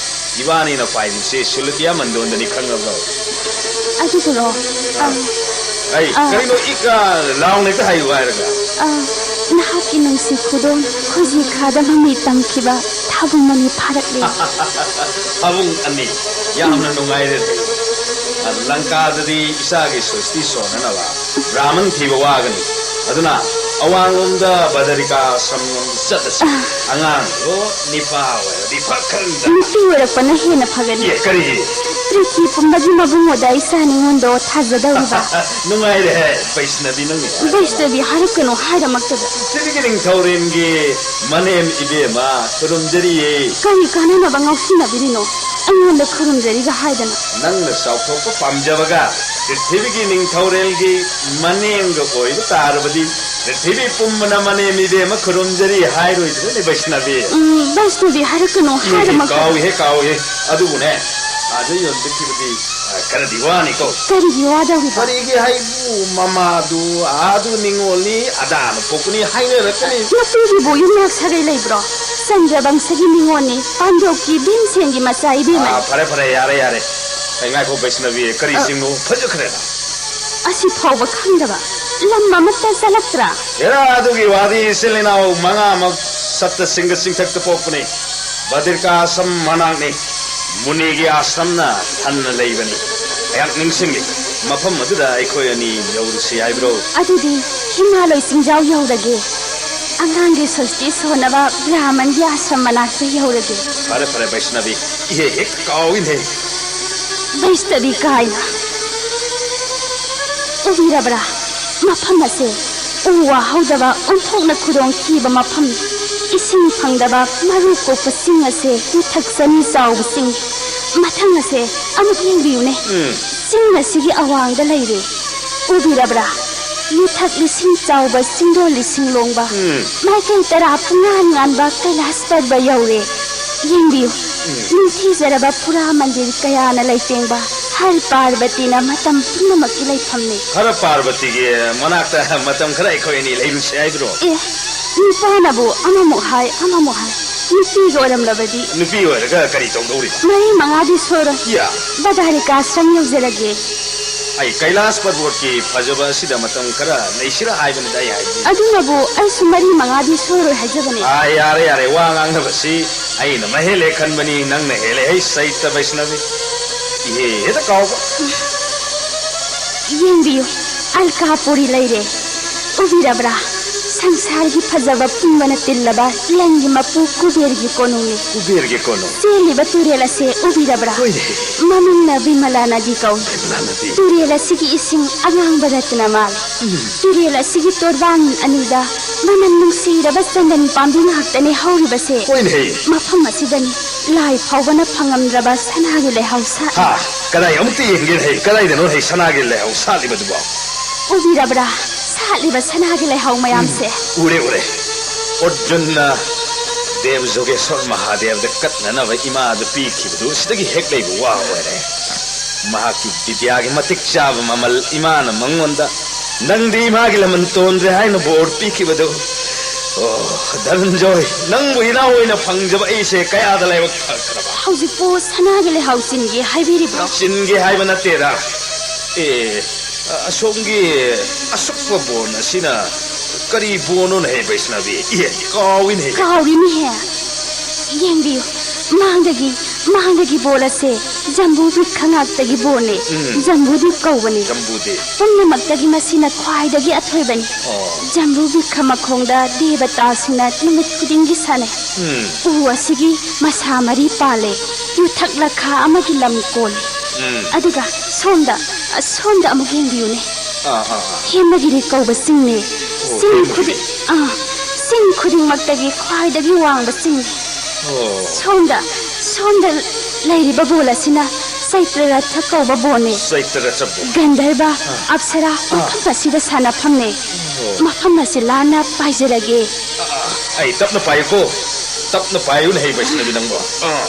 ꯏꯕꯥꯅꯤꯅ ꯄꯥꯏꯔꯤꯕꯁꯤ ꯁꯨꯂꯇꯤꯌꯥ ꯃꯟꯗꯣꯟꯗꯅꯤ, ꯈꯪꯉꯕ꯭ꯔꯣ? ꯑꯗꯨꯕꯨꯔꯣ? ꯑ, ꯑꯩ ꯑ, ꯀꯔꯤꯅꯣ ꯏꯛ ꯑ ꯂꯥꯎꯅ ꯍꯦꯛꯇ ꯍꯥꯏꯌꯨ ꯍꯥꯏꯔꯒ? ꯑ, ꯅꯍꯥꯛꯀꯤ ꯅꯨꯡꯁꯤ ꯈꯨꯗꯣꯜ ꯈꯣꯏꯖꯤ ꯈꯥꯗ ꯃꯃꯤ ꯇꯝꯈꯤꯕ ꯊꯥꯕꯨꯡ ꯑꯅꯤ ꯐꯥꯔꯛꯂꯦ꯫ ꯊꯥꯕꯨꯡ ꯑꯅꯤ꯫ ꯌꯥꯝꯅ ꯅꯨꯡꯉꯥꯏꯔꯦ꯫ ꯂꯪꯀꯥꯗꯗꯤ ꯏꯆꯥꯒꯤ ꯁꯣꯁꯇꯤ ꯁꯣꯟꯅꯅꯕ ꯕ꯭ꯔꯥꯍꯃꯟ ꯊꯤꯕ ꯋꯥꯒꯅꯤ꯫ ꯑꯗꯨꯅ ꯑꯋꯥꯡꯂꯣꯝꯗ ꯕꯗꯔꯤꯀꯥ ꯑꯥꯁ꯭ꯔꯝꯂꯣꯝꯗ ꯆꯠꯂꯁꯤ꯫ ꯑꯉꯥꯡꯗꯣ ꯅꯤꯄꯥ ꯑꯣꯏꯔꯗꯤ ꯐꯈ꯭ꯔꯅꯤꯗ꯫ ꯅꯨꯄꯤ ꯑꯣꯏꯔꯛꯄꯅ ꯍꯦꯟꯅ ꯐꯒꯅꯤ꯫ ꯑꯦ, ꯀꯔꯤꯒꯤ? ꯄ꯭ꯔꯤꯊꯤ ꯄꯨꯝꯕꯒꯤ ꯃꯕꯨꯡ ꯑꯣꯏꯗ ꯏꯆꯥ ꯅꯤꯉꯣꯟꯗꯣ ꯊꯥꯖꯗꯧꯔꯤꯕ꯫ ꯅꯨꯡꯉꯥꯏꯔꯦ, ꯕꯩꯁꯅꯕꯤ ꯅꯪꯅ꯫ ꯕꯩꯁꯅꯕꯤ ꯍꯥꯏꯔꯛꯀꯅꯨ ꯍꯥꯏꯔꯃꯛꯇꯗ꯫ ꯄ꯭ꯔꯤꯊꯤꯕꯤꯒꯤ ꯅꯤꯡꯊꯧꯔꯦꯜꯒꯤ ꯃꯅꯦꯝ ꯏꯕꯦꯝꯃ ꯈꯨꯔꯨꯝꯖꯔꯤꯌꯦ꯫ ꯀꯔꯤ ꯀꯥꯟꯅꯅꯕ ꯉꯥꯎꯁꯤꯟꯅꯕꯤꯔꯤꯅꯣ? ꯑꯩꯉꯣꯟꯗ ꯈꯨꯔꯨꯝꯖꯔꯤꯒ ꯍꯥꯏꯗꯅ꯫ ꯅꯪꯅ ꯆꯥꯎꯊꯣꯛꯄ ꯄꯥꯝꯖꯕꯒ ꯄ꯭ꯔꯤꯊꯤꯕꯤꯒꯤ ꯅꯤꯡꯊꯧꯔꯦꯜꯒꯤ ꯃꯅꯦꯝꯒ ꯑꯣꯏꯕ ꯇꯥꯔꯕꯗꯤ ꯄ꯭ꯔꯤꯊꯤꯕꯤ ꯄꯨꯝꯕꯅ ꯃꯅꯦꯝ ꯏꯕꯦꯝꯃ ꯈꯨꯔꯨꯝꯖꯔꯤ ꯍꯥꯏꯔꯣꯏꯗ꯭ꯔꯅꯦ ꯕꯩꯁꯅꯕꯤ? ꯎꯝ, ꯕꯩꯁꯅꯕꯤ ꯍꯥꯏꯔꯛꯀꯅꯨ ꯍꯥꯏꯔꯃꯛꯇꯗ꯫ ꯀꯥꯎꯏꯍꯦ, ꯀꯥꯎꯏꯍꯦ꯫ ꯑꯗꯨꯕꯨꯅꯦ, ꯑꯥꯗ ꯌꯣꯟꯕꯤꯈꯤꯕꯗꯤ, ꯑ, ꯈꯔꯗꯤ ꯋꯥꯅꯤꯀꯣ꯫ ꯀꯔꯤꯒꯤ ꯋꯥꯗꯧꯔꯤꯕ? ꯀꯔꯤꯒꯤ ꯍꯥꯏꯕꯨ, ꯃꯃꯥꯗꯨ ꯑꯥꯗꯨ ꯅꯤꯉꯣꯜꯅꯤ, ꯑꯗꯥꯅ ꯄꯣꯛꯄꯅꯤ ꯍꯥꯏꯅꯔꯛꯀꯅꯤ꯫ ꯅꯨꯄꯤꯒꯤꯕꯨ ꯌꯨꯝꯅꯥꯛ ꯁꯥꯒꯩ ꯂꯩꯕ꯭ꯔꯣ? ꯆꯟꯗ꯭ꯔꯕꯪꯁꯒꯤ ꯅꯤꯉꯣꯜꯅꯤ, ꯄꯥꯟꯗꯣꯞꯀꯤ ꯚꯤꯝꯁꯦꯟꯒꯤ ꯃꯆꯥ ꯏꯕꯦꯝꯃ꯫ ꯑꯥ, ꯐꯔꯦ, ꯐꯔꯦ, ꯌꯥꯔꯦ, ꯌꯥꯔꯦ꯫ ꯑꯩ ꯉꯥꯏꯈꯣ, ꯕꯩꯁꯅꯕꯤ, ꯀꯔꯤ ꯑ, ꯆꯤꯡꯅꯣ? ꯐꯖꯈ꯭ꯔꯦꯗ꯫ ꯑꯁꯤ ꯐꯥꯎꯕ ꯈꯪꯗꯕ? ꯂꯝ ꯑꯃꯠꯇ ꯆꯠꯂꯛꯇ꯭ꯔꯥ? ꯍꯦꯔꯥ, ꯑꯗꯨꯒꯤ ꯋꯥꯗꯤ ꯏꯆꯤꯜ ꯏꯅꯥꯎ ꯃꯉꯥꯃꯛ ꯁꯞꯇ ꯁꯤꯡꯒ ꯆꯤꯡꯊꯛꯇ ꯄꯣꯛꯄꯅꯤ꯫ ꯕꯗ꯭ꯔꯤꯀꯥ ꯑꯥꯁ꯭ꯔꯝ ꯃꯅꯥꯛꯅꯤ꯫ ꯃꯨꯅꯤꯒꯤ ꯑꯥꯁ꯭ꯔꯝꯅ ꯊꯟꯅ ꯂꯩꯕꯅꯤ꯫ ꯑꯩꯍꯥꯛ ꯅꯤꯡꯁꯤꯡꯂꯤ꯫ ꯃꯐꯝ ꯑꯗꯨꯗ ꯑꯩꯈꯣꯏ ꯑꯅꯤ ꯌꯧꯔꯨꯁꯤ ꯍꯥꯏꯕ꯭ꯔꯣ? ꯑꯗꯨꯗꯤ ꯍꯤꯃꯥꯂꯣꯏ ꯆꯤꯡꯖꯥꯎ ꯌꯧꯔꯒꯦ꯫ ꯑꯉꯥꯡꯒꯤ ꯁꯣꯁꯇꯤ ꯁꯣꯟꯅꯕ ꯕ꯭ꯔꯥꯍꯃꯟꯒꯤ ꯑꯥꯁ꯭ꯔꯝ ꯃꯅꯥꯛꯇ ꯌꯧꯔꯒꯦ꯫ ꯐꯔꯦ, ꯐꯔꯦ, ꯕꯩꯁꯅꯕꯤ꯫ ꯏꯍꯦ ꯍꯦꯛ ꯀꯥꯎꯏꯅꯦ꯫ ꯕꯩꯁꯅꯕꯤ ꯀꯥꯏꯅ꯫ ꯎꯕꯤꯔꯕ꯭ꯔꯥ? ꯃꯐꯝ ꯑꯁꯦ ꯎ ꯋꯥ ꯍꯧꯗꯕ ꯑꯣꯟꯊꯣꯛꯅ ꯈꯨꯗꯣꯡ ꯊꯤꯕ ꯃꯐꯝꯅꯤ꯫ ꯏꯁꯤꯡ ꯐꯪꯗꯕ ꯃꯔꯨ ꯀꯣꯛꯄ ꯆꯤꯡ ꯑꯁꯦ ꯃꯊꯛ ꯆꯅꯤ ꯆꯥꯎꯕ ꯆꯤꯡ꯫ ꯃꯊꯪ ꯑꯁꯦ ꯑꯃꯨꯛ ꯌꯦꯡꯕꯤꯌꯨꯅꯦ꯫ ꯎꯝ꯫ ꯆꯤꯡ ꯑꯁꯤꯒꯤ ꯑꯋꯥꯡꯗ ꯂꯩꯔꯦ꯫ ꯎꯕꯤꯔꯕ꯭ꯔꯥ? ꯃꯊꯛ ꯂꯤꯁꯤꯡ ꯆꯥꯎꯕ ꯆꯤꯡꯗꯣꯜ ꯂꯤꯁꯤꯡ ꯂꯣꯡꯕ꯫ ꯎꯝ꯫ ꯃꯥꯏꯀꯩ ꯇꯔꯥ ꯄꯨꯡꯉꯥꯟ ꯉꯥꯟꯕ ꯀꯩꯂꯥꯁ ꯄꯔꯕ ꯌꯧꯔꯦ꯫ ꯌꯦꯡꯕꯤꯌꯨ꯫ ꯎꯝ꯫ ꯅꯤꯡꯊꯤꯖꯔꯕ ꯐꯨꯔꯥ ꯃꯟꯗꯤꯔ ꯀꯌꯥꯅ ꯂꯩꯇꯦꯡꯕ ꯍꯔ ꯄꯥꯔꯕꯇꯤꯅ ꯃꯇꯝ ꯄꯨꯝꯅꯃꯛꯀꯤ ꯂꯩꯐꯝꯅꯤ꯫ ꯍꯔ ꯄꯥꯔꯕꯇꯤꯒꯤ ꯃꯅꯥꯛꯇ ꯃꯇꯝ ꯈꯔ ꯑꯩꯈꯣꯏ ꯑꯅꯤ ꯂꯩꯔꯨꯁꯦ ꯍꯥꯏꯕ꯭ꯔꯣ? ꯑꯦ, ꯅꯨꯄꯥꯅꯕꯨ ꯑꯃꯃꯨꯛ ꯍꯥꯏ, ꯑꯃꯃꯨꯛ ꯍꯥꯏ꯫ ꯅꯨꯄꯤꯒ ꯑꯣꯏꯔꯝꯂꯕꯗꯤ? ꯅꯨꯄꯤ ꯑꯣꯏꯔꯒ ꯀꯔꯤ ꯇꯧꯗꯧꯔꯤꯕ? ꯃꯔꯤ ꯃꯉꯥꯗꯤ ꯁꯣꯏꯔꯣꯏ꯫ ꯌꯥ꯫ ꯕꯗꯥꯔꯤꯀꯥ ꯑꯥꯁ꯭ꯔꯝ ꯌꯧꯖꯔꯒꯦ꯫ ꯑꯩ ꯀꯩꯂꯥꯁ ꯄꯔꯕꯣꯠꯀꯤ ꯐꯖꯕ ꯑꯁꯤꯗ ꯃꯇꯝ ꯈꯔ ꯂꯩꯁꯤꯔꯥ ꯍꯥꯏꯕꯅꯤꯗ ꯑꯩ ꯍꯥꯏꯕꯗꯤ꯫ ꯑꯗꯨꯅꯕꯨ ꯑꯩꯁꯨ ꯃꯔꯤ ꯃꯉꯥꯗꯤ ꯁꯣꯏꯔꯣꯏ ꯍꯥꯏꯖꯕꯅꯤ꯫ ꯑꯥ, ꯌꯥꯔꯦ, ꯌꯥꯔꯦ, ꯋꯥ ꯉꯥꯡꯅꯕꯁꯤ ꯑꯩꯅ ꯃꯍꯦꯜꯂꯦ ꯈꯟꯕꯅꯤ, ꯅꯪꯅ ꯍꯦꯜꯂꯦ꯫ ꯍꯩ, ꯆꯩꯇ ꯕꯩꯁꯅꯕꯤ꯫ ꯏꯍꯦ, ꯍꯦꯛꯇ ꯀꯥꯎꯕ꯫ ꯌꯦꯡꯕꯤꯌꯨ, ꯑꯜꯀꯥꯄꯨꯔꯤ ꯂꯩꯔꯦ꯫ ꯎꯕꯤꯔꯕ꯭ꯔꯥ? ꯁꯪꯁꯥꯔꯒꯤ ꯐꯖꯕ ꯄꯨꯝꯕꯅ ꯇꯤꯜꯂꯕ ꯂꯪꯒꯤ ꯃꯄꯨ ꯀꯨꯕꯦꯔꯒꯤ ꯀꯣꯅꯨꯡꯅꯤ꯫ ꯀꯨꯕꯦꯔꯒꯤ ꯀꯣꯅꯨꯡ꯫ ꯆꯦꯜꯂꯤꯕ ꯇꯨꯔꯦꯜ ꯑꯁꯦ ꯎꯕꯤꯔꯕ꯭ꯔꯥ? ꯍꯣꯏꯅꯦ꯫ ꯃꯃꯤꯡꯅ ꯕꯤꯃꯂꯥ ꯅꯗꯤ ꯀꯧꯏ꯫ ꯕꯤꯃꯂꯥ ꯅꯗꯤ꯫ ꯇꯨꯔꯦꯜ ꯑꯁꯤꯒꯤ ꯏꯁꯤꯡ ꯑꯉꯥꯡꯕ ꯔꯠꯇꯅ ꯃꯥꯜꯂꯤ꯫ ꯇꯨꯔꯦꯜ ꯑꯁꯤꯒꯤ ꯇꯣꯔꯕꯥꯟ ꯑꯅꯤꯗ ꯃꯅꯝ ꯅꯨꯡꯁꯤꯔꯕ ꯆꯟꯗꯟ ꯄꯥꯝꯕꯤ ꯉꯥꯛꯇꯅꯤ ꯍꯧꯔꯤꯕꯁꯦ꯫ ꯍꯣꯏꯅꯦ꯫ ꯃꯐꯝ ꯑꯁꯤꯗꯅꯤ ꯂꯥꯏ ꯐꯥꯎꯕꯅ ꯐꯪꯉꯝꯗ꯭ꯔꯕ ꯁꯅꯥꯒꯤ ꯂꯩꯍꯥꯎ ꯁꯥꯠꯂꯤ꯫ ꯍꯥ, ꯀꯗꯥꯏ ꯑꯃꯨꯛꯇ ꯌꯦꯡꯒꯦꯅ ꯍꯩ, ꯀꯗꯥꯏꯗꯅꯣ ꯍꯩ ꯁꯅꯥꯒꯤ ꯂꯩꯍꯥꯎ ꯁꯥꯠꯂꯤꯕꯗꯨꯕꯣ? ꯎꯕꯤꯔꯕ꯭ꯔꯥ? ꯁꯥꯠꯂꯤꯕ ꯁꯅꯥꯒꯤ ꯂꯩꯍꯥꯎ ꯃꯌꯥꯝꯁꯦ꯫ ꯎꯔꯦ, ꯎꯔꯦ꯫ ꯑꯔꯖꯨꯟꯅ ꯗꯦꯕ ꯖꯣꯒꯦꯁ꯭ꯋꯔ ꯃꯍꯥꯗꯦꯕꯗ ꯀꯠꯅꯅꯕ ꯏꯃꯥꯗ ꯄꯤꯈꯤꯕꯗꯨ ꯁꯤꯗꯒꯤ ꯍꯦꯛ ꯂꯩꯕ ꯋꯥ ꯑꯣꯏꯔꯦ꯫ ꯃꯍꯥꯛꯀꯤ ꯕꯤꯗ꯭ꯌꯥꯒꯤ ꯃꯇꯤꯛ ꯆꯥꯕ ꯃꯃꯜ ꯏꯃꯥꯅ ꯃꯉꯣꯟꯗ "ꯅꯪꯗꯤ ꯏꯃꯥꯒꯤ ꯂꯃꯟ ꯇꯣꯟꯗ꯭ꯔꯦ" ꯍꯥꯏꯅ ꯕꯣꯔ ꯄꯤꯈꯤꯕꯗꯨ꯫ ꯑꯣ, ꯙꯅꯟꯖꯣꯏ, ꯅꯪꯕꯨ ꯏꯅꯥꯎ ꯑꯣꯏꯅ ꯐꯪꯖꯕ ꯑꯩꯁꯦ ꯀꯌꯥꯗ ꯂꯥꯏꯕꯛ ꯐꯈ꯭ꯔꯕ! ꯍꯧꯖꯤꯛꯄꯨ ꯁꯅꯥꯒꯤ ꯂꯩꯍꯥꯎ ꯆꯤꯟꯒꯦ ꯍꯥꯏꯕꯤꯔꯤꯕ꯭ꯔꯣ? ꯆꯤꯟꯒꯦ ꯍꯥꯏꯕ ꯅꯠꯇꯦꯗ꯫ ꯑꯦ, ꯑꯁꯣꯝꯒꯤ ꯑꯁꯨꯛꯄ ꯕꯣꯟ ꯑꯁꯤꯅ ꯀꯔꯤ ꯕꯣꯟꯅꯣꯅꯦ, ꯍꯦ ꯕꯩꯁꯅꯕꯤ? ꯏꯍꯦ, ꯀꯥꯎꯏꯅꯦ꯫ ꯀꯥꯎꯔꯤꯅꯦꯍꯦ꯫ ꯌꯦꯡꯕꯤꯌꯨ, ꯃꯥꯡꯗꯒꯤ, ꯃꯥꯡꯗꯒꯤ ꯕꯣꯜ ꯑꯁꯦ ꯖꯝꯕꯨ ꯕ꯭ꯔꯤꯛꯈ ꯉꯥꯛꯇꯒꯤ ꯕꯣꯜꯅꯦ꯫ ꯎꯝ꯫ ꯖꯝꯕꯨꯗꯤꯞ ꯀꯧꯕꯅꯦ꯫ ꯖꯝꯕꯨꯗꯤꯞ꯫ ꯄꯨꯝꯅꯃꯛꯇꯒꯤ ꯃꯁꯤꯅ ꯈ꯭ꯋꯥꯏꯗꯒꯤ ꯑꯊꯣꯏꯕꯅꯤ꯫ ꯑꯣ꯫ ꯖꯝꯕꯨ ꯕ꯭ꯔꯤꯛꯈ ꯃꯈꯣꯡꯗ ꯗꯦꯕꯇꯥꯁꯤꯡꯅ ꯅꯨꯃꯤꯠ ꯈꯨꯗꯤꯡꯒꯤ ꯁꯥꯟꯅꯩ꯫ ꯎꯝ꯫ ꯎ ꯑꯁꯤꯒꯤ ꯃꯁꯥ ꯃꯔꯤ ꯄꯥꯜꯂꯦ꯫ ꯌꯨꯊꯛ ꯂꯈꯥ ꯑꯃꯒꯤ ꯂꯝ ꯀꯣꯜꯂꯤ꯫ ꯎꯝ꯫ ꯑꯗꯨꯒ ꯁꯣꯝꯗ, ꯁꯣꯝꯗ ꯑꯃꯨꯛ ꯌꯦꯡꯕꯤꯌꯨꯅꯦ꯫ ꯑꯥ, ꯑꯥ, ꯑꯥ꯫ ꯍꯦꯃꯒꯤꯔꯤ ꯀꯧꯕ ꯆꯤꯡꯅꯤ꯫ ꯑꯣ, ꯆꯤꯡ ꯍꯦꯃꯒꯤꯔꯤ꯫ ꯈꯨꯗꯤꯡ-, ꯑꯥ, ꯆꯤꯡ ꯈꯨꯗꯤꯡꯃꯛꯇꯒꯤ ꯈ꯭ꯋꯥꯏꯗꯒꯤ ꯋꯥꯡꯕ ꯆꯤꯡꯅꯤ꯫ ꯑꯣ꯫ ꯁꯣꯝꯗ, ꯁꯣꯝꯗ ꯂꯩꯔꯤꯕ ꯕꯣꯜ ꯑꯁꯤꯅ ꯆꯩꯇ꯭ꯔ ꯔꯊ ꯀꯧꯕ ꯕꯣꯜꯅꯤ꯫ ꯆꯩꯇ꯭ꯔ ꯔꯊ ꯕꯣꯜ꯫ ꯒꯟꯙꯔꯕ, ꯑꯞꯁꯔꯥ ꯃꯐꯝ ꯑꯁꯤꯗ ꯁꯥꯟꯅꯐꯝꯅꯤ꯫ ꯑꯣ꯫ ꯃꯐꯝ ꯑꯁꯤ ꯂꯥꯟꯅ ꯄꯥꯏꯖꯔꯒꯦ꯫ ꯑꯥ, ꯑꯩ ꯇꯞꯅ ꯄꯥꯏꯌꯨꯀꯣ꯫ ꯇꯞꯅ ꯄꯥꯏꯌꯨꯅꯦ, ꯍꯩ ꯕꯩꯁꯅꯕꯤ ꯅꯪꯕꯣ꯫ ꯑꯥ꯫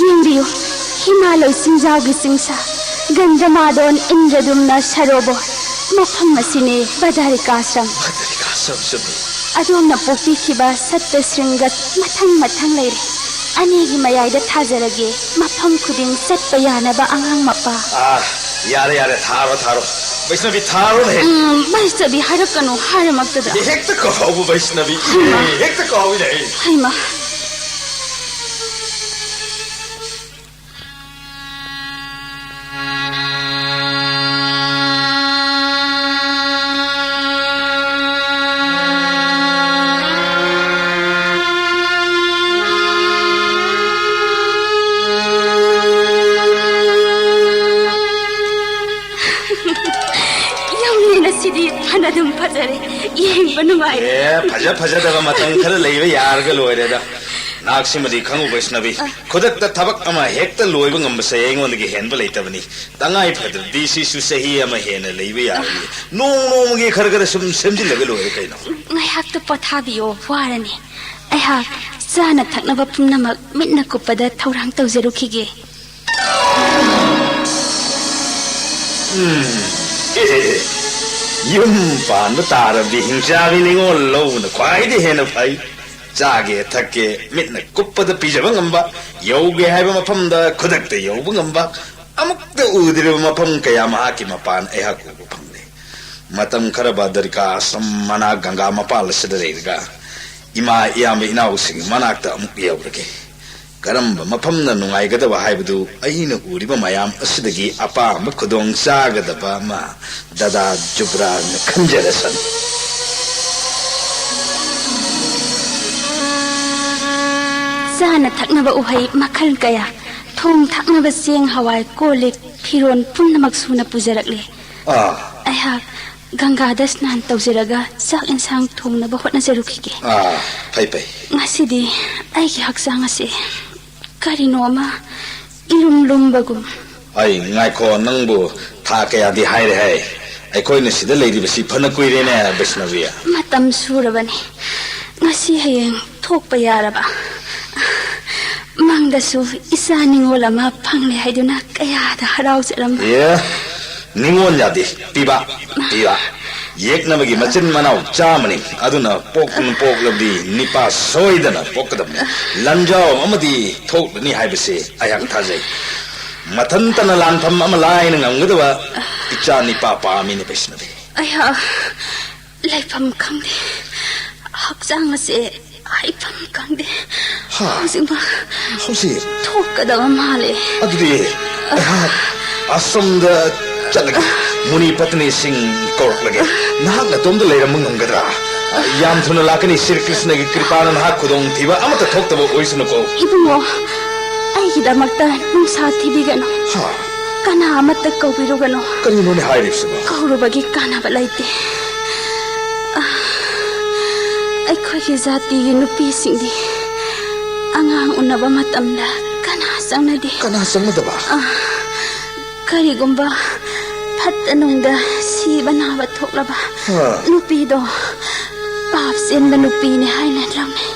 ꯌꯦꯡꯕꯤꯌꯨ, ꯍꯤꯃꯥꯂꯣꯏ ꯆꯤꯡꯖꯥꯎꯒꯤ ꯆꯤꯡꯁꯥ, ꯒꯟꯙꯃꯥꯗꯣꯟ ꯏꯟꯗ꯭ꯔꯗꯨꯝꯅ ꯁꯔꯣꯕꯣꯔ, ꯃꯐꯝ ꯑꯁꯤꯅꯤ ꯕꯗꯔꯤꯀꯥꯁ꯭ꯔꯝ꯫ ꯕꯗꯔꯤꯀꯥꯁ꯭ꯔꯝ ꯆꯨꯝꯃꯤ꯫ ꯑꯗꯣꯝꯅ ꯄꯣꯛꯄꯤꯈꯤꯕ ꯁꯠꯇ ꯁ꯭ꯔꯤꯡꯒ ꯃꯊꯪ ꯃꯊꯪ ꯂꯩꯔꯦ꯫ ꯑꯅꯤꯒꯤ ꯃꯌꯥꯏꯗ ꯊꯥꯖꯔꯒꯦ, ꯃꯐꯝ ꯈꯨꯗꯤꯡ ꯆꯠꯄ ꯌꯥꯅꯕ ꯑꯉꯥꯡ ꯃꯄꯥ꯫ ꯑꯥ, ꯌꯥꯔꯦ, ꯌꯥꯔꯦ, ꯊꯥꯔꯣ, ꯊꯥꯔꯣ꯫ ꯕꯩꯁꯅꯕꯤ, ꯊꯥꯔꯣꯅꯦ꯫ ꯎꯝ, ꯕꯩꯁꯅꯕꯤ ꯍꯥꯏꯔꯛꯀꯅꯨ ꯍꯥꯏꯔꯃꯛꯇꯗ꯫ ꯍꯦꯛꯇ ꯀꯥꯎꯕ ꯕꯩꯁꯅꯕꯤ꯫ ꯍꯩꯃꯥ꯫ ꯍꯦꯛꯇ ꯀꯥꯎꯏꯅꯦ ꯑꯩ꯫ ꯍꯩꯃꯥ꯫ ꯌꯥꯝ ꯐꯖꯔꯦ, ꯌꯦꯡꯕ ꯅꯨꯡꯉꯥꯏꯔꯦ꯫ ꯑꯦ, ꯐꯖ ꯐꯖꯗꯕ ꯃꯇꯝ ꯈꯔ ꯂꯩꯕ ꯌꯥꯔꯒ ꯂꯣꯏꯔꯦꯗ꯫ ꯅꯍꯥꯛꯁꯤꯃꯗꯤ ꯈꯪꯉꯨ ꯕꯩꯁꯅꯕꯤ, ꯑ꯫ ꯈꯨꯗꯛꯇ ꯊꯕꯛ ꯑꯃ ꯍꯦꯛꯇ ꯂꯣꯏꯕ ꯉꯝꯕꯁꯦ ꯑꯩꯉꯣꯟꯗꯒꯤ ꯍꯦꯟꯕ ꯂꯩꯇꯕꯅꯤ꯫ ꯇꯉꯥꯏ ꯐꯗ꯭ꯔꯗꯤ ꯁꯤꯁꯨ ꯆꯍꯤ ꯑꯃ ꯍꯦꯟꯅ ꯂꯩꯕ ꯌꯥꯔꯅꯤ꯫ ꯅꯣꯡ ꯅꯣꯡꯃꯒꯤ ꯈꯔ ꯈꯔ ꯁꯨꯝ ꯁꯦꯝꯖꯤꯜꯂꯒ ꯂꯣꯏꯔꯦ ꯀꯩꯅꯣ꯫ ꯉꯥꯏꯍꯥꯛꯇ ꯄꯣꯊꯥꯕꯤꯌꯣ, ꯋꯥꯔꯅꯤ꯫ ꯑꯩꯍꯥꯛ ꯆꯥꯅ ꯊꯛꯅꯕ ꯄꯨꯝꯅꯃꯛ ꯃꯤꯠꯅ ꯀꯨꯞꯄꯗ ꯊꯧꯔꯥꯡ ꯇꯧꯖꯔꯨꯈꯤꯒꯦ꯫ ꯎꯝ꯫ ꯌꯨꯝ ꯄꯥꯟꯕ ꯇꯥꯔꯕꯗꯤ ꯍꯤꯡꯆꯥꯕꯤ ꯅꯤꯉꯣꯜ ꯂꯧꯕꯅ ꯈ꯭ꯋꯥꯏꯗꯒꯤ ꯍꯦꯟꯅ ꯐꯩ꯫ ꯆꯥꯒꯦ ꯊꯛꯀꯦ ꯃꯤꯠꯅ ꯀꯨꯞꯄꯗ ꯄꯤꯖꯕ ꯉꯝꯕ, ꯌꯧꯒꯦ ꯍꯥꯏꯕ ꯃꯐꯝꯗ ꯈꯨꯗꯛꯇ ꯌꯧꯕ ꯉꯝꯕ, ꯑꯃꯨꯛꯇ ꯎꯗ꯭ꯔꯤꯕ ꯃꯐꯝ ꯀꯌꯥ ꯃꯍꯥꯛꯀꯤ ꯃꯄꯥꯟ ꯑꯩꯍꯥꯛ ꯎꯕ ꯐꯪꯂꯦ꯫ ꯃꯇꯝ ꯈꯔ ꯕꯥꯗꯔꯤꯀꯥ ꯑꯁ꯭ꯔꯝ ꯃꯅꯥꯛ ꯒꯪꯒꯥ ꯃꯄꯥꯜ ꯑꯁꯤꯗ ꯂꯩꯔꯒ ꯏꯃꯥ ꯏꯌꯥꯝꯕ ꯏꯅꯥꯎꯁꯤꯡ ꯃꯅꯥꯛꯇ ꯑꯃꯨꯛ ꯌꯧꯔꯒꯦ꯫ ꯀꯔꯝꯕ ꯃꯐꯝꯅ ꯅꯨꯡꯉꯥꯏꯒꯗꯕ ꯍꯥꯏꯕꯗꯨ ꯑꯩꯅ ꯎꯔꯤꯕ ꯃꯌꯥꯝ ꯑꯁꯤꯗꯒꯤ ꯑꯄꯥꯝꯕ ꯈꯨꯗꯣꯡ ꯆꯥꯒꯗꯕ ꯑꯃ ꯗꯗꯥ ꯖꯨꯕ꯭ꯔꯥꯖꯅ ꯈꯟꯖꯔꯁꯅꯨ꯫ ꯆꯥꯅ ꯊꯛꯅꯕ ꯎꯍꯩ ꯃꯈꯜ ꯀꯌꯥ, ꯊꯣꯡ ꯊꯥꯛꯅꯕ ꯆꯦꯡ ꯍꯋꯥꯏ ꯀꯣꯜ ꯂꯤꯛ ꯐꯤꯔꯣꯟ ꯄꯨꯝꯅꯃꯛ ꯁꯨꯅ ꯄꯨꯖꯔꯛꯂꯦ꯫ ꯑꯥ꯫ ꯑꯩꯍꯥꯛ ꯒꯪꯒꯥꯗ ꯁ꯭ꯅꯥꯟ ꯇꯧꯖꯔꯒ ꯆꯥꯛ ꯏꯟꯁꯥꯡ ꯊꯣꯡꯅꯕ ꯍꯣꯠꯅꯖꯔꯨꯈꯤꯒꯦ꯫ ꯑꯥ, ꯐꯩ, ꯐꯩ꯫ ꯉꯁꯤꯗꯤ ꯑꯩꯒꯤ ꯍꯛꯆꯥꯡ ꯑꯁꯤ ꯀꯔꯤꯅꯣ ꯑꯃ ꯏꯂꯨꯝ ꯂꯨꯝꯕꯒꯨꯝ꯫ ꯑꯩ, ꯉꯥꯏꯈꯣ, ꯅꯪꯕꯨ ꯊꯥ ꯀꯌꯥꯗꯤ ꯍꯥꯏꯔꯦ ꯍꯥꯏ? ꯑꯩꯈꯣꯏꯅ ꯁꯤꯗ ꯂꯩꯔꯤꯕꯁꯤ ꯐꯅ ꯀꯨꯏꯔꯦꯅꯦ, ꯕꯩꯁꯅꯕꯤ꯫ ꯃꯇꯝ ꯁꯨꯔꯕꯅꯤ꯫ ꯉꯁꯤ ꯍꯌꯦꯡ ꯊꯣꯛꯄ ꯌꯥꯔꯕ꯫ ꯃꯪꯗꯁꯨ ꯏꯆꯥ ꯅꯤꯉꯣꯜ ꯑꯃ ꯐꯪꯂꯦ ꯍꯥꯏꯗꯨꯅ ꯀꯌꯥꯗ ꯍꯔꯥꯎꯖꯔꯝꯕ꯫ ꯑꯦ, ꯅꯤꯉꯣꯜ ꯌꯥꯗꯦ, ꯄꯤꯕ, ꯄꯤꯕ꯫ ꯌꯦꯛꯅꯕꯒꯤ ꯃꯆꯤꯟ ꯃꯅꯥꯎ ꯆꯥꯝꯃꯅꯤ, ꯑꯗꯨꯅ ꯄꯣꯛ-, ꯄꯣꯛꯂꯕꯗꯤ ꯅꯤꯄꯥ ꯁꯣꯏꯗꯅ ꯄꯣꯛꯀꯗꯕꯅꯤ꯫ ꯂꯥꯟꯖꯥꯎ ꯑꯃꯗꯤ ꯊꯣꯛꯂꯅꯤ ꯍꯥꯏꯕꯁꯦ ꯑꯩꯍꯥꯛ ꯊꯥꯖꯩ꯫ ꯃꯊꯟꯇꯅ ꯂꯥꯟꯐꯝ ꯑꯃ ꯂꯥꯏꯅ ꯉꯝꯒꯗꯕ ꯏꯆꯥ ꯅꯤꯄꯥ ꯄꯥꯝꯃꯤꯅꯦ ꯕꯩꯁꯅꯕꯤ꯫ ꯑꯩꯍꯥꯛ ꯂꯩꯐꯝ ꯈꯪꯗꯦ꯫ ꯍꯛꯆꯥꯡ ꯑꯁꯦ ꯍꯥꯏꯐꯝ ꯈꯪꯗꯦ꯫ ꯍꯥ? ꯍꯧꯖꯤꯛꯃꯛ ꯍꯧꯖꯤꯛ? ꯊꯣꯛꯀꯗꯕ ꯃꯥꯜꯂꯦ꯫ ꯑꯗꯨꯗꯤ ꯑꯩꯍꯥꯛ ꯑꯁꯣꯝꯗ ꯆꯠꯂꯒꯦ꯫ ꯃꯨꯅꯤ ꯄꯠꯅꯤꯁꯤꯡ ꯀꯧꯔꯛꯂꯒꯦ꯫ ꯅꯍꯥꯛ ꯅꯇꯣꯝꯇ ꯂꯩꯔꯝꯕ ꯉꯝꯒꯗ꯭ꯔꯥ? ꯌꯥꯝ ꯊꯨꯅ ꯂꯥꯛꯀꯅꯤ꯫ ꯁ꯭ꯔꯤ ꯀ꯭ꯔꯤꯁꯅꯒꯤ ꯀ꯭ꯔꯤꯄꯥꯅ ꯅꯍꯥꯛ ꯈꯨꯗꯣꯡꯊꯤꯕ ꯑꯃꯠꯇ ꯊꯣꯛꯇꯕ ꯑꯣꯏꯁꯅꯨꯀꯣ꯫ ꯏꯕꯨꯡꯉꯣ, ꯑꯩꯒꯤꯗꯃꯛꯇ ꯅꯨꯡꯁꯥ ꯊꯤꯕꯤꯒꯅꯨ꯫ ꯍꯥ? ꯀꯅꯥ ꯑꯃꯠꯇ ꯀꯧꯕꯤꯔꯨꯒꯅꯨ꯫ ꯀꯔꯤꯅꯣꯅꯦ ꯍꯥꯏꯔꯤꯕꯁꯤꯕꯣ? ꯀꯧꯔꯨꯕꯒꯤ ꯀꯥꯟꯅꯕ ꯂꯩꯇꯦ꯫ ꯑꯩꯈꯣꯏꯒꯤ ꯖꯥꯇꯤꯒꯤ ꯅꯨꯄꯤꯁꯤꯡꯗꯤ ꯑꯉꯥꯡ ꯎꯅꯕ ꯃꯇꯝꯗ ꯀꯅꯥ ꯆꯪꯅꯗꯦ꯫ ꯀꯅꯥ ꯆꯪꯅꯗꯕ? ꯀꯔꯤꯒꯨꯝꯕ ꯐꯠꯇ ꯅꯨꯡꯗ ꯁꯤꯕ ꯅꯥꯕ ꯊꯣꯛꯂꯕ ꯍꯥ꯫ ꯅꯨꯄꯤꯗꯣ ꯄꯥꯞ ꯆꯦꯟꯕ ꯅꯨꯄꯤꯅꯤ ꯍꯥꯏꯅ ꯂꯧꯅꯩ꯫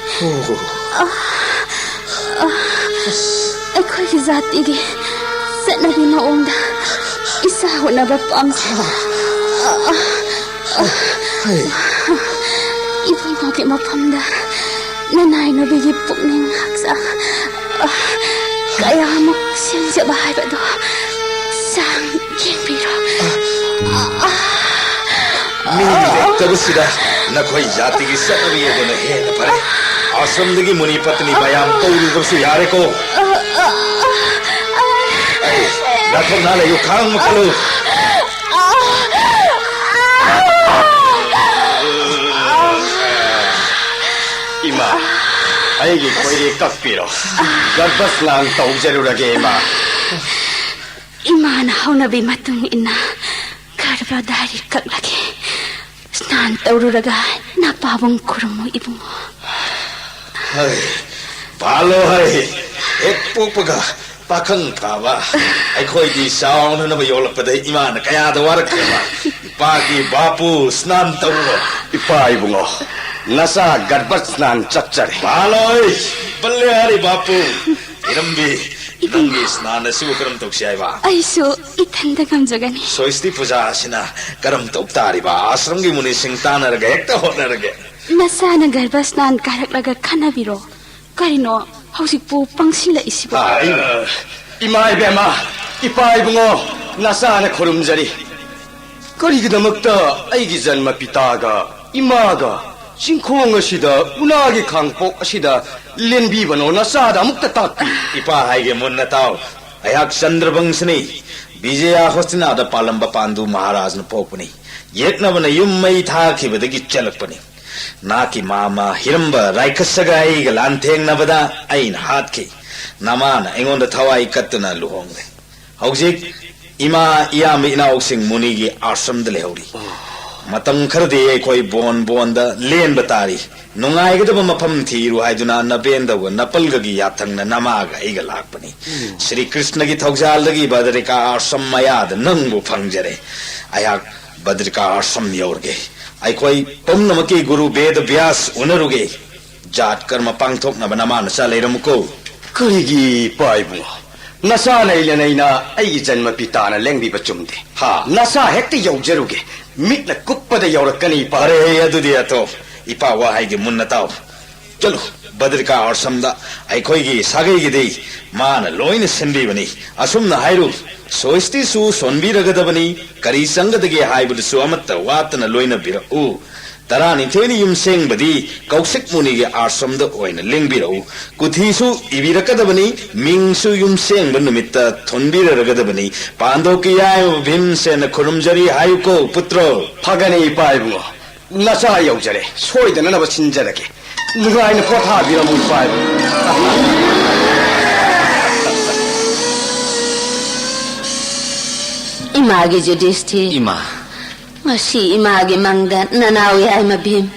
ꯑꯣ꯫ ꯑꯩꯈꯣꯏꯒꯤ ꯖꯥꯇꯤꯒꯤ ꯆꯠꯅꯕꯤ ꯃꯑꯣꯡꯗ ꯏꯆꯥ ꯎꯅꯕ ꯄꯥꯝꯖꯩ꯫ ꯍꯥꯏ꯫ ꯏꯕꯨꯡꯉꯣꯒꯤ ꯃꯐꯝꯗ ꯅꯅꯥꯏ ꯅꯨꯄꯤꯒꯤ ꯄꯨꯛꯅꯤꯡ ꯍꯛꯆꯥꯡ ꯀꯌꯥꯃꯨꯛ ꯁꯦꯝꯖꯕ ꯍꯥꯏꯕꯗꯣ ꯆꯥꯡ ꯌꯦꯡꯕꯤꯔꯣ꯫ ꯃꯤ ꯂꯩꯇꯕꯁꯤꯗ ꯅꯈꯣꯏ ꯖꯥꯇꯤꯒꯤ ꯆꯠꯅꯕꯤ ꯑꯗꯨꯅ ꯍꯦꯟꯅ ꯐꯔꯦ꯫ ꯑꯥꯁ꯭ꯔꯝꯗꯒꯤ ꯃꯨꯅꯤ ꯄꯠꯅꯤ ꯃꯌꯥꯝ ꯀꯧꯔꯨꯗ꯭ꯔꯁꯨ ꯌꯥꯔꯦꯀꯣ꯫ ꯑꯩ, ꯅꯥꯊꯣꯛꯅ ꯂꯩꯌꯨ, ꯈꯥꯡ ꯃꯈꯜꯂꯨ꯫ ꯏꯃꯥ, ꯑꯩꯒꯤ ꯈꯣꯏꯔꯤ ꯀꯛꯄꯤꯔꯣ꯫ ꯒꯔꯚ ꯁ꯭ꯅꯥꯟ ꯇꯧꯖꯔꯨꯔꯒꯦ, ꯏꯃꯥ꯫ ꯏꯃꯥꯅ ꯍꯧꯅꯕꯤ ꯃꯇꯨꯡ ꯏꯟꯅ ꯒꯔꯚ ꯗꯥꯔꯤ ꯀꯛꯂꯒꯦ꯫ ꯁ꯭ꯅꯥꯟ ꯇꯧꯔꯨꯔꯒ ꯅꯄꯥꯕꯨꯡ ꯈꯨꯔꯨꯝꯃꯨ ꯏꯕꯨꯡꯉꯣ꯫ ꯍꯩ, ꯄꯥꯜꯂꯣ ꯍꯩ꯫ ꯍꯦꯛ ꯄꯣꯛꯄꯒ ꯄꯥꯈꯪ ꯐꯥꯕ꯫ ꯑꯩꯈꯣꯏꯗꯤ ꯆꯥꯎꯅꯅꯕ ꯌꯣꯛꯂꯛꯄꯗ ꯏꯃꯥꯅ ꯀꯌꯥꯗ ꯋꯥꯔꯛꯈ꯭ꯔꯕ꯫ ꯏꯄꯥꯒꯤ ꯕꯥꯄꯨ ꯁ꯭ꯅꯥꯟ ꯇꯧꯔꯨꯔꯣ꯫ ꯏꯄꯥ ꯏꯕꯨꯡꯉꯣ, ꯅꯆꯥ ꯒꯔꯚ ꯁ꯭ꯅꯥꯟ ꯆꯠꯆꯔꯦ꯫ ꯄꯥꯜꯂꯣꯏ, ꯕꯜꯂꯤꯍꯥꯔꯤ ꯕꯥꯄꯨ꯫ ꯏꯔꯝꯕꯤ, ꯏꯕꯨꯡꯉꯣ꯫ ꯅꯪꯒꯤ ꯁ꯭ꯅꯥꯟ ꯑꯁꯤꯕꯨ ꯀꯔꯝ ꯇꯧꯁꯤ ꯍꯥꯏꯕ? ꯑꯩꯁꯨ ꯏꯊꯟꯗ ꯉꯝꯖꯒꯅꯤ꯫ ꯁꯣꯏꯁꯇꯤ ꯄꯨꯖꯥ ꯑꯁꯤꯅ ꯀꯔꯝ ꯇꯧ ꯇꯥꯔꯤꯕ? ꯑꯥꯁ꯭ꯔꯝꯒꯤ ꯃꯨꯅꯤꯁꯤꯡ ꯇꯥꯟꯅꯔꯒ ꯍꯦꯛꯇ ꯍꯣꯠꯅꯔꯒꯦ꯫ ꯅꯆꯥꯅ ꯒꯔꯚ ꯁ꯭ꯅꯥꯟ ꯀꯥꯔꯛꯂꯒ ꯈꯟꯅꯕꯤꯔꯣ꯫ ꯀꯔꯤꯅꯣ ꯍꯧꯖꯤꯛꯄꯨ ꯄꯪꯁꯤꯜꯂꯛꯏꯁꯤꯕꯣ? ꯑ, ꯏꯃꯥ ꯏꯕꯦꯝꯃ, ꯏꯄꯥ ꯏꯕꯨꯡꯉꯣ, ꯅꯆꯥꯅ ꯈꯨꯔꯨꯝꯖꯔꯤ꯫ ꯀꯔꯤꯒꯤꯗꯃꯛꯇ ꯑꯩꯒꯤ ꯖꯟꯃ ꯄꯤꯇꯥꯒ ꯏꯃꯥꯒ ꯆꯤꯡꯈꯣꯡ ꯑꯁꯤꯗ, ꯎꯅꯥꯒꯤ ꯈꯥꯡꯄꯣꯛ ꯑꯁꯤꯗ ꯂꯦꯟꯕꯤꯕꯅꯣ? ꯅꯆꯥꯗ ꯑꯃꯨꯛꯇ ꯇꯥꯛꯄꯤꯌꯨ꯫ ꯏꯄꯥ ꯍꯥꯏꯒꯦ, ꯃꯨꯟꯅ ꯇꯥꯎ꯫ ꯑꯩꯍꯥꯛ ꯆꯟꯗ꯭ꯔꯕꯪꯁꯅꯤ꯫ ꯕꯤꯖꯌ ꯍꯣꯁꯇꯤꯅꯥꯗ ꯄꯥꯜꯂꯝꯕ ꯄꯥꯟꯗꯨ ꯃꯍꯥꯔꯥꯖꯅ ꯄꯣꯛꯄꯅꯤ꯫ ꯌꯦꯛꯅꯕꯅ ꯌꯨꯝ ꯃꯩ ꯊꯥꯈꯤꯕꯗꯒꯤ ꯆꯦꯜꯂꯛꯄꯅꯤ꯫ ꯅꯍꯥꯛꯀꯤ ꯃꯥꯃ ꯍꯤꯔꯝꯕ ꯔꯥꯏꯈꯁꯒ ꯑꯩꯒ ꯂꯥꯟꯊꯦꯡꯅꯕꯗ ꯑꯩꯅ ꯍꯥꯠꯈꯤ꯫ ꯅꯃꯥꯅ ꯑꯩꯉꯣꯟꯗ ꯊꯋꯥꯏ ꯀꯠꯇꯨꯅ ꯂꯨꯍꯣꯡꯂꯦ꯫ ꯍꯧꯖꯤꯛ ꯏꯃꯥ, ꯏꯌꯥꯝꯕ, ꯏꯅꯥꯎꯁꯤꯡ ꯃꯨꯅꯤꯒꯤ ꯑꯥꯁ꯭ꯔꯝꯗ ꯂꯩꯍꯧꯔꯤ꯫ ꯃꯇꯝ ꯈꯔꯗꯤ ꯑꯩꯈꯣꯏ ꯕꯣꯟ ꯕꯣꯟꯗ ꯂꯦꯟꯕ ꯇꯥꯔꯤ꯫ ꯅꯨꯡꯉꯥꯏꯒꯗꯕ ꯃꯐꯝ ꯊꯤꯔꯨ ꯍꯥꯏꯗꯨꯅ ꯅꯕꯦꯟꯗꯒ ꯅꯄꯜꯒꯒꯤ ꯌꯥꯊꯪꯅ ꯅꯃꯥꯒ ꯑꯩꯒ ꯂꯥꯛꯄꯅꯤ꯫ ꯁ꯭ꯔꯤ ꯀ꯭ꯔꯤꯁꯅꯒꯤ ꯊꯧꯖꯥꯜꯗꯒꯤ ꯕꯗ꯭ꯔꯤꯀꯥ ꯑꯥꯁ꯭ꯔꯝ ꯃꯌꯥꯗ ꯅꯪꯕꯨ ꯐꯪꯖꯔꯦ꯫ ꯑꯩꯍꯥꯛ ꯕꯗ꯭ꯔꯤꯀꯥ ꯑꯥꯁ꯭ꯔꯝ ꯌꯧꯔꯒꯦ꯫ ꯑꯩꯈꯣꯏ ꯄꯨꯝꯅꯃꯛꯀꯤ ꯒꯨꯔꯨ ꯕꯦꯗ ꯕ꯭ꯌꯥꯁ ꯎꯅꯔꯨꯒꯦ꯫ ꯖꯥꯠ ꯀꯔꯃ ꯄꯥꯡꯊꯣꯛꯅꯕ ꯅꯃꯥ ꯅꯆꯥ ꯂꯩꯔꯝꯃꯨꯀꯣ꯫ ꯀꯔꯤꯒꯤ ꯏꯄꯥ ꯏꯕꯨꯡꯉꯣ? ꯅꯆꯥ ꯂꯩꯅ ꯂꯩꯅ ꯑꯩꯒꯤ ꯖꯟꯃ ꯄꯤꯇꯥꯅ ꯂꯦꯡꯕꯤꯕ ꯆꯨꯝꯗꯦ꯫ ꯍꯥ? ꯅꯆꯥ ꯍꯦꯛꯇ ꯌꯧꯖꯔꯨꯒꯦ꯫ ꯃꯤꯠꯅ ꯀꯨꯞꯄꯗ ꯌꯧꯔꯛꯀꯅꯤ ꯏꯄꯥ꯫ ꯐꯔꯦ, ꯑꯗꯨꯗꯤ ꯑꯇꯣ, ꯏꯄꯥ ꯋꯥꯍꯩꯗꯤ ꯃꯨꯟꯅ ꯇꯥꯎ꯫ ꯆꯠꯂꯨ, ꯕꯗ꯭ꯔꯤꯀꯥ ꯑꯥꯁ꯭ꯔꯝꯗ ꯑꯩꯈꯣꯏꯒꯤ ꯁꯥꯒꯩꯒꯤꯗꯤ ꯃꯥꯅ ꯂꯣꯏꯅ ꯁꯤꯟꯕꯤꯕꯅꯤ꯫ ꯑꯁꯨꯝꯅ ꯍꯥꯏꯔꯨ, ꯁꯣꯏꯁꯇꯤꯁꯨ ꯁꯣꯟꯕꯤꯔꯒꯗꯕꯅꯤ, ꯀꯔꯤ ꯆꯪꯒꯗꯒꯦ ꯍꯥꯏꯕꯗꯨꯁꯨ ꯑꯃꯠꯇ ꯋꯥꯠꯇꯅ ꯂꯣꯏꯅꯕꯤꯔꯛꯎ꯫ ꯇꯔꯥꯅꯤꯊꯣꯏꯅꯤ ꯌꯨꯝꯁꯦꯡꯕꯗꯤ ꯀꯧꯁꯤꯛ ꯃꯨꯅꯤꯒꯤ ꯑꯥꯁ꯭ꯔꯝꯗ ꯑꯣꯏꯅ ꯂꯦꯡꯕꯤꯔꯛꯎ꯫ ꯀꯨꯊꯤꯁꯨ ꯏꯕꯤꯔꯛꯀꯗꯕꯅꯤ, ꯃꯤꯡꯁꯨ ꯌꯨꯝꯁꯦꯡꯕ ꯅꯨꯃꯤꯠꯇ ꯊꯣꯟꯕꯤꯔꯔꯒꯗꯕꯅꯤ꯫ ꯄꯥꯟꯗꯣꯞꯀꯤ ꯌꯥꯏꯃ ꯚꯤꯝꯁꯦꯟꯅ ꯈꯨꯔꯨꯝꯖꯔꯤ ꯍꯥꯏꯌꯨꯀꯣ, ꯄꯨꯇ꯭ꯔꯣ꯫ ꯐꯒꯅꯤ, ꯏꯄꯥ ꯏꯕꯨꯡꯉꯣ꯫ ꯅꯆꯥ ꯌꯧꯖꯔꯦ, ꯁꯣꯏꯗꯅꯅꯕ ꯁꯤꯟꯖꯔꯒꯦ꯫ ꯅꯨꯡꯉꯥꯏꯅ ꯄꯣꯊꯥꯕꯤꯔꯝꯃꯨ, ꯏꯄꯥ ꯏꯕꯨꯡꯉꯣ꯫ ꯏꯃꯥꯒꯤ ꯖꯨꯗꯤꯁꯇꯤ꯫ ꯏꯃꯥ꯫ ꯉꯁꯤ ꯏꯃꯥꯒꯤ ꯃꯪꯗ ꯅꯅꯥꯎ ꯌꯥꯏꯃ ꯚꯤꯝ,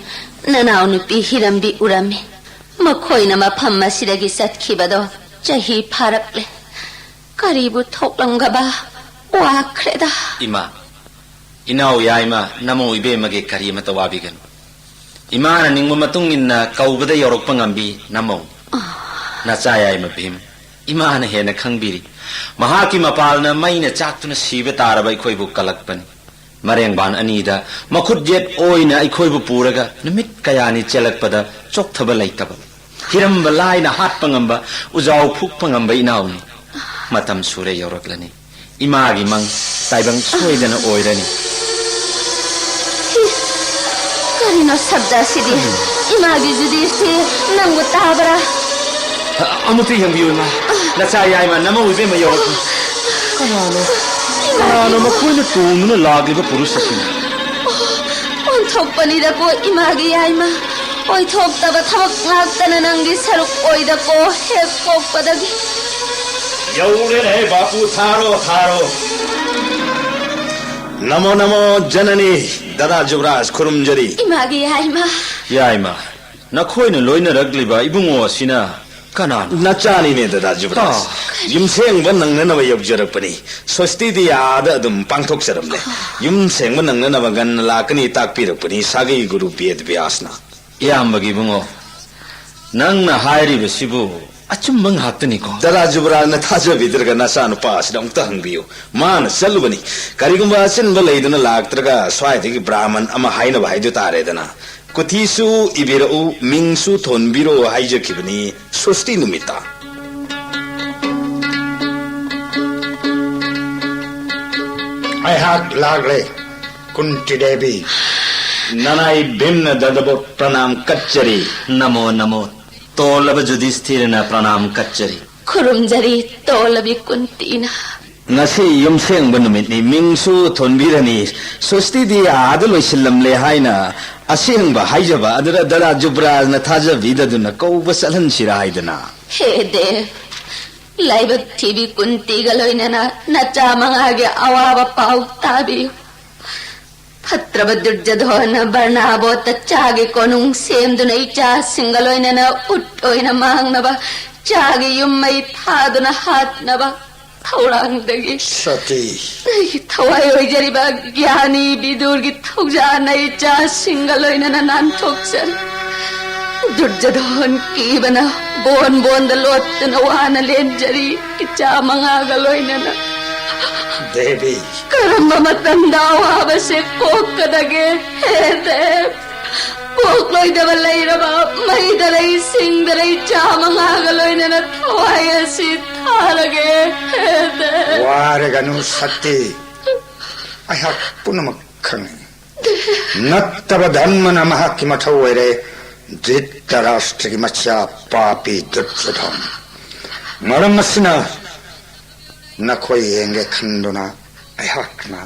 ꯅꯅꯥꯎ ꯅꯨꯄꯤ ꯍꯤꯔꯝꯕꯤ ꯎꯔꯝꯃꯤ꯫ ꯃꯈꯣꯏꯅ ꯃꯐꯝ ꯑꯁꯤꯗꯒꯤ ꯆꯠꯈꯤꯕꯗꯣ ꯆꯍꯤ ꯐꯥꯔꯛꯂꯦ꯫ ꯀꯔꯤꯕꯨ ꯊꯣꯛꯂꯝꯒꯕ? ꯋꯥꯈ꯭ꯔꯦꯗ꯫ ꯏꯃꯥ, ꯏꯅꯥꯎ ꯌꯥꯏꯃ ꯅꯃꯧ ꯏꯕꯦꯝꯃꯒꯤ ꯀꯔꯤ ꯑꯃꯠꯇ ꯋꯥꯕꯤꯒꯅꯨ꯫ ꯏꯃꯥꯅ ꯅꯤꯡꯕ ꯃꯇꯨꯡ ꯏꯟꯅ ꯀꯧꯕꯗ ꯌꯧꯔꯛꯄ ꯉꯝꯕꯤ ꯅꯃꯧ꯫ ꯅꯆꯥ ꯌꯥꯏꯃ ꯚꯤꯝ, ꯏꯃꯥꯅ ꯍꯦꯟꯅ ꯈꯪꯕꯤꯔꯤ꯫ ꯃꯍꯥꯛꯀꯤ ꯃꯄꯥꯜꯅ ꯃꯩꯅ ꯆꯥꯛꯇꯨꯅ ꯁꯤꯕ ꯇꯥꯔꯕ ꯑꯩꯈꯣꯏꯕꯨ ꯀꯜꯂꯛꯄꯅꯤ꯫ ꯃꯔꯦꯡꯕꯥꯟ ꯑꯅꯤꯗ ꯃꯈꯨꯠ ꯌꯦꯠ ꯑꯣꯏꯅ ꯑꯩꯈꯣꯏꯕꯨ ꯄꯨꯔꯒ ꯅꯨꯃꯤꯠ ꯀꯌꯥꯅꯤ ꯆꯦꯜꯂꯛꯄꯗ ꯆꯣꯛꯊꯕ ꯂꯩꯇꯕ, ꯍꯤꯔꯝꯕ ꯂꯥꯏꯅ ꯍꯥꯠꯄ ꯉꯝꯕ, ꯎꯖꯥꯎ ꯐꯨꯛꯄ ꯉꯝꯕ ꯏꯅꯥꯎꯅꯤ꯫ ꯃꯇꯝ ꯁꯨꯔꯦ ꯌꯧꯔꯛꯂꯅꯤ꯫ ꯏꯃꯥꯒꯤ ꯃꯪ ꯇꯥꯏꯕꯪ ꯁꯣꯏꯗꯅ ꯑꯣꯏꯔꯅꯤ꯫ ꯀꯔꯤꯅꯣ ꯁꯕꯗ ꯑꯁꯤꯗꯤ? ꯏꯃꯥꯒꯤ ꯖꯨꯗꯤꯁꯇꯤ ꯅꯪꯕꯨ ꯇꯥꯕ꯭ꯔꯥ? ꯑ-, ꯑꯃꯨꯛꯇ ꯌꯦꯡꯕꯤꯌꯨ, ꯏꯃꯥ꯫ ꯅꯆꯥ ꯌꯥꯏꯃ ꯅꯃꯧ ꯏꯕꯦꯝꯃ ꯌꯧꯔꯛꯂꯤ꯫ ꯀꯅꯥꯅꯣ? ꯏꯃꯥ ꯀꯅꯥꯅꯣ ꯏꯕꯦꯝꯃ꯫ ꯃꯈꯣꯏꯅ ꯇꯣꯡꯗꯨꯅ ꯂꯥꯛꯂꯤꯕ ꯄꯨꯔꯨꯁ ꯑꯁꯤꯅ? ꯑꯣꯟꯊꯣꯛꯄꯅꯤꯗꯀꯣ ꯏꯃꯥꯒꯤ ꯌꯥꯏꯃ꯫ ꯑꯣꯏꯊꯣꯛꯇꯕ ꯊꯕꯛ ꯉꯥꯛꯇꯅ ꯅꯪꯒꯤ ꯁꯔꯨꯛ ꯑꯣꯏꯗꯀꯣ ꯍꯦꯛ ꯄꯣꯛꯄꯗꯒꯤ꯫ ꯌꯧꯔꯦꯅꯦ ꯕꯥꯄꯨ, ꯊꯥꯔꯣ, ꯊꯥꯔꯣ꯫ ꯅꯃꯣ ꯅꯃꯣ ꯖꯅꯅꯤ꯫ ꯗꯗꯥ ꯖꯨꯕꯔꯥꯖ, ꯈꯨꯔꯨꯝꯖꯔꯤ꯫ ꯏꯃꯥꯒꯤ ꯌꯥꯏꯃ꯫ ꯌꯥꯏꯃ, ꯅꯈꯣꯏꯅ ꯂꯣꯏꯅꯔꯛꯂꯤꯕ ꯏꯕꯨꯡꯉꯣ ꯑꯁꯤꯅ ꯀꯅꯥꯅꯣ? ꯅꯆꯥꯅꯤꯅꯦ ꯗꯗꯥ ꯖꯨꯕꯔꯥꯖ꯫ ꯑꯥ꯫ ꯌꯨꯝꯁꯦꯡꯕ ꯅꯪꯅꯅꯕ ꯌꯧꯖꯔꯛꯄꯅꯤ꯫ ꯁ꯭ꯋꯁꯇꯤꯗꯤ ꯑꯥꯗ ꯑꯗꯨꯝ ꯄꯥꯡꯊꯣꯛꯆꯔꯝꯂꯦ꯫ ꯌꯨꯝꯁꯦꯡꯕ ꯅꯪꯅꯅꯕ ꯉꯟꯅ ꯂꯥꯛꯀꯅꯤ ꯇꯥꯛꯄꯤꯔꯛꯄꯅꯤ ꯁꯥꯒꯩ ꯒꯨꯔꯨ ꯕꯦꯗ ꯕ꯭ꯌꯥꯁꯅ꯫ ꯏꯌꯥꯝꯕꯒꯤ ꯏꯕꯨꯡꯉꯣ, ꯅꯪꯅ ꯍꯥꯏꯔꯤꯕꯁꯤꯕꯨ ꯑꯆꯨꯝꯕ ꯉꯥꯛꯇꯅꯤꯀꯣ? ꯗꯗꯥ ꯖꯨꯕꯔꯥꯖꯅ ꯊꯥꯖꯕꯤꯗ꯭ꯔꯒ ꯅꯆꯥꯅꯨꯄꯥ ꯑꯁꯤꯗ ꯑꯃꯨꯛꯇ ꯍꯪꯕꯤꯌꯨ꯫ ꯃꯥꯅ ꯆꯠꯂꯨꯕꯅꯤ꯫ ꯀꯔꯤꯒꯨꯝꯕ ꯑꯆꯤꯟꯕ ꯂꯩꯗꯨꯅ ꯂꯥꯛꯇ꯭ꯔꯒ ꯁ꯭ꯋꯥꯏꯗꯒꯤ ꯕ꯭ꯔꯥꯍꯃꯟ ꯑꯃ ꯍꯥꯏꯅꯕ ꯍꯥꯏꯗꯨ ꯇꯥꯔꯦꯗꯅ꯫ ꯀꯨꯊꯤꯁꯨ ꯏꯕꯤꯔꯛꯎ, ꯃꯤꯡꯁꯨ ꯊꯣꯟꯕꯤꯔꯛꯎ ꯍꯥꯏꯖꯈꯤꯕꯅꯤ ꯁ꯭ꯋꯁꯇꯤ ꯅꯨꯃꯤꯠꯇ꯫ ꯑꯩꯍꯥꯛ ꯂꯥꯛꯂꯦ, ꯀꯨꯟꯇꯤ ꯗꯦꯕꯤ꯫ ꯅꯅꯥꯏ ꯚꯤꯝꯅ ꯗꯗꯕꯣꯠ ꯄ꯭ꯔꯅꯥꯝ ꯀꯠꯆꯔꯤ꯫ ꯅꯃꯣ ꯅꯃꯣ꯫ ꯇꯣꯜꯂꯕ ꯖꯨꯗꯤꯁꯊꯤꯔꯅ ꯄ꯭ꯔꯅꯥꯝ ꯀꯠꯆꯔꯤ꯫ ꯈꯨꯔꯨꯝꯖꯔꯤ ꯇꯣꯜꯂꯕꯤ ꯀꯨꯟꯇꯤꯅ꯫ ꯉꯁꯤ ꯌꯨꯝꯁꯦꯡꯕ ꯅꯨꯃꯤꯠꯅꯤ, ꯃꯤꯡꯁꯨ ꯊꯣꯟꯕꯤꯔꯅꯤ꯫ ꯁ꯭ꯋꯁꯇꯤꯗꯤ ꯑꯥꯗ ꯂꯣꯏꯁꯤꯜꯂꯝꯂꯦ ꯍꯥꯏꯅ ꯑꯁꯦꯡꯕ ꯍꯥꯏꯖꯕ ꯑꯗꯨꯗ ꯗꯗꯥ ꯖꯨꯕꯔꯥꯖꯅ ꯊꯥꯖꯕꯤꯗꯗꯨꯅ ꯀꯧꯕ ꯆꯠꯍꯟꯁꯤꯔꯥ ꯍꯥꯏꯗꯅ꯫ ꯍꯦ ꯗꯦꯕ, ꯂꯥꯏꯕꯛ ꯊꯤꯕꯤ ꯀꯨꯟꯇꯤꯒ ꯂꯣꯏꯅꯅ ꯅꯆꯥ ꯃꯉꯥꯒꯤ ꯑꯋꯥꯕ ꯄꯥꯎ ꯇꯥꯕꯤꯌꯨ꯫ ꯐꯠꯇ꯭ꯔꯕ ꯗꯨꯔꯖꯣꯙꯣꯟꯅ ꯕꯔꯅꯥꯕꯣꯠꯇ ꯆꯥꯒꯤ ꯀꯣꯅꯨꯡ ꯁꯦꯝꯗꯨꯅ ꯏꯆꯥꯁꯤꯡꯒ ꯂꯣꯏꯅꯅ ꯎꯠ ꯑꯣꯏꯅ ꯃꯥꯡꯅꯕ ꯆꯥꯒꯤ ꯌꯨꯝ ꯃꯩ ꯊꯥꯗꯨꯅ ꯍꯥꯠꯅꯕ ꯊꯧꯔꯥꯡꯗꯒꯤ ꯁꯇꯤ꯫ ꯑꯩꯒꯤ ꯊꯋꯥꯏ ꯑꯣꯏꯖꯔꯤꯕ ꯒ꯭ꯌꯥꯅꯤ ꯕꯤꯗꯨꯔꯒꯤ ꯊꯧꯖꯥꯜꯅ ꯏꯆꯥꯁꯤꯡꯒ ꯂꯣꯏꯅꯅ ꯅꯥꯟꯊꯣꯛꯆꯔꯤ꯫ ꯗꯨꯔꯖꯣꯙꯣꯟ ꯀꯤꯕꯅ ꯕꯣꯟ ꯕꯣꯟꯗ ꯂꯣꯠꯇꯨꯅ ꯋꯥꯅ ꯂꯦꯟꯖꯔꯤ, ꯏꯆꯥ ꯃꯉꯥꯒ ꯂꯣꯏꯅꯅ꯫ ꯗꯦꯕꯤ꯫ ꯀꯔꯝꯕ ꯃꯇꯝꯗ ꯑꯋꯥꯕꯁꯦ ꯀꯣꯛꯀꯗꯒꯦ? ꯍꯦ ꯗꯦꯕ, ꯄꯣꯛꯂꯣꯏꯗꯕ ꯂꯩꯔꯕ ꯃꯩꯗ ꯂꯩ ꯁꯤꯡꯗ ꯂꯩ ꯆꯥ ꯃꯉꯥꯒ ꯂꯣꯏꯅꯅ ꯊꯋꯥꯏ ꯑꯁꯤ ꯊꯥꯔꯒꯦ꯫ ꯍꯦ ꯗꯦꯕ꯫ ꯋꯥꯔꯒꯅꯨ ꯁꯇꯤ, ꯑꯩꯍꯥꯛ ꯄꯨꯝꯅꯃꯛ ꯈꯪꯏ꯫ ꯅꯠꯇꯕ ꯙꯔꯃꯅ ꯃꯍꯥꯛꯀꯤ ꯃꯊꯧ ꯑꯣꯏꯔꯦ, ꯙ꯭ꯔꯤꯇꯔꯥꯁꯇ꯭ꯔꯒꯤ ꯃꯆꯥ ꯄꯥꯄꯤ ꯗꯨꯔꯖꯣꯙꯟ꯫ ꯃꯔꯝ ꯑꯁꯤꯅ ꯅꯈꯣꯏ ꯌꯦꯡꯒꯦ ꯈꯟꯗꯨꯅ ꯑꯩꯍꯥꯛꯅ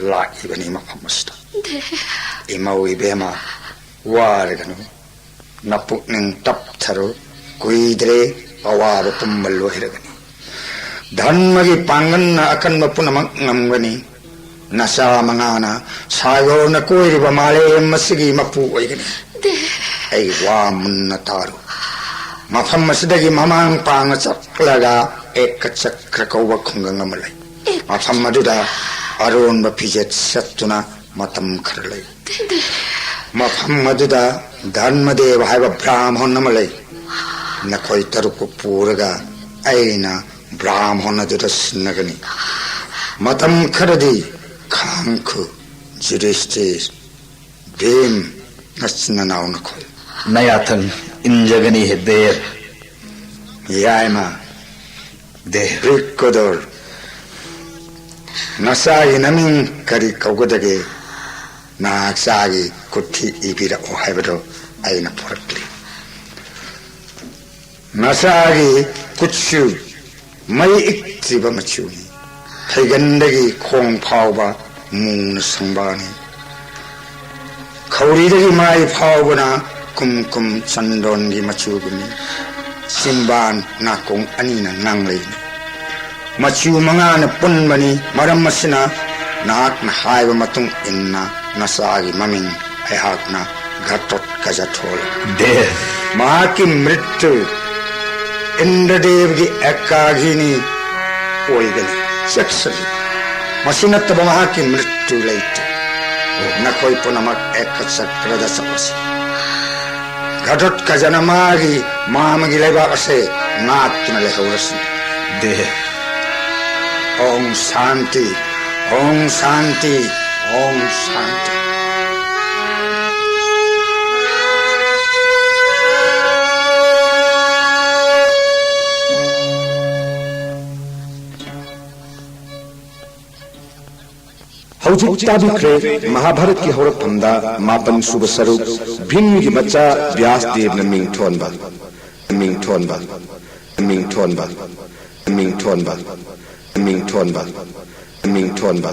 ꯂꯥꯛꯂꯤꯕꯅꯤ ꯃꯐꯝ ꯑꯁꯤꯗ꯫ ꯏꯃꯧ ꯏꯕꯦꯝꯃ, ꯋꯥꯔꯒꯅꯨ, ꯅꯄꯨꯛꯅꯤꯡ ꯇꯞꯊꯔꯨ꯫ ꯀꯨꯏꯗ꯭ꯔꯦ, ꯑꯋꯥꯕ ꯄꯨꯝꯕ ꯂꯣꯏꯔꯒꯅꯤ꯫ ꯙꯔꯃꯒꯤ ꯄꯥꯡꯒꯜꯅ ꯑꯀꯟꯕ ꯄꯨꯝꯅꯃꯛ ꯉꯝꯒꯅꯤ꯫ ꯅꯆꯥ ꯃꯉꯥꯅ ꯁꯥꯒꯣꯔꯅ ꯀꯣꯏꯔꯤꯕ ꯃꯥꯂꯦꯝ ꯑꯁꯤꯒꯤ ꯃꯄꯨ ꯑꯣꯏꯒꯅꯤ꯫ ꯑꯩ ꯋꯥ ꯃꯨꯟꯅ ꯇꯥꯔꯨ꯫ ꯃꯐꯝ ꯑꯁꯤꯗꯒꯤ ꯃꯃꯥꯡ ꯄꯥꯡꯅ ꯆꯠꯂꯒ ꯑꯦꯀꯆꯀ꯭ꯔ ꯀꯧꯕ ꯈꯨꯡꯒꯪ ꯑꯃ ꯂꯩ꯫ ꯃꯐꯝ ꯑꯗꯨꯗ ꯑꯔꯣꯟꯕ ꯐꯤꯖꯦꯠ ꯁꯦꯠꯇꯨꯅ ꯃꯇꯝ ꯈꯔ ꯂꯩ꯫ ꯃꯐꯝ ꯑꯗꯨꯗ ꯙꯔꯃꯗꯦꯕ ꯍꯥꯏꯕ ꯕ꯭ꯔꯥꯍꯃꯟ ꯑꯃ ꯂꯩ꯫ ꯅꯈꯣꯏ ꯇꯔꯨꯛꯄꯨ ꯄꯨꯔꯒ ꯑꯩꯅ ꯕ꯭ꯔꯥꯍꯃꯟ ꯑꯗꯨꯗ ꯁꯤꯟꯅꯒꯅꯤ꯫ ꯃꯇꯝ ꯈꯔꯗꯤ ꯈꯥꯡꯈꯨ꯫ ꯖꯨꯗꯤꯁꯇꯤꯔ, ꯚꯤꯝ, ꯅꯆꯤꯟ ꯅꯅꯥꯎ ꯅꯈꯣꯏ꯫ ꯅꯌꯥꯊꯪ ꯏꯟꯖꯒꯅꯤ ꯍꯦ ꯗꯦꯕ꯫ ꯌꯥꯏꯃ꯫ ꯗꯦꯕ꯫ ꯔꯤꯛꯀꯣꯗꯣꯔ, ꯅꯆꯥꯒꯤ ꯅꯃꯤꯡ ꯀꯔꯤ ꯀꯧꯒꯗꯒꯦ? ꯅꯆꯥꯒꯤ ꯀꯨꯊꯤ ꯏꯕꯤꯔꯛꯑꯣ ꯍꯥꯏꯕꯗꯣ ꯑꯩꯅ ꯄꯨꯔꯛꯂꯤ꯫ ꯅꯆꯥꯒꯤ ꯀꯨꯠꯁꯨ ꯃꯩ ꯏꯛꯇ꯭ꯔꯤꯕ ꯃꯆꯨꯅꯤ꯫ ꯐꯩꯒꯟꯗꯒꯤ ꯈꯣꯡ ꯐꯥꯎꯕ ꯃꯨꯅ ꯁꯪꯕꯥꯅꯤ꯫ ꯈꯧꯔꯤꯗꯒꯤ ꯃꯥꯏ ꯐꯥꯎꯕꯅ ꯀꯨꯝ ꯀꯨꯝ ꯆꯟꯗꯣꯟꯒꯤ ꯃꯆꯨꯒꯨꯝꯃꯤ꯫ ꯆꯤꯝꯕꯥꯟ ꯅꯥꯀꯣꯡ ꯑꯅꯤꯅ ꯉꯥꯡꯂꯩꯅꯤ꯫ ꯃꯆꯨ ꯃꯉꯥꯅ ꯄꯨꯟꯕꯅꯤ꯫ ꯃꯔꯝ ꯑꯁꯤꯅ ꯅꯍꯥꯛꯅ ꯍꯥꯏꯕ ꯃꯇꯨꯡ ꯏꯟꯅ ꯅꯆꯥꯒꯤ ꯃꯃꯤꯡ ꯑꯩꯍꯥꯛꯅ ꯘꯇꯣꯠꯀꯖ ꯊꯣꯜꯂꯤ꯫ ꯗꯦꯕ꯫ ꯃꯍꯥꯛꯀꯤ ꯃ꯭ꯔꯤꯇ꯭ꯌꯨ ꯏꯟꯗ꯭ꯔꯗꯦꯕꯒꯤ ꯑꯦꯀꯥꯘꯤꯅꯤ ꯑꯣꯏꯒꯅꯤ꯫ ꯆꯦꯛꯁꯤꯜꯂꯨ, ꯃꯁꯤ ꯅꯠꯇꯕ ꯃꯍꯥꯛꯀꯤ ꯃ꯭ꯔꯤꯇ꯭ꯌꯨ ꯂꯩꯇꯦ꯫ ꯅꯈꯣꯏ ꯄꯨꯝꯅꯃꯛ ꯑꯦꯀꯆꯀ꯭ꯔꯗ ꯆꯠꯂꯁꯤ꯫ ꯘꯇꯣꯠꯀꯖꯅ ꯃꯥꯒꯤ ꯃꯥꯃꯒꯤ ꯂꯩꯕꯥꯛ ꯑꯁꯦ ꯉꯥꯛꯇꯨꯅ ꯂꯩꯍꯧꯔꯁꯤ꯫ ꯗꯦꯕ꯫ ꯑꯣꯝ ꯁꯥꯟꯇꯤ, ꯑꯣꯝ ꯁꯥꯟꯇꯤ, ꯑꯣꯝ ꯁꯥꯟꯇꯤ꯫ ꯍꯧꯖꯤꯛ ꯇꯥꯕꯤꯈ꯭ꯔꯦ ꯃꯍꯥꯚꯥꯔꯠꯀꯤ ꯍꯧꯔꯛꯐꯝꯗ ꯃꯥꯄꯟ ꯁꯨꯕ ꯁꯔꯨꯛ, ꯚꯤꯝꯒꯤ ꯃꯆꯥ ꯕ꯭ꯌꯥꯁꯗꯦꯕꯅ ꯃꯤꯡꯊꯣꯟꯕ, ꯃꯤꯡꯊꯣꯟꯕ, ꯃꯤꯡꯊꯣꯟꯕ, ꯃꯤꯡꯊꯣꯟꯕ, ꯃꯤꯡꯊꯣꯟꯕ, ꯃꯤꯡꯊꯣꯟꯕ꯫